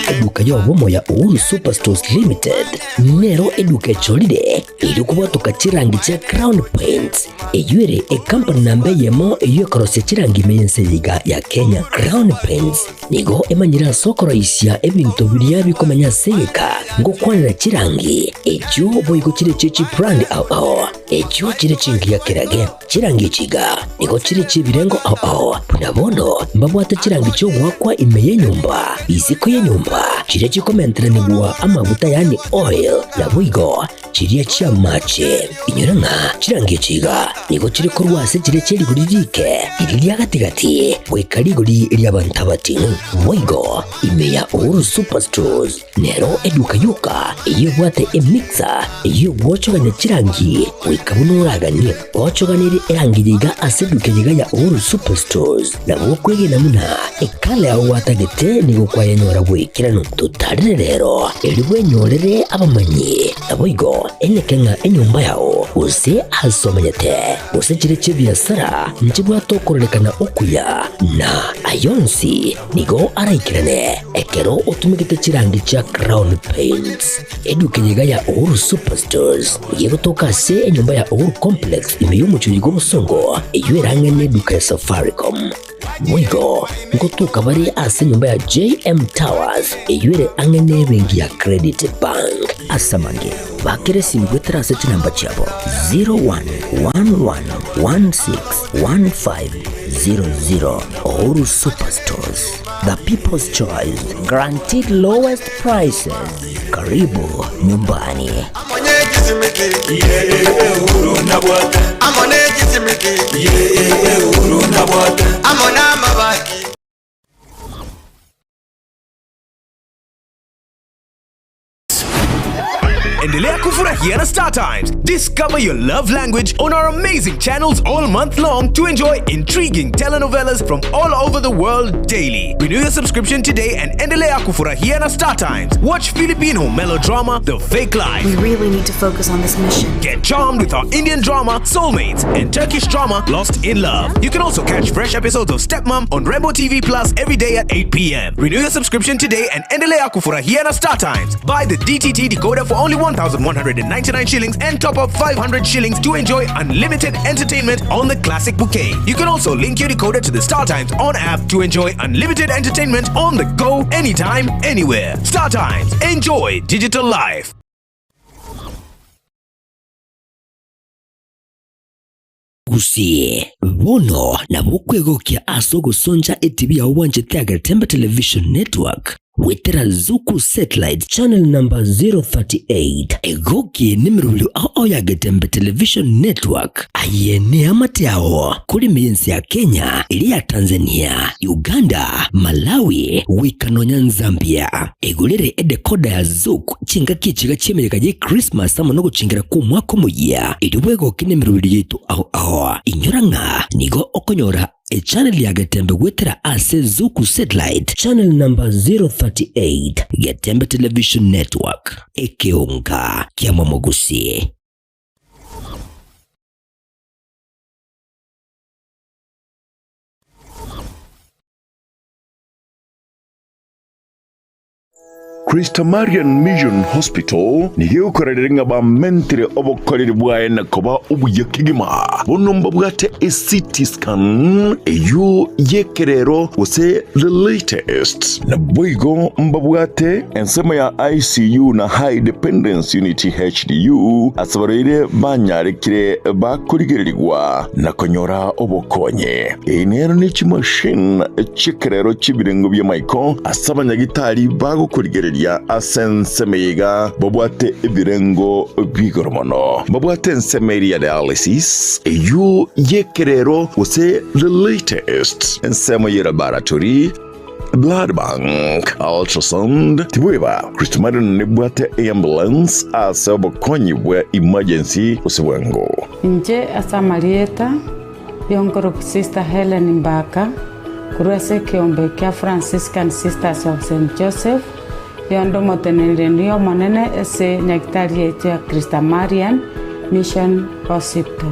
Eduka y'obomo ya Uhuru Superstores Limited nero eduka echorire erio kobwatoka chirangi chia Crown Paints eyio ere ecompany namba eyemo eyio ekorosia chirangi ime y'ense eye iga ya Kenya. Crown Paints nigo emanyire ase okoroisia ebinto biria bikomenya ase egeka ngokwanera chirangi echio boigo chire chie chibrand ao ao echio chire chingiya kerage. Chirangi echi iga nigo chire chi'ebirengo ao ao, buna bono mbabwate chirangi chi'ogoakwa ime y'enyomba, isiko y'enyomba, chiria chikomenteranigwa amaguta yaani oil, naboigo chiria chi'amache. Inyora ng'a chirangi echi iga nigo chire korwa ase chiria chie rigori rike, riria ria gati-gati, goika rigori ri'abanto abating'u. Boigo ime ya Uhuru Superstores Nero eduka yoka eyio ebwate emixer eyio egwochogania chirangi goika buna oraganie. Ochoganerie erangi yiga ase eduka yiga ya Uhuru Superstores nabo okwegena buna ekala yao gwatagete nigo kwayenyora bw'ekeranu. Totarire rero erio bwenyorere abamanyi naboigo eneke ng'a enyomba yao gose ase omenyete gose chire chi'ebiasara nchibwate okororekana okuya na ayonsi Nigo araikerane ekero otumegete chirangi chia Crown Paints. Eduka eye iga ya Uhuru Superstores nigo egotoka ase enyomba ya Uhuru Complex ime y'omochie oyo bw'obosongo eyio erang'e neduka ya Safaricom. Boigo ngotoka bare ase enyomba ya JM Towers eyio ere ang'e nebenki ya Credit Bank. Ase amange, bakera esimi goetera ase chinamba chiabo 0111161500. Uhuru Superstores, the people's choice, guaranteed lowest prices. Karibu nyumbani. Endelea kufurahia na Star Times. Discover your love language on our amazing channels all month long to enjoy intriguing telenovelas from all over the world daily. Renew your subscription today and endelea kufurahia na Star Times. Watch Filipino melodrama The Fake Life. We really need to focus on this mission. Get charmed with our Indian drama Soulmates and Turkish drama Lost in Love. You can also catch fresh episodes of Stepmom on Rainbow TV Plus every day at 8 p.m. Renew your subscription today and endelea kufurahia na Star Times. Buy the DTT decoder for only 1,199 shillings and top up 500 shillings to enjoy unlimited entertainment on the classic bouquet. You can also link your decoder to the Star Times on app to enjoy unlimited entertainment on the go anytime, anywhere. Star Times, enjoy digital life. Gusii, bono nabo okwegokia ase ogosoncha etibi yao bwanchete ya Getembe Television Network goetera Zuku Satellite channel number 038. Egoki nemerobio ao ao ya Getembe Television Network. Aye neamate ao kore ime y'ense ya Kenya, eria ya Tanzania, Uganda, Malawi, goika nonya Nzambia. Egorere edekoda ya Zuku chingaki echiga chi'emeyega ye Christmas amo nogochengera kw'omwaka omoyia, erio bwegoke nemeroberi yaito ao ao. Inyora ng'a nigo okonyora echannel ya Getembe goetera ase Zuku Satellite channel number 038, Getembe Television Network, ekeonga kia Momogusi. Christamarian Mission Hospital nigo egokorerera ng'a bamentire obokoreri bwaye na koba obuya kegima. Bono mbabwate eCT scan eyio y'ekerero gose the latest. Naboigo mbabwate ensemo ya ICU na High Dependence Unit HDU ase abarwaire banyarekire bakorigererigwa na konyora obokonyi. Eye nero ne chimashini chi'ekerero chi'ebirengo bi'amaiko ase abanyagitari bagokorigereria ase ensemo eye iga babwate ebirengo bi'igoro mono. Babwate ensemo eria ya dialysis, eyio y'ekerero gose the latest, ensemo ye laboratory, blood bank, ultrasound, tibweba Christmarian nebwate eambulance ase obokonyi bwa emergency gose bwango. Inche ase amarieta Y'onkoroku Sister Helen Mbaka, korwa ase ekeombe kia Franciscan Sisters of Saint Joseph, yonde omoteneneri omonene ase nyagitari yaito ya Christamarian Mission Hospital.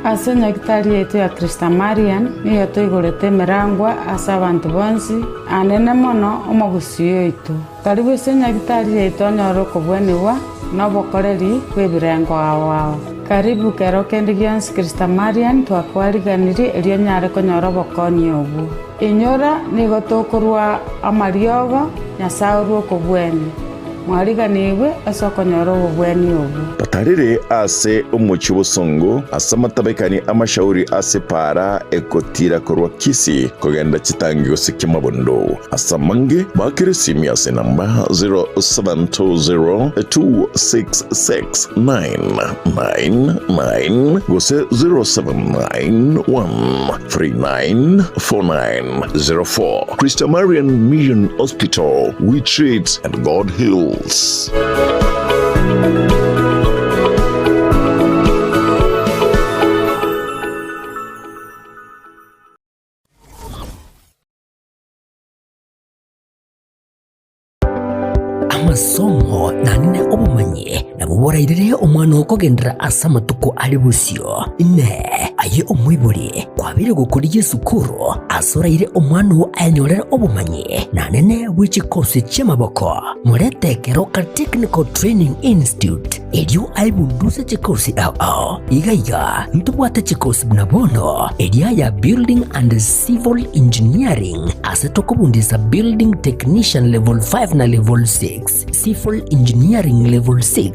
Ase nyagitari yaito ya Christamarian nigo toigorete emerangwa ase abanto bonsi, anene mono omogusii oito. Karibu ase nyagitari yaito onyore okobwenigwa na obokoreri bw'ebirengo ao ao. Karibu kero kende gionsi Christamarian twakwariganirie erio onyare konyora obokonyi obwo. Inyora nigo tokorua amariogo, Nyasae orue okobwenia. Mwariganigwe ase okonyora obobweni obwo. Batarire ase omochie bosongo, ase amatabekani amashauri ase epaara egotira korwa Kisii kogenda chitangi gose kiamabondo. Ase amange, baakere esimi ase enamba 0720266999 gose 0791394904. Christa Marian Mission Hospital, we treat and God heals. Amasomo nanene obomanyi nabwo borairere omwana okogenderera ase amatuko are bosio. Inee! Aye omoibori kwabeire gokorigia esukuru ase oraire omwana oo ayenyorere obomanyi nanene bwe chikosi chi'amaboko? Morete ekero ka Technical Training Institute erio aebunduse chikosi ao ao. Iga iga ntobwate chikosi buna bono eria ya Building and Civil Engineering ase tokobundisa Building Technician Level 5 na Level 6, Civil Engineering Level 6,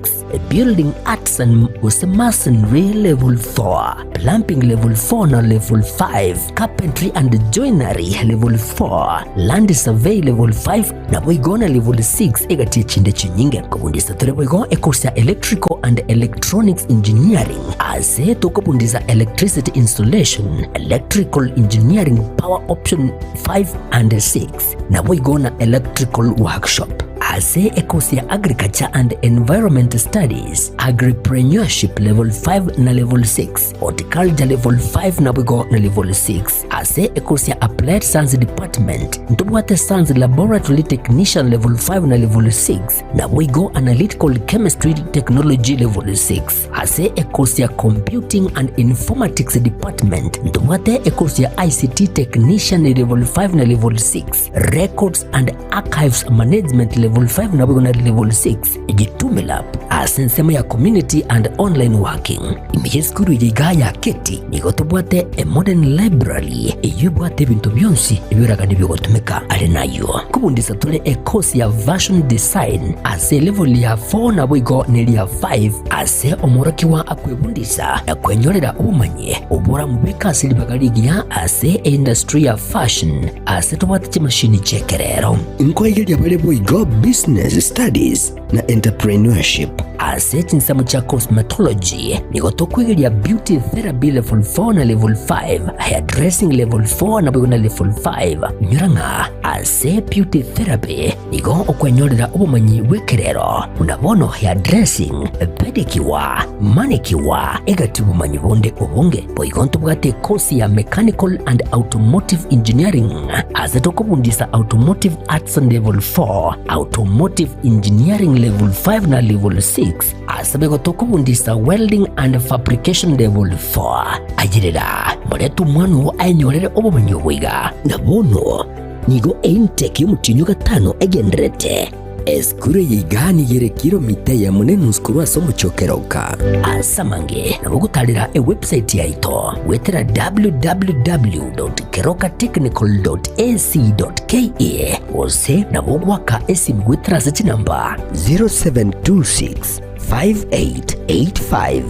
Building Arts and gose Masonry Level 4, Plumbing Level 4 na Level 5, Carpentry and Joinery Level 4, Land Survey Level 5 naboigo na Level 6 egati echinde chinyinge. Kobundisa tore boigo ecourse ya Electrical and Electronics Engineering ase tokobundisa Electricity Installation, Electrical Engineering Power Option 5 and 6 naboigo na Electrical Workshop. Ase ecourse ya Agriculture and Environment Studies, Agripreneurship Level 5 na Level 6, Horticulture Level 5 naboigo na Level 6. Ase ecourse ya Applied Science Department, ntobwate Science Laboratory Technician Level 5 na Level 6, naboigo Analytical Chemistry Technology Level 6. Ase ecourse ya Computing and Informatics Department, ntobwate ecourse ya ICT Technician Level 5 na Level 6, Records and Archives Management Level 5 naboigo na Level 6. Jitume Lab ase ensemo ya Community and Online Working. Ime y'esukuru eye igaa ya Keti nigo tobwate a modern library eyio ebwate ebinto bionsi ebioragani biogotumeka. Are nayio nkobundisa tore e course ya Fashion Design ase elevel ya 4 naboigo neria 5 ase omworokigwa akwebundisa na kwenyorera obomanyi oboramobeke ase ribaga rigiya ase eindustry ya fashion ase tobwate chimashini chi'ekerero. Nkoigeria bare boigo Business Studies na Entrepreneurship. Ase chinsemo chia Cosmetology nigo tokoigeria Beauty Therapy Level 4 na Level 5, Hairdressing Level 4 naboigo na Level 5. Inyora ng'a ase Beauty Therapy nigo okwenyorera obomanyi bw'ekerero buna bono hairdressing, pedicure, manicure, egati obomanyi bonde obonge. Boigo ntobwate ekosi ya Mechanical and Automotive Engineering ase tokobundisa Automotive Arts Level 4, Automotive Engineering Level 5 na Level 6 ase boigo tokobundisa Welding and Fabrication Level 4. Ayerera, morete omwana oo aenyorere obomanyi obo iga. Na bono nigo eintake y'omotienyi o gatano egendererete. Esukuru eye iga nigo ere kilomita eyemo na enusu korwa ase omochie o Keroka. Ase amange nabo ogotarera ewebsite yaito goetera www.kerokatechnical.ac.ke gose nabo ogoaka esimi goetera ase chinamba 0726 5885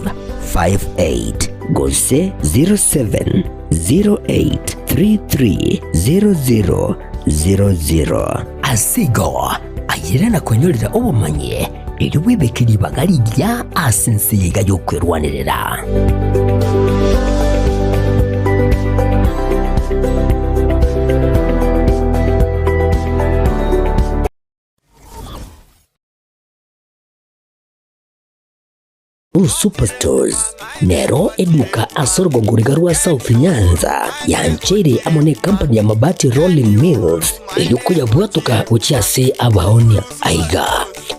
58 gose 0708 3300 00. Ase igo, ayere na kwenyorera obomanyi, erio bwebeke ribaga rigiya ase ense eye iga y'okwerwanerera. Superstores nero eduka ase orogongo riga rwa South Nyanza yancheire amo ne company ya Mabati Rolling Mills erio koyabwatoka gochia ase abaonia. Aiga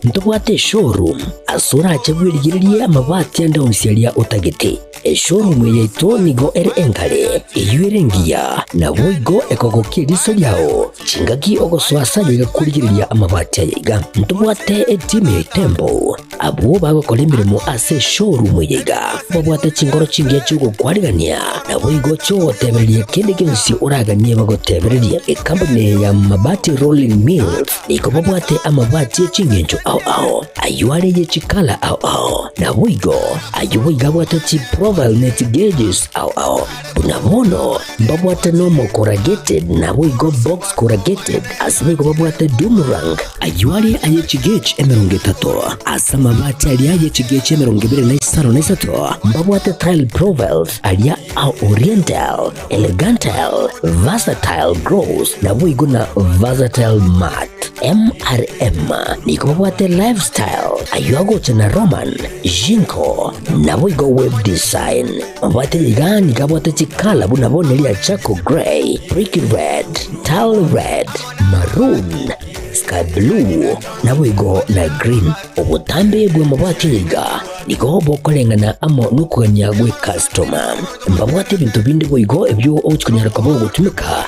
ntobwate eshowroom ase orache bwerigererie amabati ande onsi aria otagete. Eshowroom eye yaito nigo ere engare, eyio ere engiya, naboigo ekogokia eriso riao chingaki ogosoa ase aye iga korigereria amabati aya iga. Ntobwate etimu ya Itembo abwo bagokora emeremo ase. eshowroom eye iga babwate chingoro chingiya chi'ogokwarigania naboigo chiogotebereria kende gionsi oraganie bagotebererie. Ekampuni eye ya Mabati Rolling Mills nigo babwate amabati ye chingencho ao ao, ayio are ye chikala ao ao, naboigo ayio boigo abwate chiprofile ne chigeges ao ao. Buna bono mbabwate normal corrugated naboigo box corrugated, ase boigo babwate doom rank, ayio are aye chigauge 30, ase amabati aria aye chigauge 25, mbabwate tile profiles aria a oriental, elegantile, versatile gloss naboigo na versatile matte. MRM nigo babwate lifestyle, ayio agocha na Roman, Jinko, naboigo web design. Mabwate iga nigo abwate chikala buna bono eria charcoal grey, brick red, tile red, maroon, sky blue, naboigo na green. Obotambe bw'amabati iga nigo bokoreng'ana amo nokogania gw'ekastoma. Mbabwate ebinto binde boigo ebio ogochi konyara koba ogotumeka.